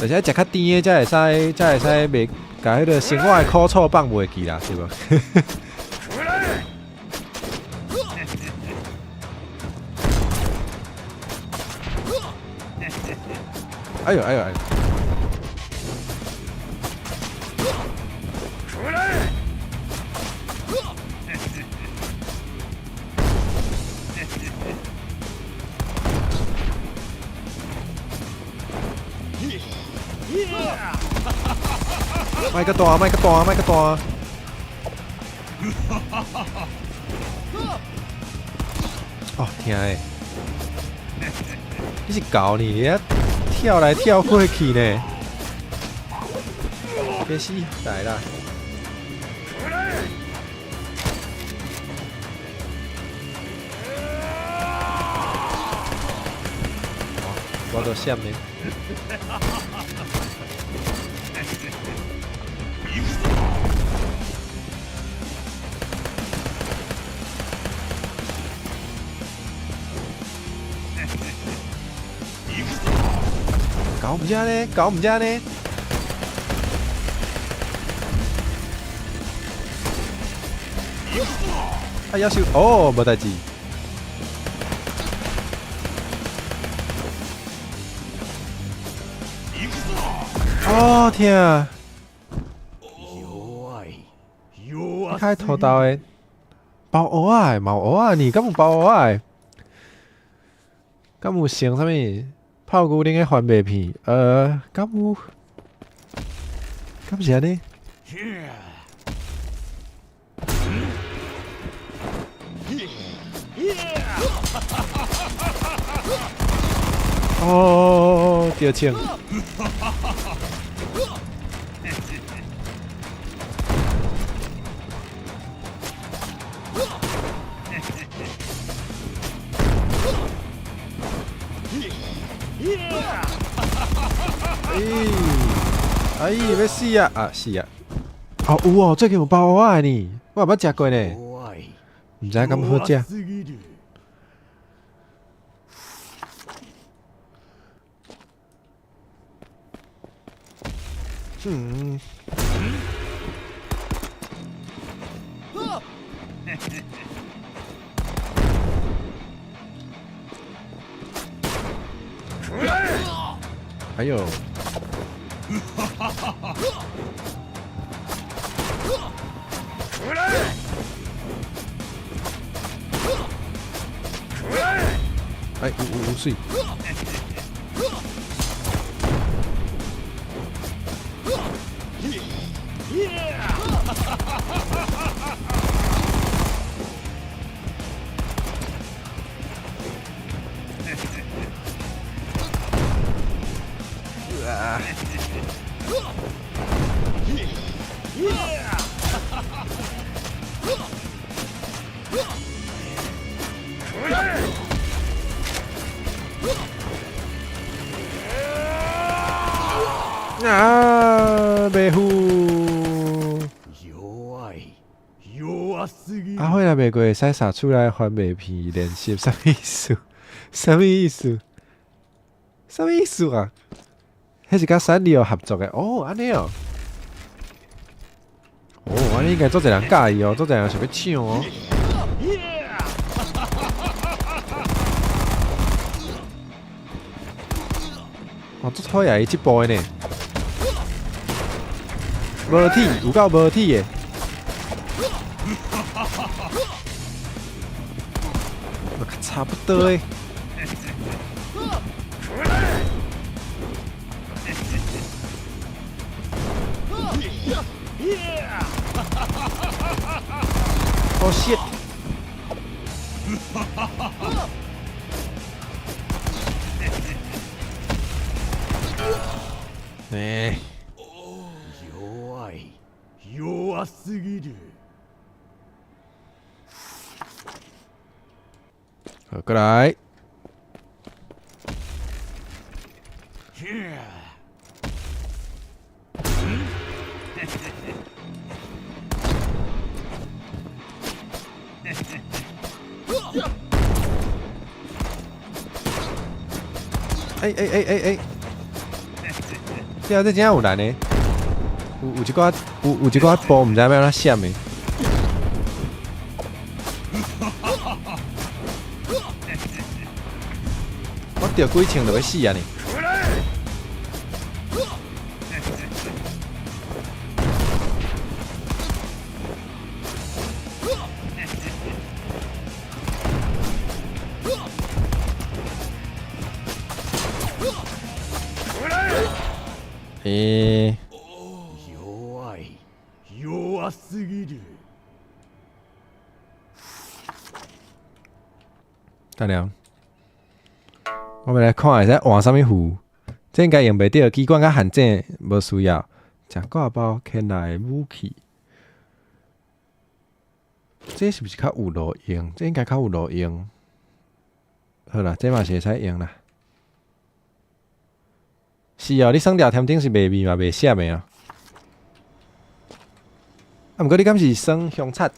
而且食較甜的才會使，才會使袂共彼個生活的苦楚放袂記啦，是無？哎喲哎喲哎！莫閣大，莫閣大，莫閣大！哦，疼的！你是狗呢？你跳來跳過去呢？別死，來啦！我都閃的。搞毋遮呢？搞毋遮呢？啊，夭壽哦，無代誌。哦，疼！弱い弱開拖刀的包蚵仔的，嘛有蚵仔呢？敢有包蚵仔的？敢有成啥物泡牛奶的番麥片？敢有？敢是按呢？哦，著槍！哎，哎，欲死啊！啊，死啊！哦，有哦，最近有包蚵仔呢，我也捌食過呢，弱い毋知敢好食。弱すぎる。嗯。哎呦！哎，有有有水！啊，袂赴。弱い弱すぎる。阿慧若袂過會使撒出來番麥片練習，啥物意思？啥物意思？啥物意思啊？彼是佮三麗合作的哦，按呢哦。哦，按呢應該足濟人佮意哦，足濟人想欲搶哦。哦，足討厭伊這步的呢。無鐵，有夠無鐵的。差不多的。Oh shit！欸。弱い弱すぎる。好，過來。欸欸欸欸欸！對啊，這真正有難的，有一寡有一寡步，毋知欲按怎閃的。我著幾槍就欲死啊呢！欸。弱い弱すぎる。等下，我們來看會使換啥物符，這應該用袂著，機關佮陷阱無需要。食掛包牽來的武器，這是毋是較有路用？這應該較有路用。好啦，這嘛是會使用啦。是哦，你耍廖添丁是袂味嘛，袂閃的哦。啊，毋過你敢是耍凶賊？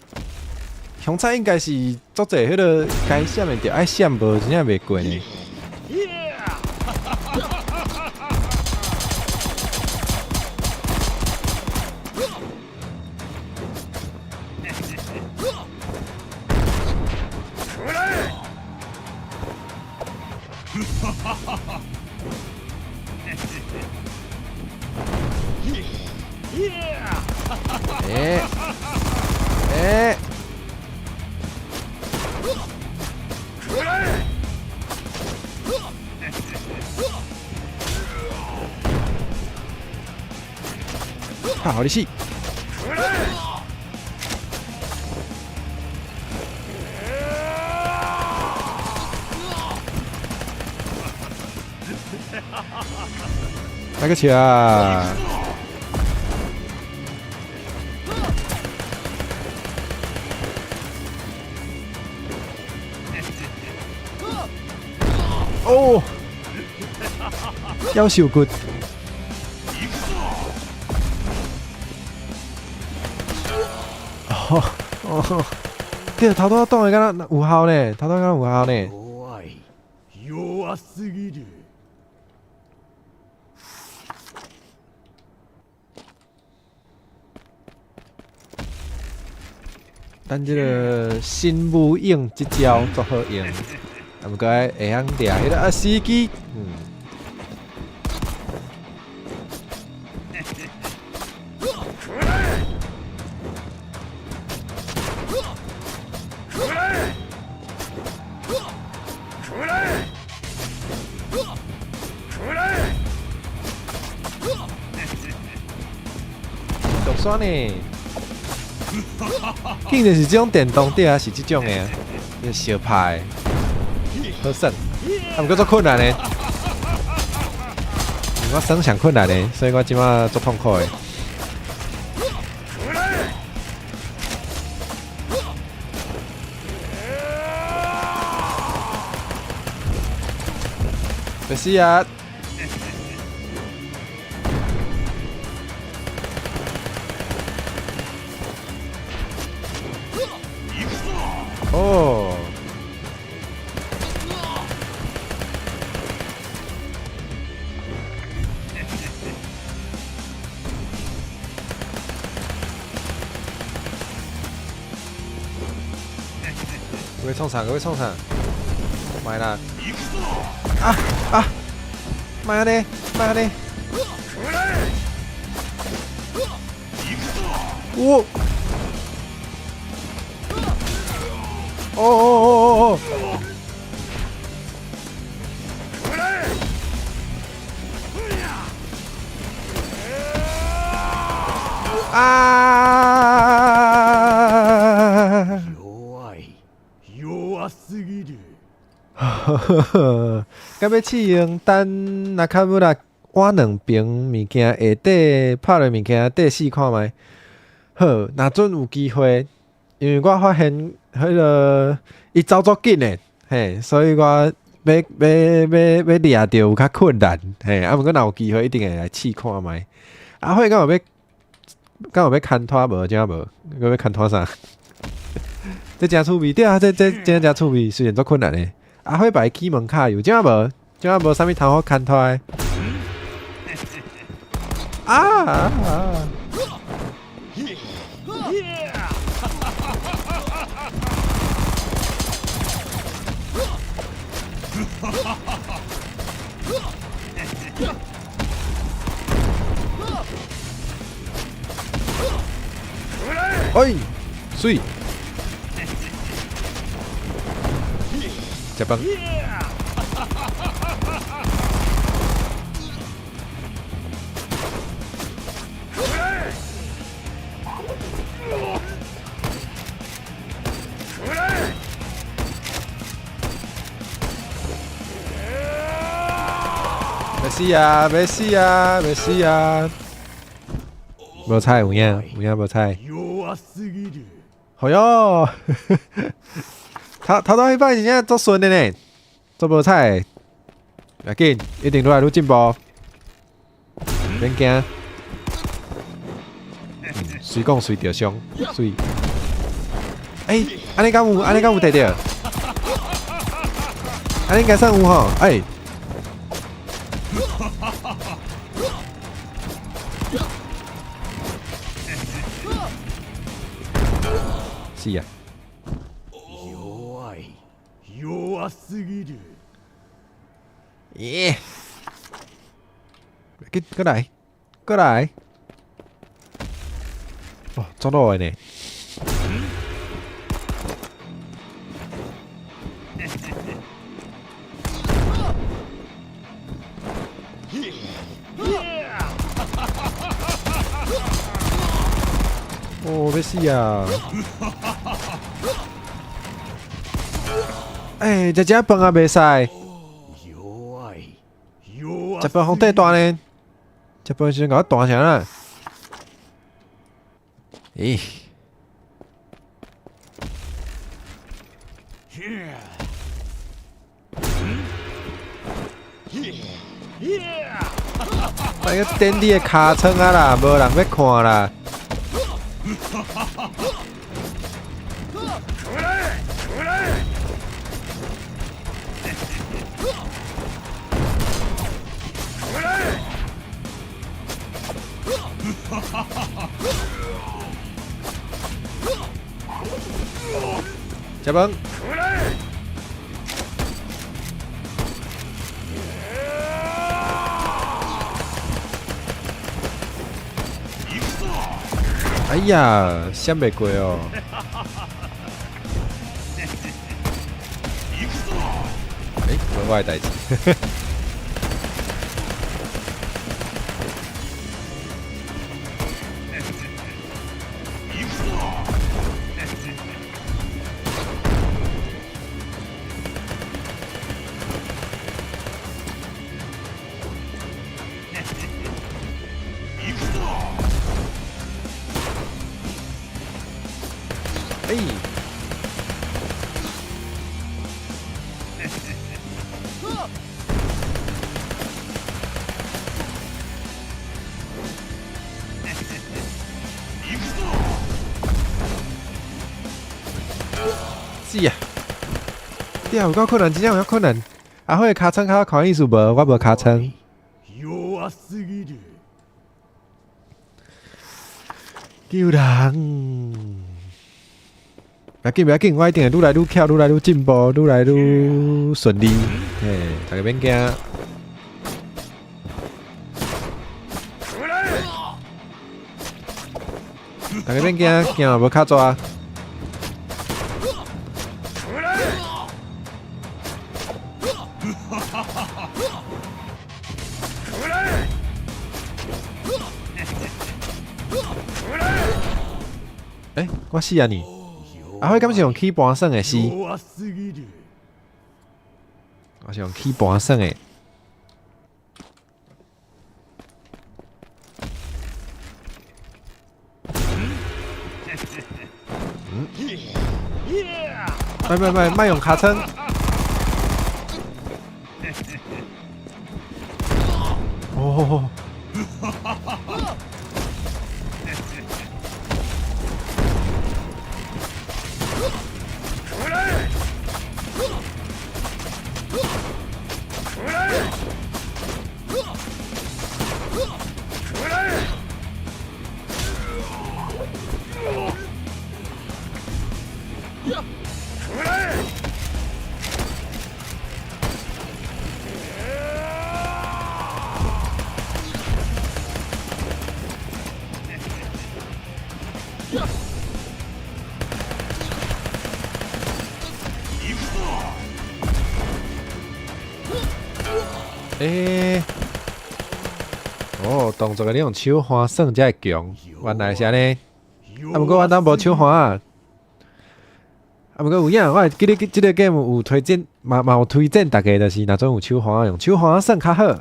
凶賊應該是足濟彼个該閃的著愛閃，無真正袂過呢。欸欸！拍予你死！来个笑啊！哦，夭壽骨。哦哦，對，頭拄仔擋的敢若有效呢，頭拄仔敢若有效呢。弱い弱すぎる。咱這个新武勇這招足好用，啊，毋過愛會曉掠彼个啊司機，毒酸呢？竟然是這種電動碟，還是這種的，這相拍的，好耍。啊，毋過足困難的，我耍上困難的，所以我這擺足痛苦的。別死啊！哦，各位创啥？各位创啥？莫啦！啊啊！莫按呢，莫按呢！哦！哦哦哦哦哦！啊！弱い弱すぎる。敢欲试用等纳卡姆拉换两爿物件下底拍落物件底试看觅。好，若准有机会，因为我发现彼个伊走足紧的，嘿，所以我欲欲欲欲掠著有较困难，嘿，啊，毋过若有机会，一定会来试看觅。阿辉敢有欲敢有欲牵拖无？遮无？阁欲牵拖啥？这诚趣味，对啊，这这真诚趣味，虽然足困难的。阿辉摆起门卡有遮无？遮无啥物通好牵拖的？啊啊！哎，媠！食饭。欲死啊！欲死啊！欲死啊！無彩有影，有影無彩。弱すぎる。好喲，頭頭拄彼擺真正足順的呢，足無彩的。袂要緊，一定愈來愈進步，免驚。隨講隨著傷，媠。欸，按呢敢有？按呢敢有摕著？按呢應該算有吼，欸。死啊！弱い弱すぎる。耶！緊，過來，過來。哦，足老的呢。哦，欲死啊！欸，食食飯也袂使。食飯予缀彈呢？食飯時陣共我彈啥啦？咦？莫閣等你的尻川啊啦，無人欲看啦。食飯。哎呀，閃袂過哦！欸，無我的代誌。欸！死啊！對啊，有夠困難，真正有夠困難。阿輝尻川較看意思無？我無尻川。救人！袂緊袂緊，我一定會愈來愈巧，愈來愈進步，愈來愈順利。嘿，大家免驚。大家免驚，驚無較大。欸，我死啊你！阿輝敢是用起盤算的？是，我是用起盤算的。嗯？莫莫莫，莫用尻川。哦。欸，哦，動作你用手環算才會強，原來是按呢。啊，毋過阮兜無手環啊。啊，毋過有影，我會記得這個 game 有推薦，嘛嘛有推薦大家，就是若陣有手環，用手環算較好。欸，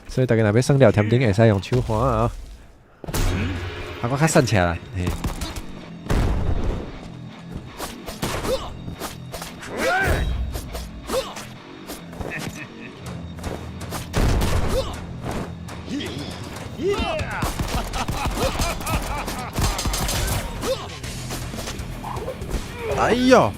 所以大家若欲耍廖添丁，會使用手環啊。啊，我較散起來。嘿。哎喲！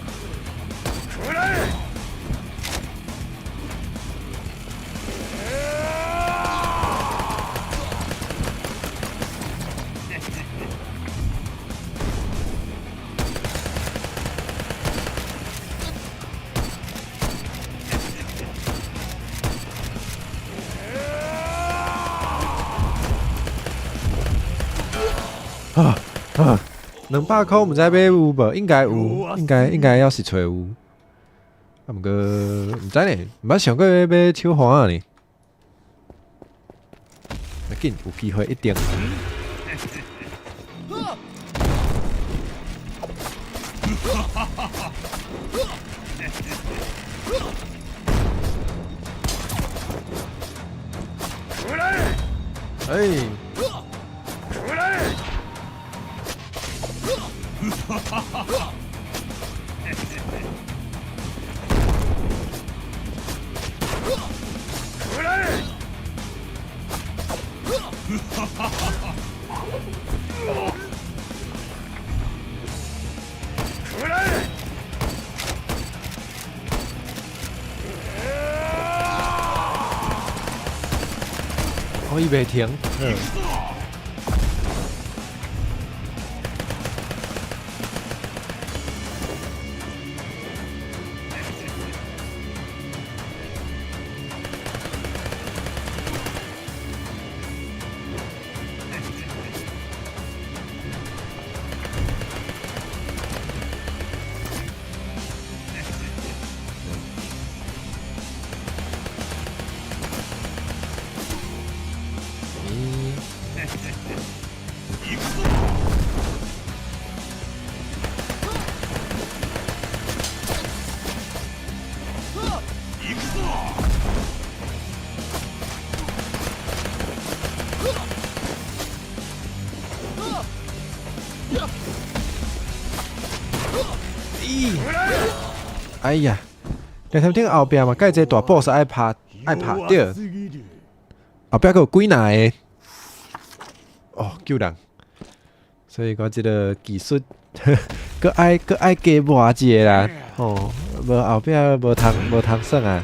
啊！啊，200箍毋知買有無？應該有，應該猶是揣有。啊，毋過毋知呢，毋捌想過欲買手環仔呢。欲緊，有機會一定。哎！哦，伊袂停。咦！哎呀，掠添頂後壁嘛，蓋這大 boss 愛拍愛拍對，後壁閣有幾若个，哦，救人！所以講這个技術，閣愛加磨一下啦，吼，無後壁無通耍啊！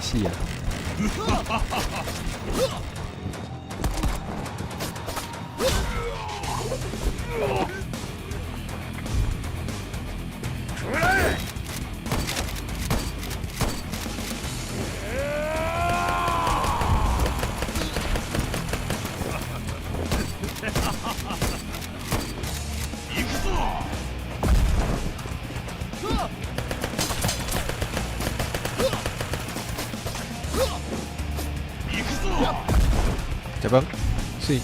是啊。食飯，媠。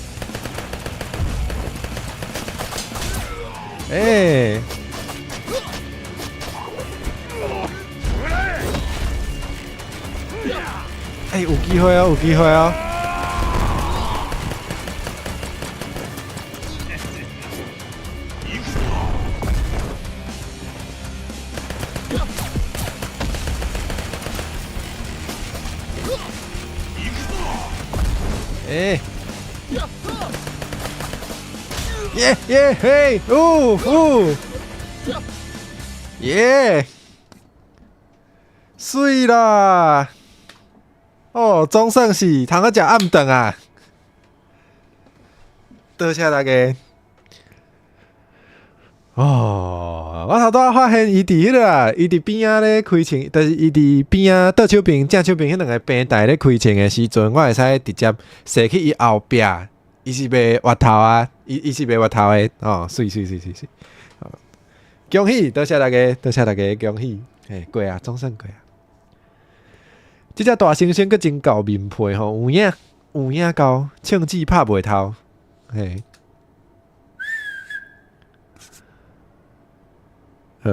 欸！欸，有機會哦，有機會哦！欸！耶耶嘿！嗚嗚！耶！媠啦！哦，總算是通好食暗頓啊！多謝大家。哦，我頭拄仔發現伊佇彼个啊，伊佇邊仔咧開槍，就是伊佇邊仔倒手邊、正手邊彼兩个平台咧開槍的時陣，我會使直接射去伊後壁，伊是袂活頭啊，伊是袂活頭的哦，媠媠媠媠媠！恭喜，多謝大家，多謝大家，恭喜！嘿，過啊，總算過啊！這隻大猩猩閣真厚面皮吼，有影有影厚，槍子拍袂透，嘿。好，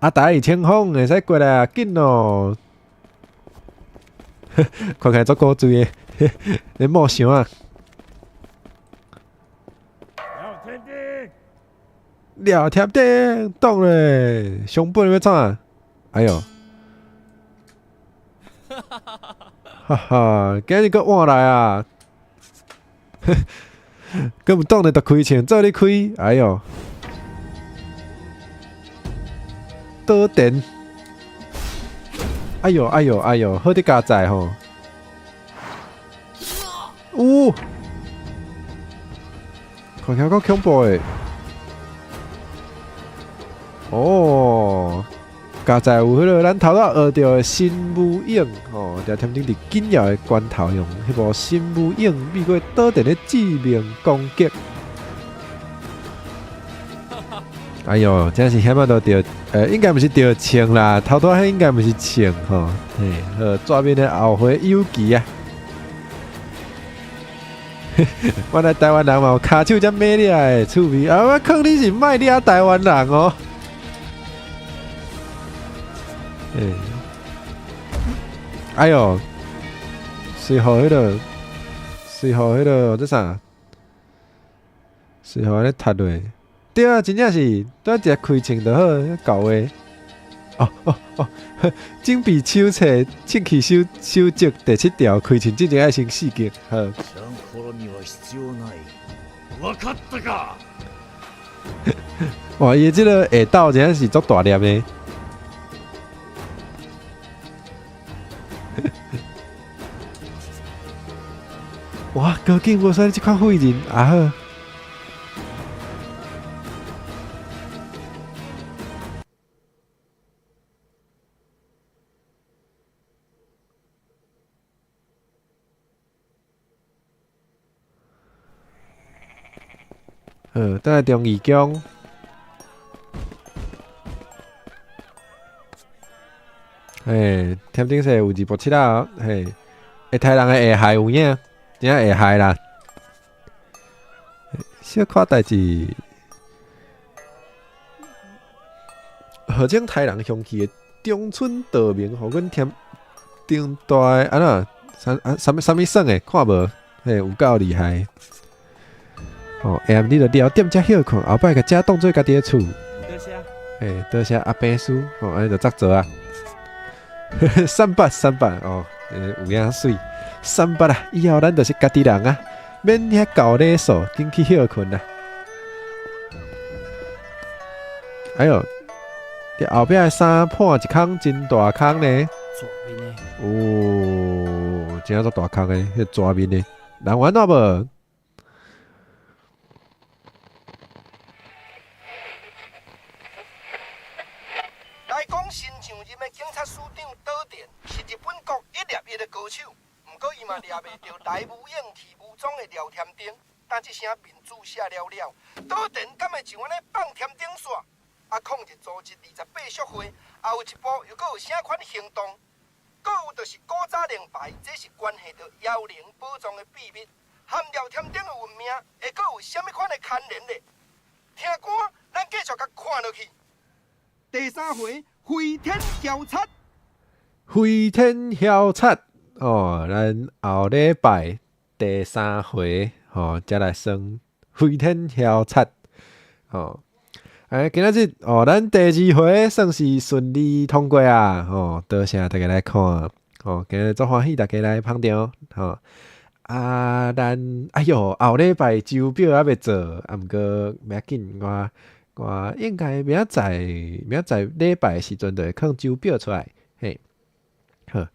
阿大清風會使過來啊，緊哦！看起來足古錐的，咧摸箱啊！廖添丁，擋咧，上本欲創啊？哎喲！哈哈，今日閣換來啊！閣毋擋咧，就開槍，做你開，哎喲！倒電！哎喲哎喲哎喲，好得加載吼！嗚！看起來夠恐怖的。哦，加在有彼个咱头拄學著的神武勇吼，廖添丁佇緊要的關頭用彼部神武勇避過島田的致命攻擊。哎喲，真是險仔都著，應該毋是著銃啦，頭拄仔彼應該毋是銃吼，嘿，好，左邊的後回有機啊！原來台灣人嘛有跤手遮猛掠的趣味啊！我看你是莫掠台灣人哦。欸，哎喲，隨予彼个，隨予彼个這啥？隨予按呢踢落，對啊，真正是，拄仔一開槍就好，夠話。哦哦哦，準備手冊，清氣守守則第七條，開槍進前愛先四擊，好。哇，伊這个下刀真正是足大粒的。哇，高警無使這款廢人啊好。好，轉來中義宮。嘿，添丁說有2步7啊，嘿，會刣人的會害有影，真正會害啦。小可代誌，號稱刣人兇器的中村道明，予阮添丁大按怎？啥啊？啥物啥物耍的？看無？嘿，有夠厲害！哦，下暗你著寮店才歇睏，後擺共遮當做家己的厝。多謝。嘿，多謝阿伯師，哦，按呢就足做啊。300 300哦，有影媠。300啊，以後咱就是家己人啊，免遐搞禮數，緊去歇睏啦。哎喲，佇後壁的衫破一空真大空呢。哦，真正足大空的，彼蛇面的，人有按怎無？來講新上任的警察署長島田是日本國一獵一的高手，毋過伊嘛掠袂著來無影去無蹤的廖添丁。等這聲面子寫了了，島田敢會就按呢放添丁煞？啊，抗日組織28屬會，也有一步又閣有啥款行動？閣有就是古早令牌，這是關係著妖靈寶藏的秘密，和廖添丁的運命會閣有啥物款的牽連咧？聽歌，咱繼續共看落去。第三回，飛天梟賊。飛天梟賊哦，咱後禮拜第三回吼，才來算飛天梟賊吼。哎，今仔日哦，咱第二回算是順利通過啊！吼，多謝大家來看，吼，今日足歡喜大家來捧場，吼。啊，咱哎喲，後禮拜週表猶未做，啊，毋過袂要緊，我應該明仔載禮拜的時陣就會囥週表出來，嘿。好，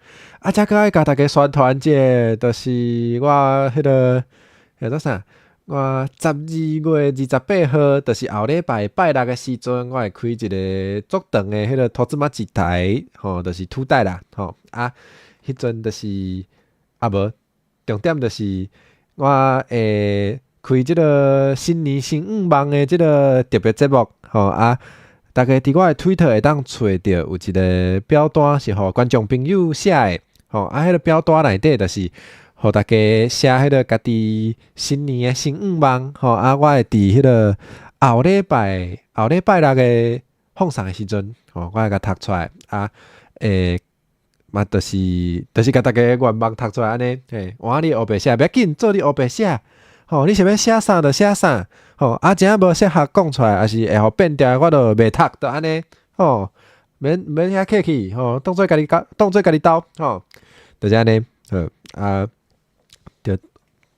啊，遮閣愛共大家宣傳者，就是我彼个彼做啥？我12月28號，就是後禮拜拜六的時陣，我會開一个足長的彼个塗子仔一台，吼，就是吐帶啦，吼啊，彼陣就是啊無，重點就是我會開這个新年新願望的這个特別節目，吼啊，大家佇我的推特會當揣著有一个表單是予觀眾朋友寫的，吼啊，彼个表單內底就是。予大家寫彼个家己新年的新願望，吼啊！我會佇彼个後禮拜六的放送的時陣，吼，我會共讀出來啊，會嘛就是共大家願望讀出來按呢，嘿，換你烏白寫，袂要緊，做你烏白寫，吼，你想欲寫啥就寫啥，吼，啊，真正無適合講出來，抑是會予變調，我就袂讀，就按呢，吼，免免遐客氣，吼，當做家己講，當做家己兜，吼，就是按呢，好啊。就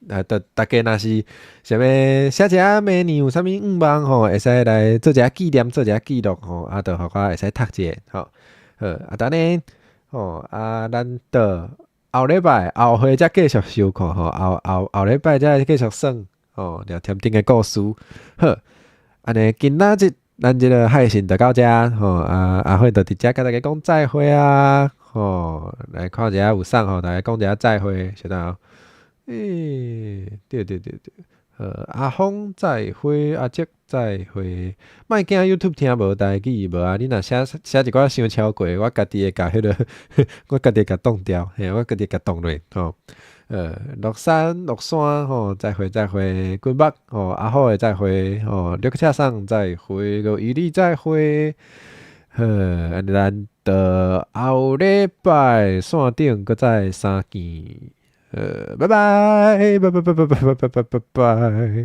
啊，大家若是想欲寫一下明年有啥物願望吼，會使來做一下紀念，做一下記錄吼，啊，就予我會使讀一下吼。好，啊，等呢吼，啊，咱就後禮拜後回才繼續收看吼，後後後禮拜才繼續算吼，廖添丁的故事。好，按呢今仔日。咱這个海信就到遮吼，啊阿慧就佇遮佮大家講再會啊，吼，來看一下有啥吼，大家講一下再會，曉得無？欸，對對對對，阿峰再會，阿叔再會，莫驚 YouTube 聽無代誌無啊，你若寫寫一寡傷超過，我家己會共彼个，我家己會共擋掉，嘿，我家己會共擋落吼。落山落山吼，再會再會，君北吼，阿虎的再會吼，綠車送再會，閣伊利再會，好，按呢咱就後禮拜線頂閣再相見，拜拜，拜拜拜拜拜拜拜拜拜拜。